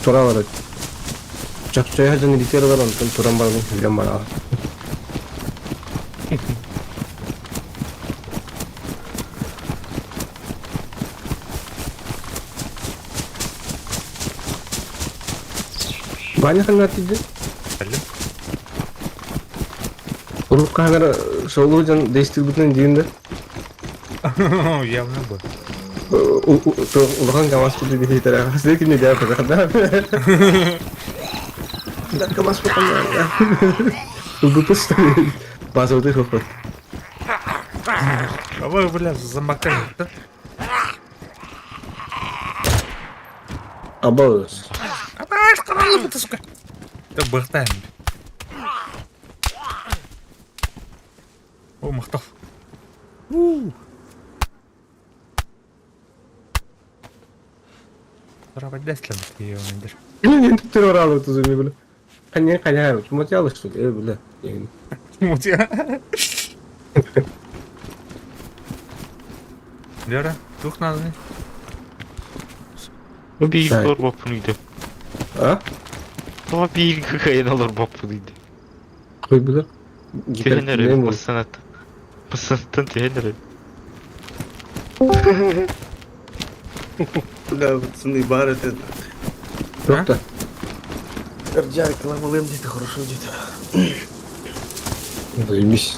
Тура бар. Чакчая жан ритер бар, онтон туран бар, билен бар. Баня ханна тиде? Әлі? Урук ханара шоулу жан действительно дийинде. Явно бы. Улахан камас куду бихи тара. Хасды кимне дия фата. Да камас куду. Выпуск. Базовый хопот. Давай, бля, замокай, да? Абалыс. Абаш, қаралы бұты, сука. Да бықтайын. О, мақтал. У. Тұра бәдәсләм, ендер. Не түр оралы тузуми бля. Қане қане, материалы что ли, бля. Лера, тух надо. Бу биир Так. олор боппун үйдө. А? Тоҕо биир кыайан олор боппун үйдө. Қой бля. Түһэн эрэ массанат. Массанаттан түһэн эрэ. Бля, пацаны, бар это... Жоқ та. Рджа, рекламалым где-то, хорошо где-то. Заебись.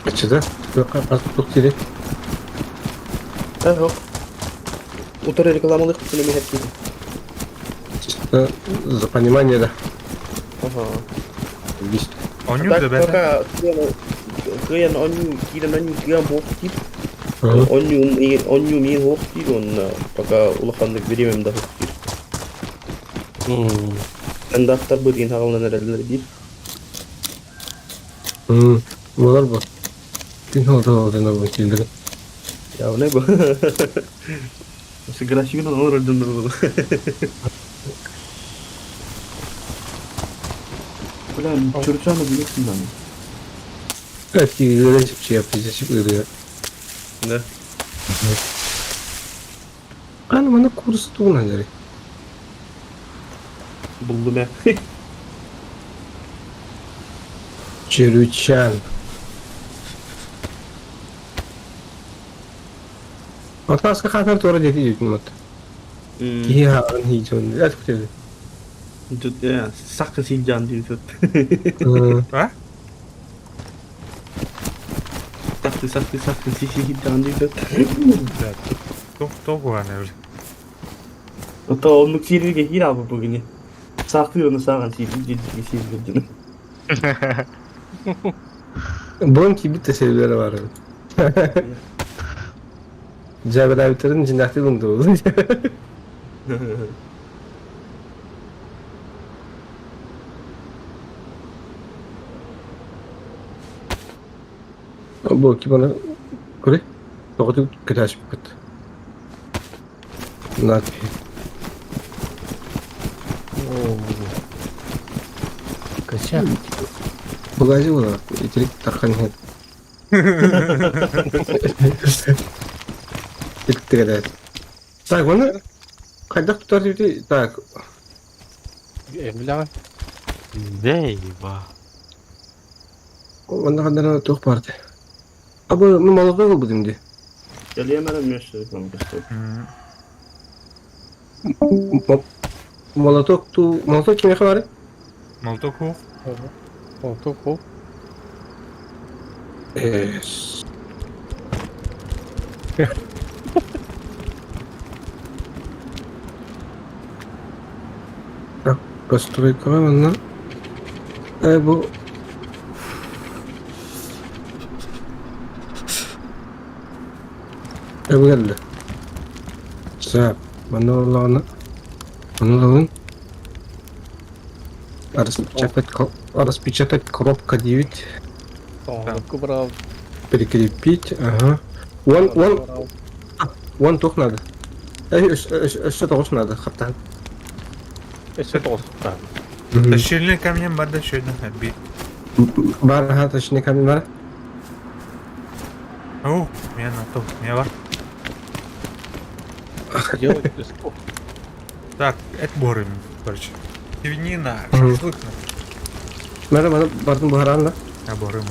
А что, да? Тух тире. Да, жоқ. Утары рекламалых пацаны меня хәтті. Чисто за понимание, да. Ага. Заебись. Оню Так, да бәті. пока кыян оню, кирен оню, кыян бок тип. Ага. Оню, оню мин хок тип, он пока улаханнык беремем да хок тип. Андақтар бұрген хағалынан әрәлер дейір. Болар bu. Күн oldu oldu ne bu kildirin. Я не бу. Согласен, он рожден был. Бля, чурчаны билесің да. Evet kildirin şey yapacağız şimdi. Да. Аны мана курс тугунан жарый. Булду мә. Чирючан. Атаска хатар тура дети жейтін мат. Кихи харын хейджон. Әт күтеді. Тут сақын синжан дейін тут. А? Сақты, сақты, сақын синжан дейін тут. Да, тоқ оған уже. Ото оннук сирге кир албы бүгүнү. Сақты оны саған сирге сирге. Бұның кибит те себелері бар. Жабырабитерин жинакты бұнды. Бу кибана көрө. Тоғытып кіташып кіт. На Кача. Бугажы була. Итерик тархан хет. Иттигедет. Так, оны қайда тұтар деп Так, Бля. Дей ба. Онно ханнара туох баар этэ? А бу молоток ылбытым дии. Кэлиэм эрэ мүөссө көстөр. Молоток туу молоток кимиэхэ баарый? Молоток хух. Молоток хух. Эс. Так, постройкаҕа манна э бу Эбгэллэ. Сап, манна буоллаҕына ону ылабын. Распечатать, распечатать коробка диэбит. Прикрепить, ага. Уон, уон, уон туох надо? Өссө тоҕус надо, хаптаан. Өссө тоҕус. Тащильный камнем бар да шөйдөн харби. Бар, ага, точнее камень бар. О, мен атыл, не бар? Делать доску. Так, это борым, короче. Свинина, шашлык. Мара, мана бардым буһаран да. А борым.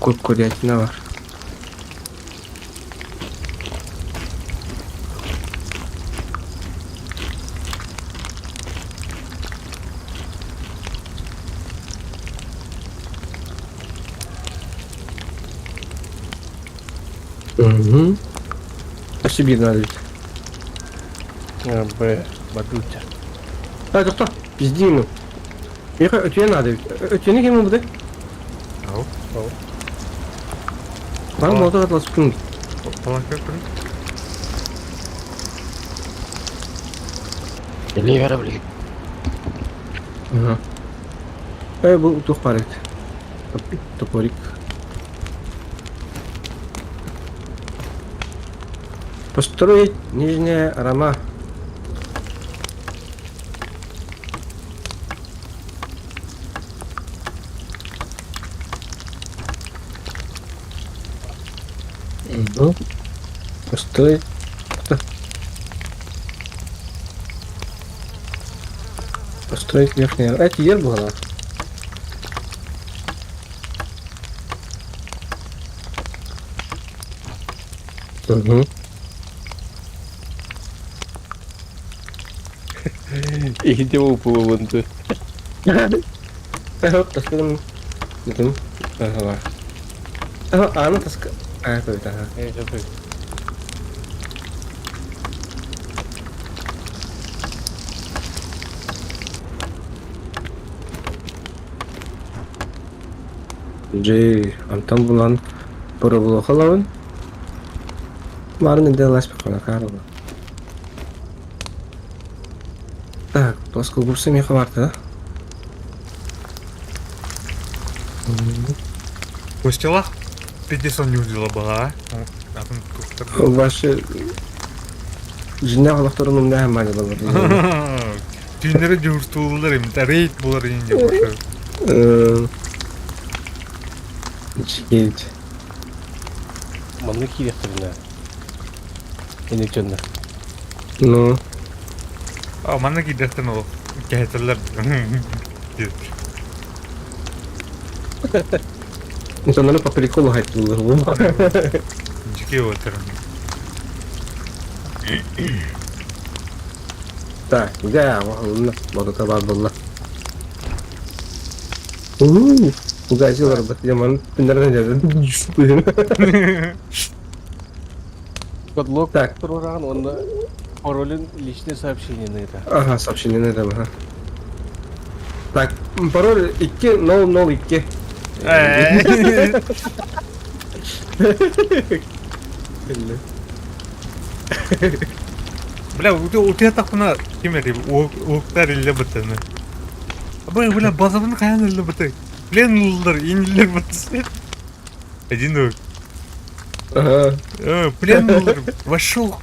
Кур курятина бар. Угу. А себе надо ведь. Б. Бадутя. А, это кто? Пизди ему. Миха, өтүе надо ведь. Өтүені кем болды? Ау. Ау. Бана молоток атласпын. Паланка көр. Ливера, блин. Ага. Э, бу туох баар эбит. Топорик. Построить нижняя рама. Угу. Построить. Построить верхняя. А это ер была. Угу. Иһити упулубун ту. Тасканым. Нетим. Ага. Ага, аны таска. А, это ага. Джей, антан булан боробулохалабын. Барын инде ласпекона карла. Так, плоскогубцы меха барда, да? Костела? Пятьдесят не удила была, а? Ваши Жиннах олохторун умнаһа маалалар. Түүннэри дьууртууллар им, рейд булар инде башы. Чигит. Манна киириэхтэринэ. Эник дьоннор. Ну. А, манна киирдэхтэн ол кэһэтэллэр. Онно по приколу хайттылар. Дьикий отыр. Так, дьэ, оһолунна, бодото баар буолла. Уу, угазилар бат яман түннэринэн дьэ. Кодлок Так. туруораҕын уонна паролин личное сообщение это. Ага, сообщение там, ага. Так, пароль 2002. Бля, утуйа тахпына ким эри уоктар илле бытыны. Бля, бля, базабын хайан илле быты. Плен ыллар, инлер быты. Один ук. Ага. Плен ыллар, вошел.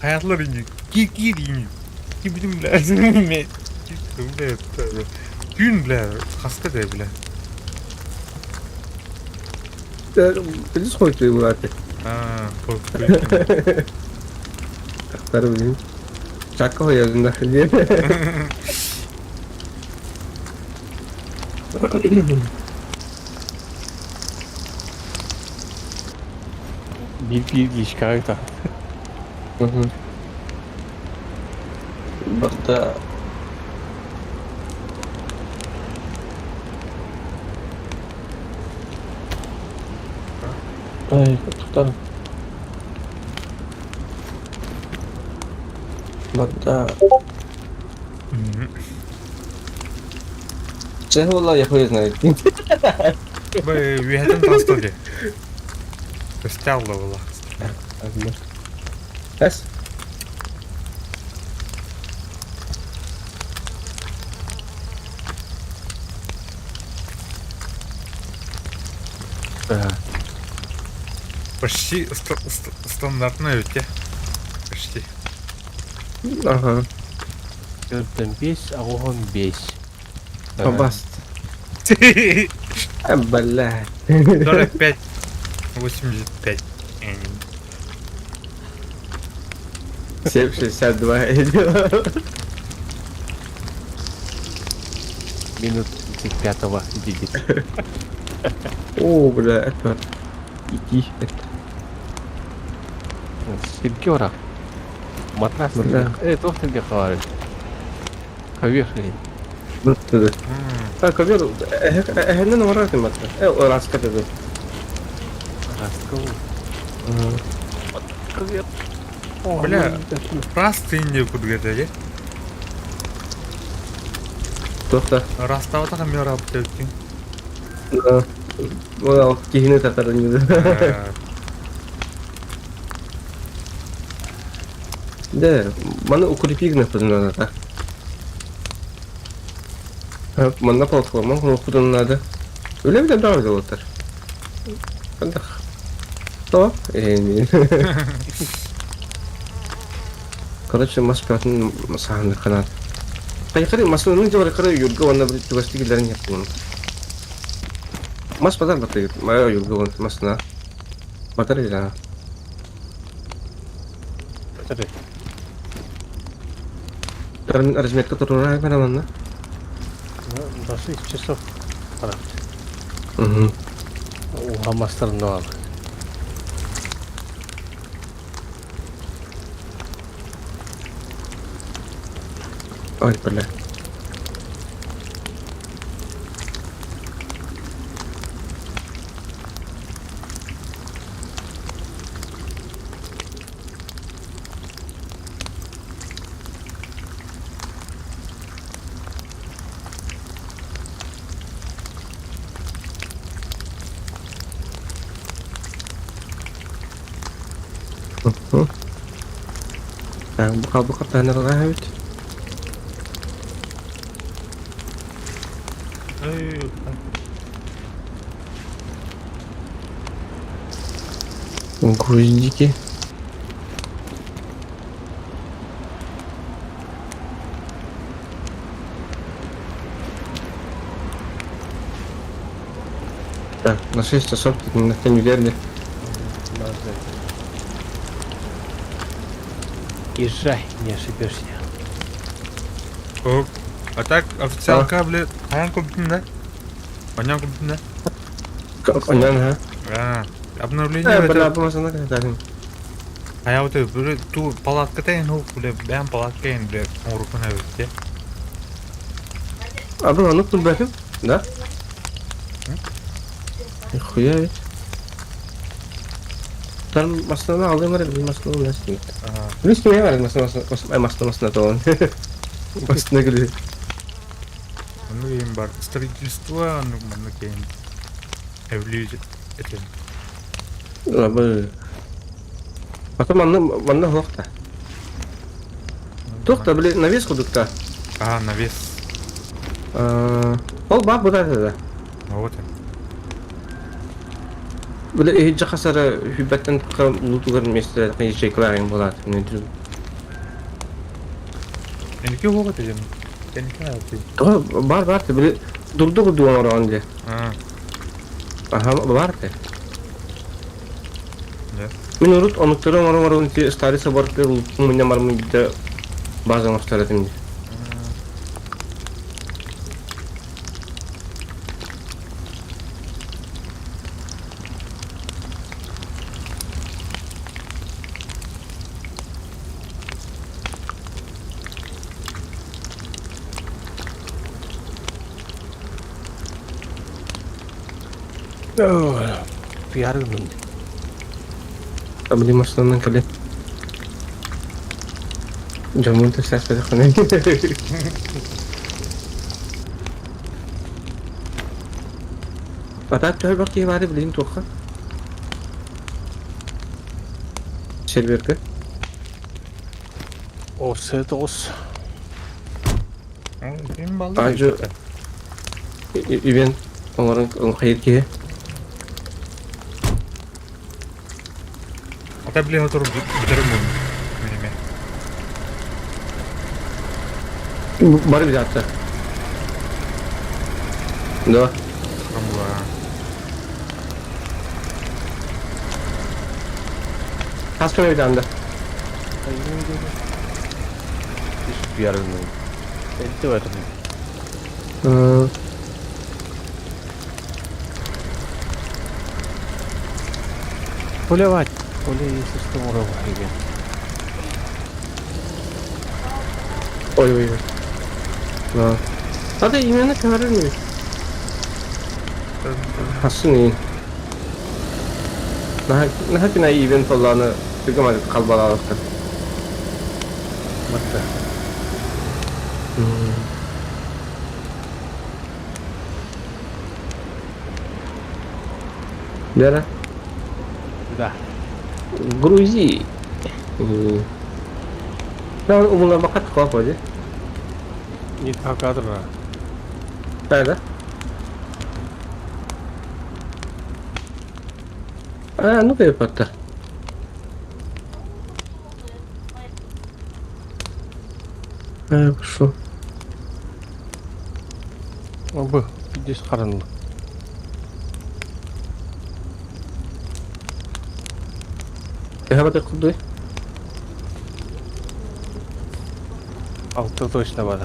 Хаятлар инди. Ки ки инди. Ки билим бля. Бля, Түүн бля, хаста да бля. Билис қойды бұларды. А, Тақтары білейін. Чакка хойодун да диэн. Биир-биир личкаҕа ыта. Барта Ай, тутан. Барта. Чэ, буолла, я хуй знает. Б үөһэтин таҕыста дии. Көстө алла буолла. Эс? Почти стандартная ведь, Почти. Ага. Төртөн бес, аҕуһун бес. Баст. Бля. 45, 85. 7,62. Минут 35-го видит. О, бля, это... Иди, это... Сирге ора. Матрас. Бля. Э, туох сирге қалар. Ковер. Вот туда. А, ковер, эһэннэн оҥорор этим матрас. Э, раска тады. Раска. Ковер. Бля, раз ты не кудгетели. Туохта? Растабата камера аптектин. Да. Ол киһини татарын Да, маны укрепить надо так. Манна платформа худун надо. Үлэ билэ баа делотар. Кандах. То? Э, Короче, мас пятын саһаны канат. Кайкары масының жабар кары юрга онна бир түгәсти килерин япкын. Мас базар баты, мая юрга он масына. Батар да. Разметка турура бараманна. На 6 часов. Угу. Уһамастарын ал. Ой, бля. Угу. Так, бука-бука танырга бит. Груздики. Так, на 6 часов тут на не верли. Езжай, не ошибешься. О, а так официалка, бля, хаан купдун да? Онян купдун да? Как онян, ха? А, обновление Э, бля, это... бу масына кайтатын. А я вот это, бля, ту палатка тайын, бля, бэм палатка ин, бля, оңрукуна бит, А, бу аны кул бәкем? Да? Нихуя ведь. Там масына алдым бар, бу масына ул нәрсә. Плюс кем бар масына масына масына масына толон. Масына гүле. Ну, им бар. Строительство, ну, маны кейин. Эвлюз, это... Бу. Потом манна манна хокта. Тохта, бля, навес кудукта. А, навес. Ол бар бу да да. Вот он. Бля, иһи жахасара хүбәттен кым лутугар месте ячейкалар булат. Эники хогат дедим. Эники алты. То бар бар те бля дурду куду оңорон А, Ага, бар те. Да. Мин урут онуктары оңорон ти старый собор те лутун меня мармын бите. База оҥостор этим дии. Пиар гынным. Абили массыынанан кэлин. Дьоммун төссөөспөтөххүнэ. Атаат төһө элбэх киһи баары билигин туохха? Сервергэ. Офсет оҕус. Ким балды? Ажы ивент оҥорон хайыр киһи. Ата блин отур бүтэрим мун. Минеме. Бары билятта. Да. Хамла. Хас көмө билянда. Эти бар. Полевать. Поле если что мурова ивент. Ой ой ой. Да. Ата именно көмөрөр Хасын Наха кина ивент болланы түгөмө калбалалыктар. Батта. Лера, Да. грузи. Да, умула бакат кылап Не кадр. Да, А, ну кайпатта. А, пошел. Бу здесь харанлы. Төһө бата кудуй? Алты точно бар.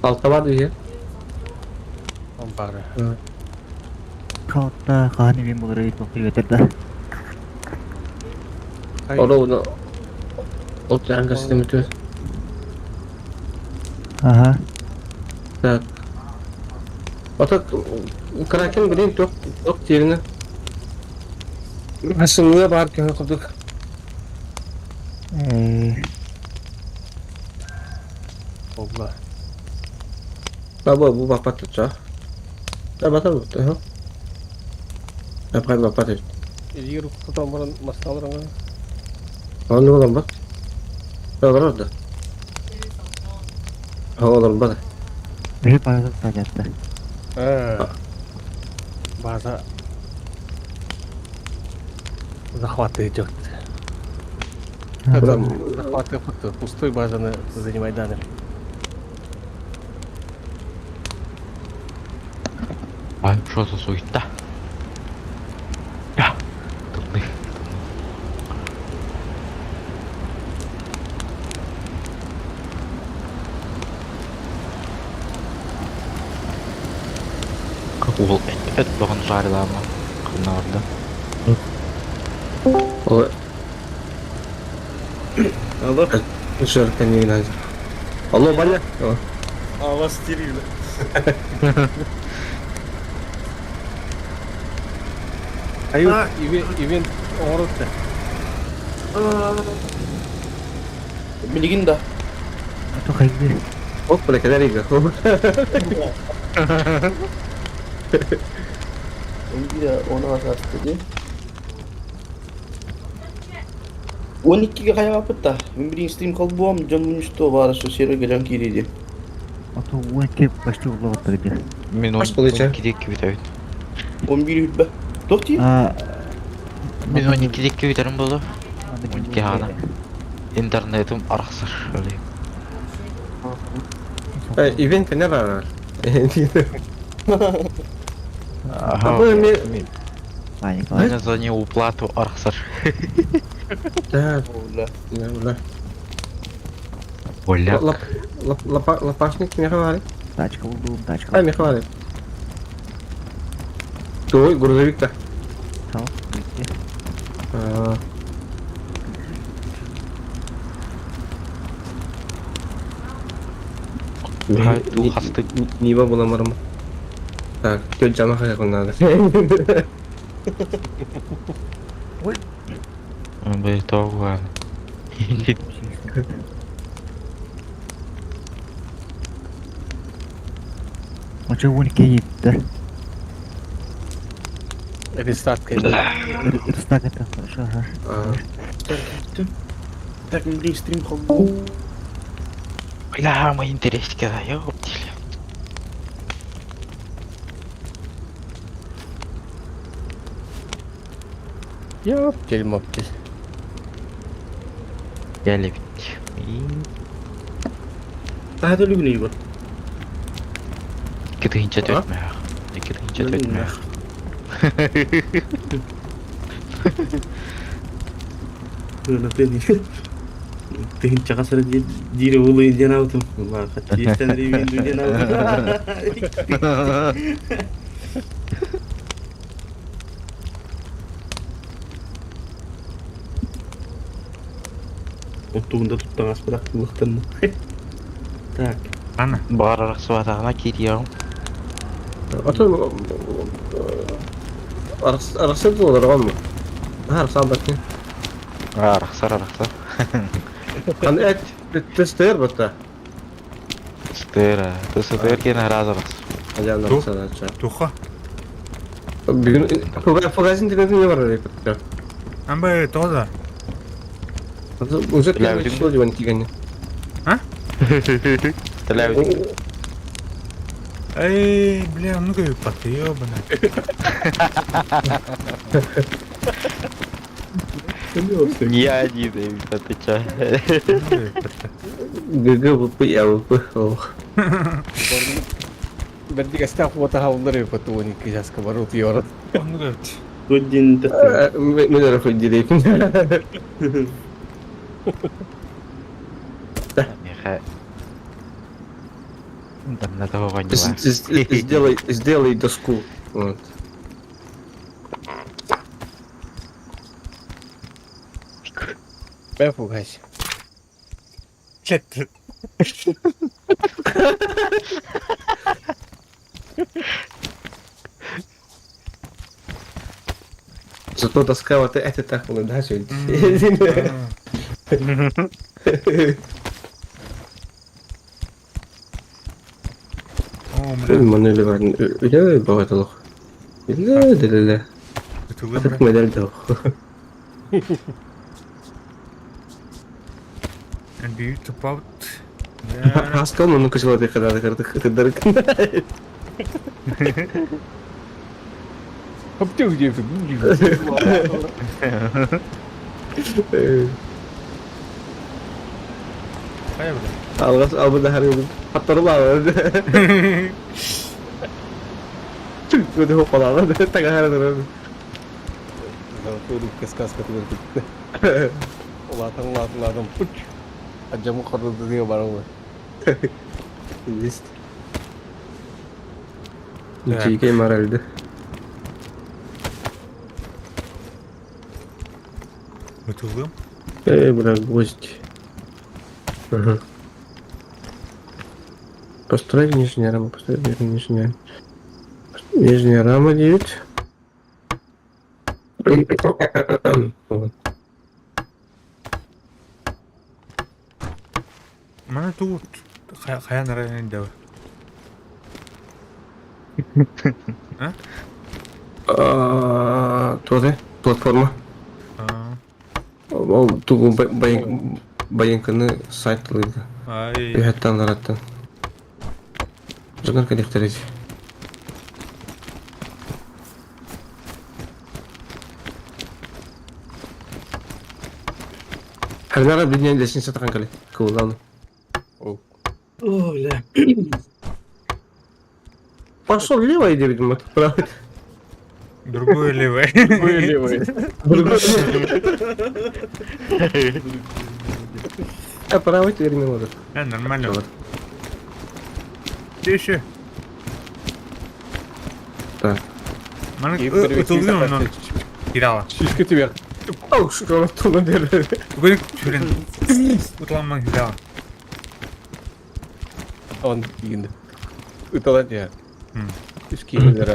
Алта бар дүйе. Бары. Калта хааны мен булар өйт бакый өтөр да. Оро уна Ол жаңга система Ага. Так. Ата Кракен билин ток ток терини. Хасыңга бар көһө кудук. Обла. Баба бу бапат ча. Да бата бу та. Апай бапат. Илгер тутан баран масталарыңа. Аны булам бак. Олар да. Олар бак. Бир база таятты. А. База захват идет. Захват пустой базаны занимай данные. Ай, что за суета? Я. Тумны. Ол эт бағын жарылама. Қына орда. Ол Алло. Жыр канигна. Алло, Ваня. А, вас стерили. Аю ивент оңоротты. Билигин да. Ато хайды. Оп, бля, кадар ига. Bir onu dedi. 12-ге каяга да. Мен бир стрим кылып жон мунчто бары ошо серверге жан кириди. Ато 12 почти улап отыр Мен Аш получа. 12-де битәбит. 11 хүтбе. Тохти? А. Мен 12-де битерим болду. 12 ана. Интернетим арахсыр. Ивент не бар. Ага. Бу мен Николай. За неуплату арахсар. Да, да, да. Оля. Лопашник Михайлович. Тачка булдум, тачка. А, Михайлович. Твой грузовик-то. Сау, выйти. Нива була марма. Так, тетя Джана как надо. Ой. Б того. А чего не кинет-то? Рестарт кайда. Рестарт это хорошо, ага. Так, блин, стрим холл. Бля, мои интересники, да, ёптили. Ёптель-моптель. Я лепить. Да, это люблю его. Кытынча төтмэх. Кытынча төтмэх. Тыһынча хасара дире улы индиан аутум. Ла хатчистен ривин индиан аутум. Оттугунда туттан аспыдак лыктын. Так. Ана. Барарак суатагына кириям. Ото арахсыр доллар он. Арахсар бакны. Арахсар, арахсар. Ан эт тестер бата. Стера. Тестер кен разарас. Ажан арахсар ача. Туха. Бүгүн фугазин деген не бар эле. Амбы тоже. Уже первое число диван кигәне. А? Эй, бля, ну-ка ёбана. Не один, отвечаю. ГГ ВП ЛВП. Бәрдик астах вот хаулары патуни кижаска барут yorат. Ну-ка. Годин Мен рафа дирейм. Сделай, сделай доску. Вот. Бә фугась. Чет. Зато доска вот это так было, да, сегодня? О, бля. Манели бар. Үле багатылык. Үле деле. Тылым. Медаль дох. Бьют about. Хаскал ну кычыла дек кадar кырдык кыдырык. Хоптю где Алгас албы да хары хаттарыла. Түк өдө хопалалы тага хары. Золотой рыбка сказка түгел. Улатан улатан улатан пуч. Аджамы корды диye барылы. Есть. Жеке моральды. Бытылым. Эй, бля, гвоздь. Ага. Построй нижняя рама, построй нижняя. Нижняя рама 9. Вот. Мана тут хаян район дәве. А, Тоже платформа. Ол тугу баянканы сайт лыгы. Ай. Бихаттан нараттан. Жонар кадихтереди. Харнара биднен лесин сатакан кале. Куланы. О, бля. Пошел лево иди, видимо, право. Другой левый. Другой левый. А правый теперь не может. Э, нормально. Ты еще. Так. Маны ытылгын онон кирала. Шишка тебе. Ау, шоколад тула берді. Бүгін сүрен утламан кирала. Он киинди. Ыталат я. Үс киинди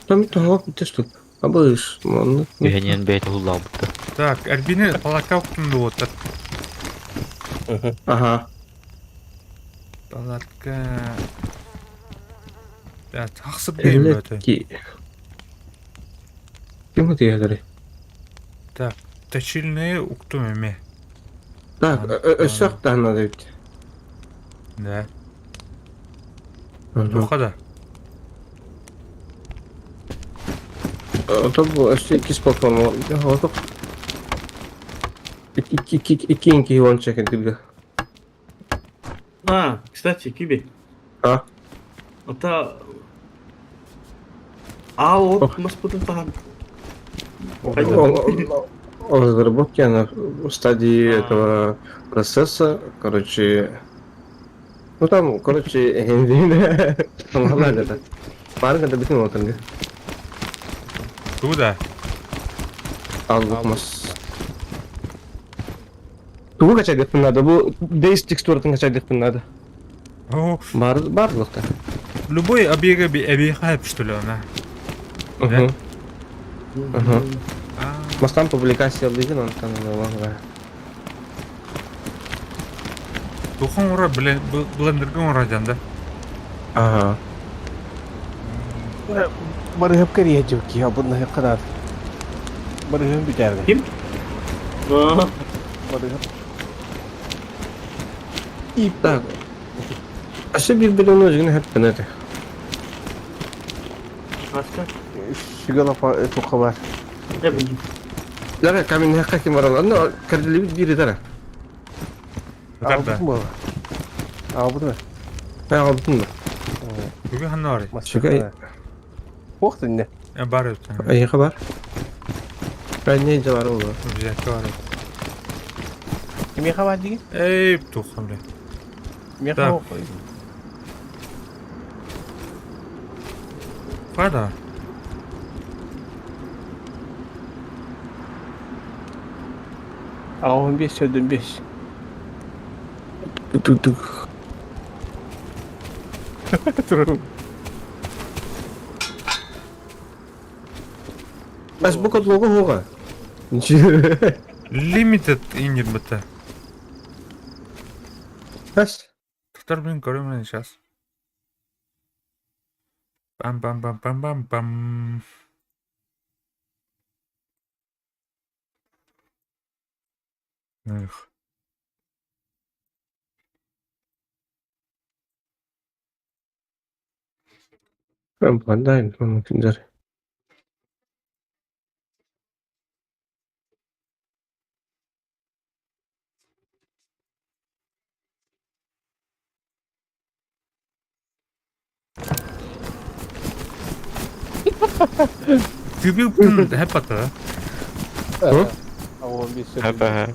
Там того, ты что? Абыш, он. Үһэниэн бэйэтэ хуллаабытта. Так, Альбины палатка уктунду вот. Ага. Палатка. Так, тахсып дейм бөтө. Ким это ядери? Так, точильные уктум эме. Так, өссөк тахна дейт. Да. Тухада. Ото бу өссө иккис платформа. Ото. Икки вон чекен тилге. А, кстати, Киби. А? Это... А, вот, нас потом там. Разработки, она в стадии этого процесса, короче, ну там, короче, это. Парк это битин вот Туда. Аллахмас. Тугу качай надо, бу бейс текстуратын качай надо. Бар барлыкта. Любой объега объега что ли она. Угу. Угу. Мастан публикация деген он там да. Тухан ура блендерге ура да. Ага. Барыһып кэрийэ киһи бу ханат. Барыһым бүтәрде. Ким? Барыһып. И так. Асы бир билен өзүнө хеп это. Başka? Шигала туха бар. Ne bileyim. Лара камень хакка ким барал. Ну, кардили бири дара. Тарда. Албытын була. Албытын. Мен албытын да. Бүгүн ханна бар. Шугай. Охты не. Бар өтөн. Айга бар. Ben ne var oldu? Взятка бар. Кимге хабар деген? Эй, тухам бля. Кимге Так. хабар? Фада. А 15 сөдөн 5. Тук-тук. Туру. Бас бу код лого хога. Limited инер бата. Бас. Тутар блин көрөм сейчас. Пам пам пам пам пам пам. Эх. Ben bandayım. Mümkündür. Күбү хеп бата. Hı? А 15 сөдөн. Хапа.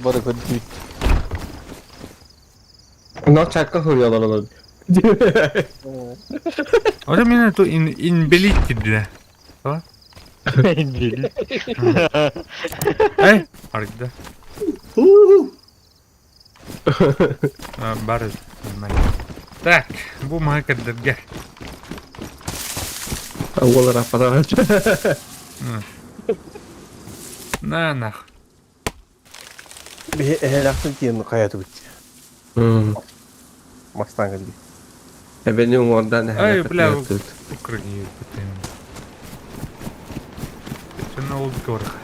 Бары көрдүк. Onlar çakka soruyorlar olabilir. Ото мен ту ин инбелит кирдиле. Эй, аргда. Бар нормально. Так, бу мага кирдерге. Олар аппарат. На нах. Бе элахтын тиен каяты бит. Мастан кэлди. Эбени oradan Ай, бля, Украина. Это на олд горах.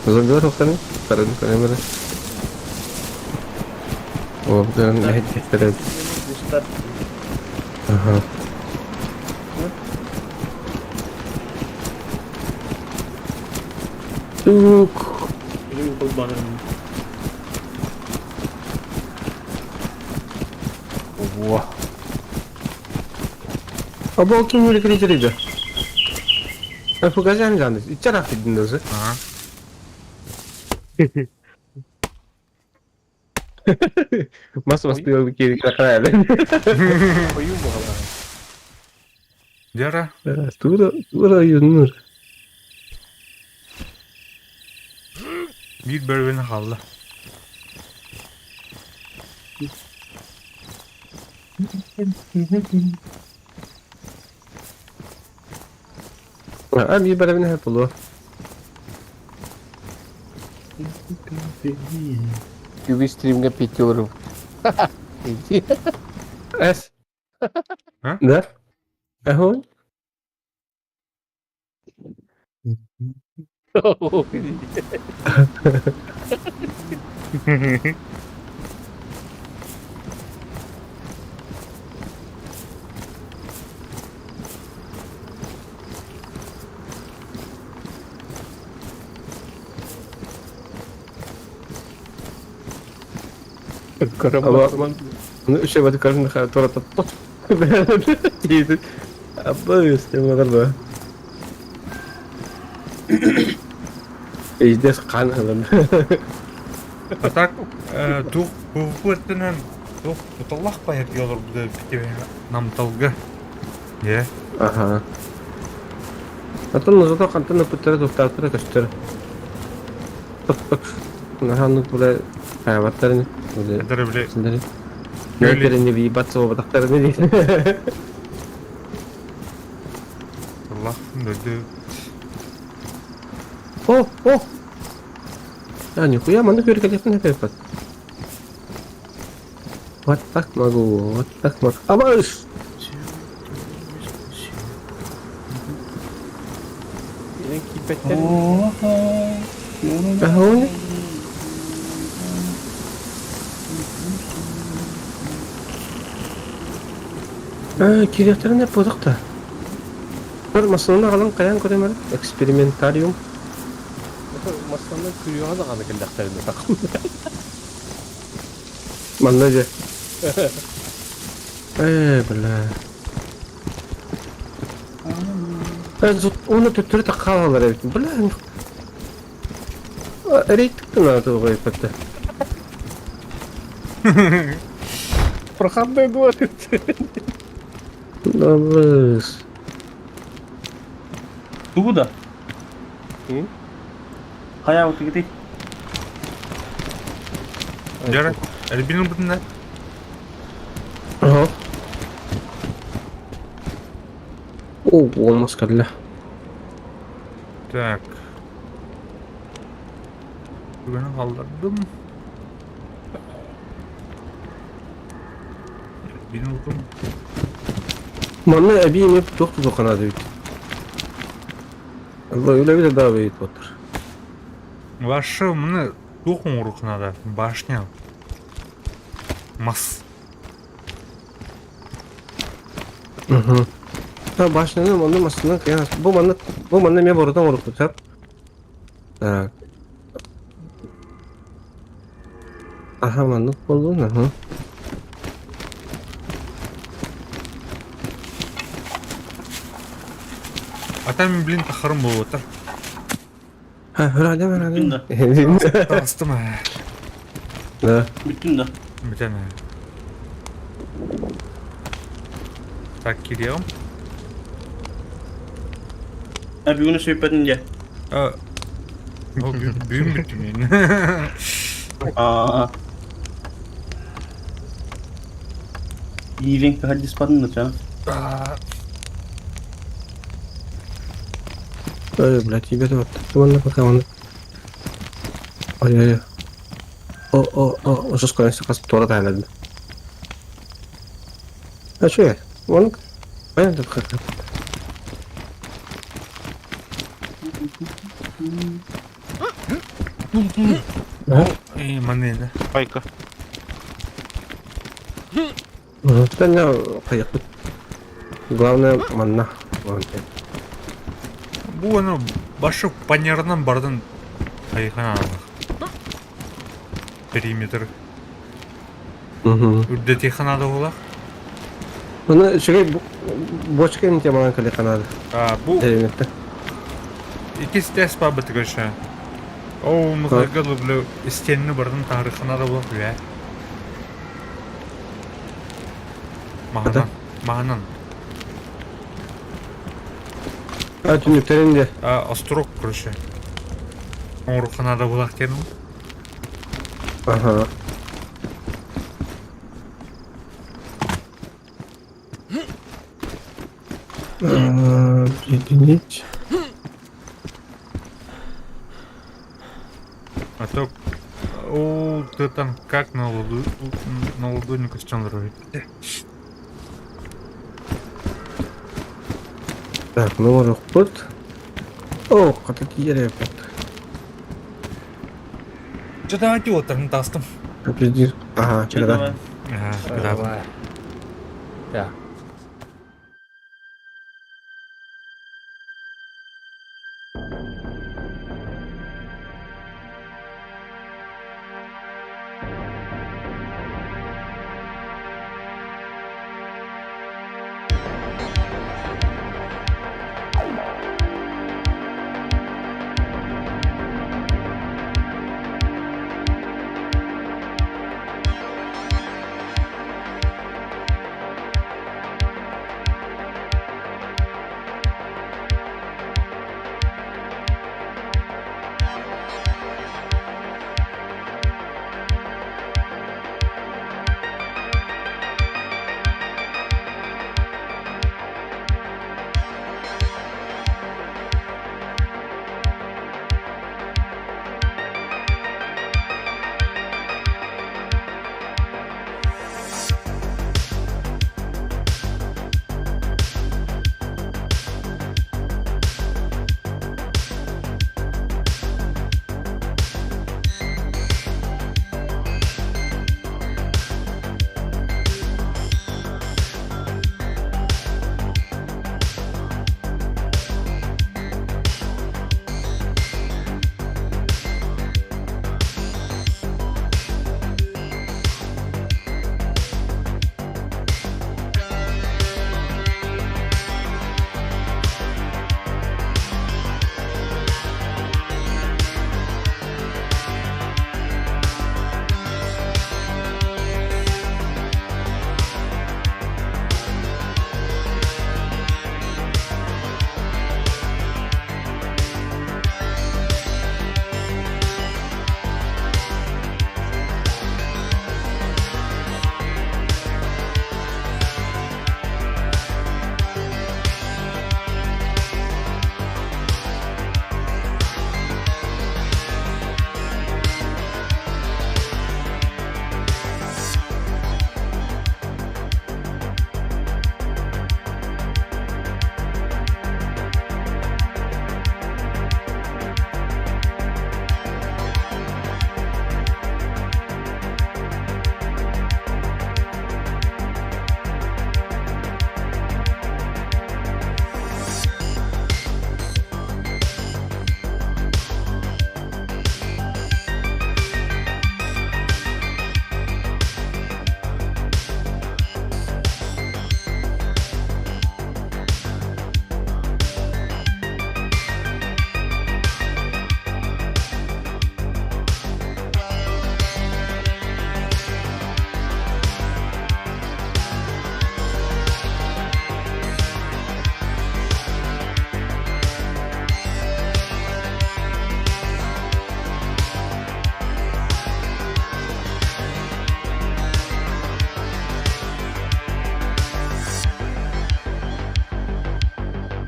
Зомбилар тоқтаны? Қарадым, қарадым. О, бұдан әйттер. Ага. Тук. Benim kullanırım. О. Або ким үре киречерейді. Фугазян жаны. Иччар ақ дедin өзі. Ага. Мас мас тыыл кири крахали. Ойу буолла. Дера. Тура, тура юнур. Биир бөрүнү хаалла. А би барабин хэ болу. Юби стримге пятеру. Эс. А? Да? Ахун? Ну, еще вот каждый тора топ. Абы, стемалар Издес қан алын. А так, тух куттынан тух туталлах байыр диолор бу бите намталга. Е. Ага. Атын зато кантын пүттері тоқтаттыры көстер. Наханны бұлай хайваттарын. Это бile Сендер. Нөтеріне бейбат соғыбатақтарын дейді. Аллах дөдө. О, о! А, нихуя, маны көргелепін әпепат. Вот так могу, вот так могу. Абаш! Ага, А, керектеріне подықта. Бір масылына қалан қаян көремір. Экспериментариум. Масланы күрүөҕэ даҕаны кэллэхтэринэ таххын. Манна же. Э, бля. Э, зут, оны төттөрү таққалалар эбит. Бля. Рейттік надо қойып Проходной двор. Да, быс. Тугу да? М? Хайа вот гити. Дера. Альбину бутында. Ага. О, болмас кәділі. Так. Бүгүн калдырдым. Альбину бутун. Манна әби емеп тоқты тоқанады бит. Алла өлі бит да бит отыр. Вашы мына тухун урукунада башня. Мас. Угу. Та башняны манна масынан кыян. Бу манна бу манна мен бордан орып тап. Так. Аха, манна болду, аха. А там, блин, тахарым болуп отыр. Ха, хөрәдем, хөрәдем. Тастым. Да. Бүттүн да. Бүтән. Так, кирием. А бүгүн сөйпәтин же. А, бүгүн бүттүм мен. Аа. Иирен кахадис патын да чана. Ой, блядь, ребята, вот манна пока он. Ой, ой, О, о, о, уже скоро все тора тайлады. А что я? Вон, понятно, как. Эй, манена. Пайка. Да не, поехали. Главное, манна. Бу аны башы панерынан бардын айхан Периметр. Угу. Үрдетихан ады олақ. Оны үчүгэй бочка эмтиэ маҥан кэлиэххэ наада. А, бу Дэриэбинэттэн. иккис тест барбытыгар еще. Ол музыка люблю стенни бардын тарихына да булах үе. Маһынан, маһынан. А, түннүктэрин де. А, острог, короче. Оңрухана да булах диэн Ага. Объединить. А то о, ты там как на ладу, на ладони костюм рубит. Так, ну орохпут. О, хата тиийэр эбиппит. Что давайте вот там тастым. Капиздец. Ага, Чэ, чэ, давай. Ага, да. Давай. Так.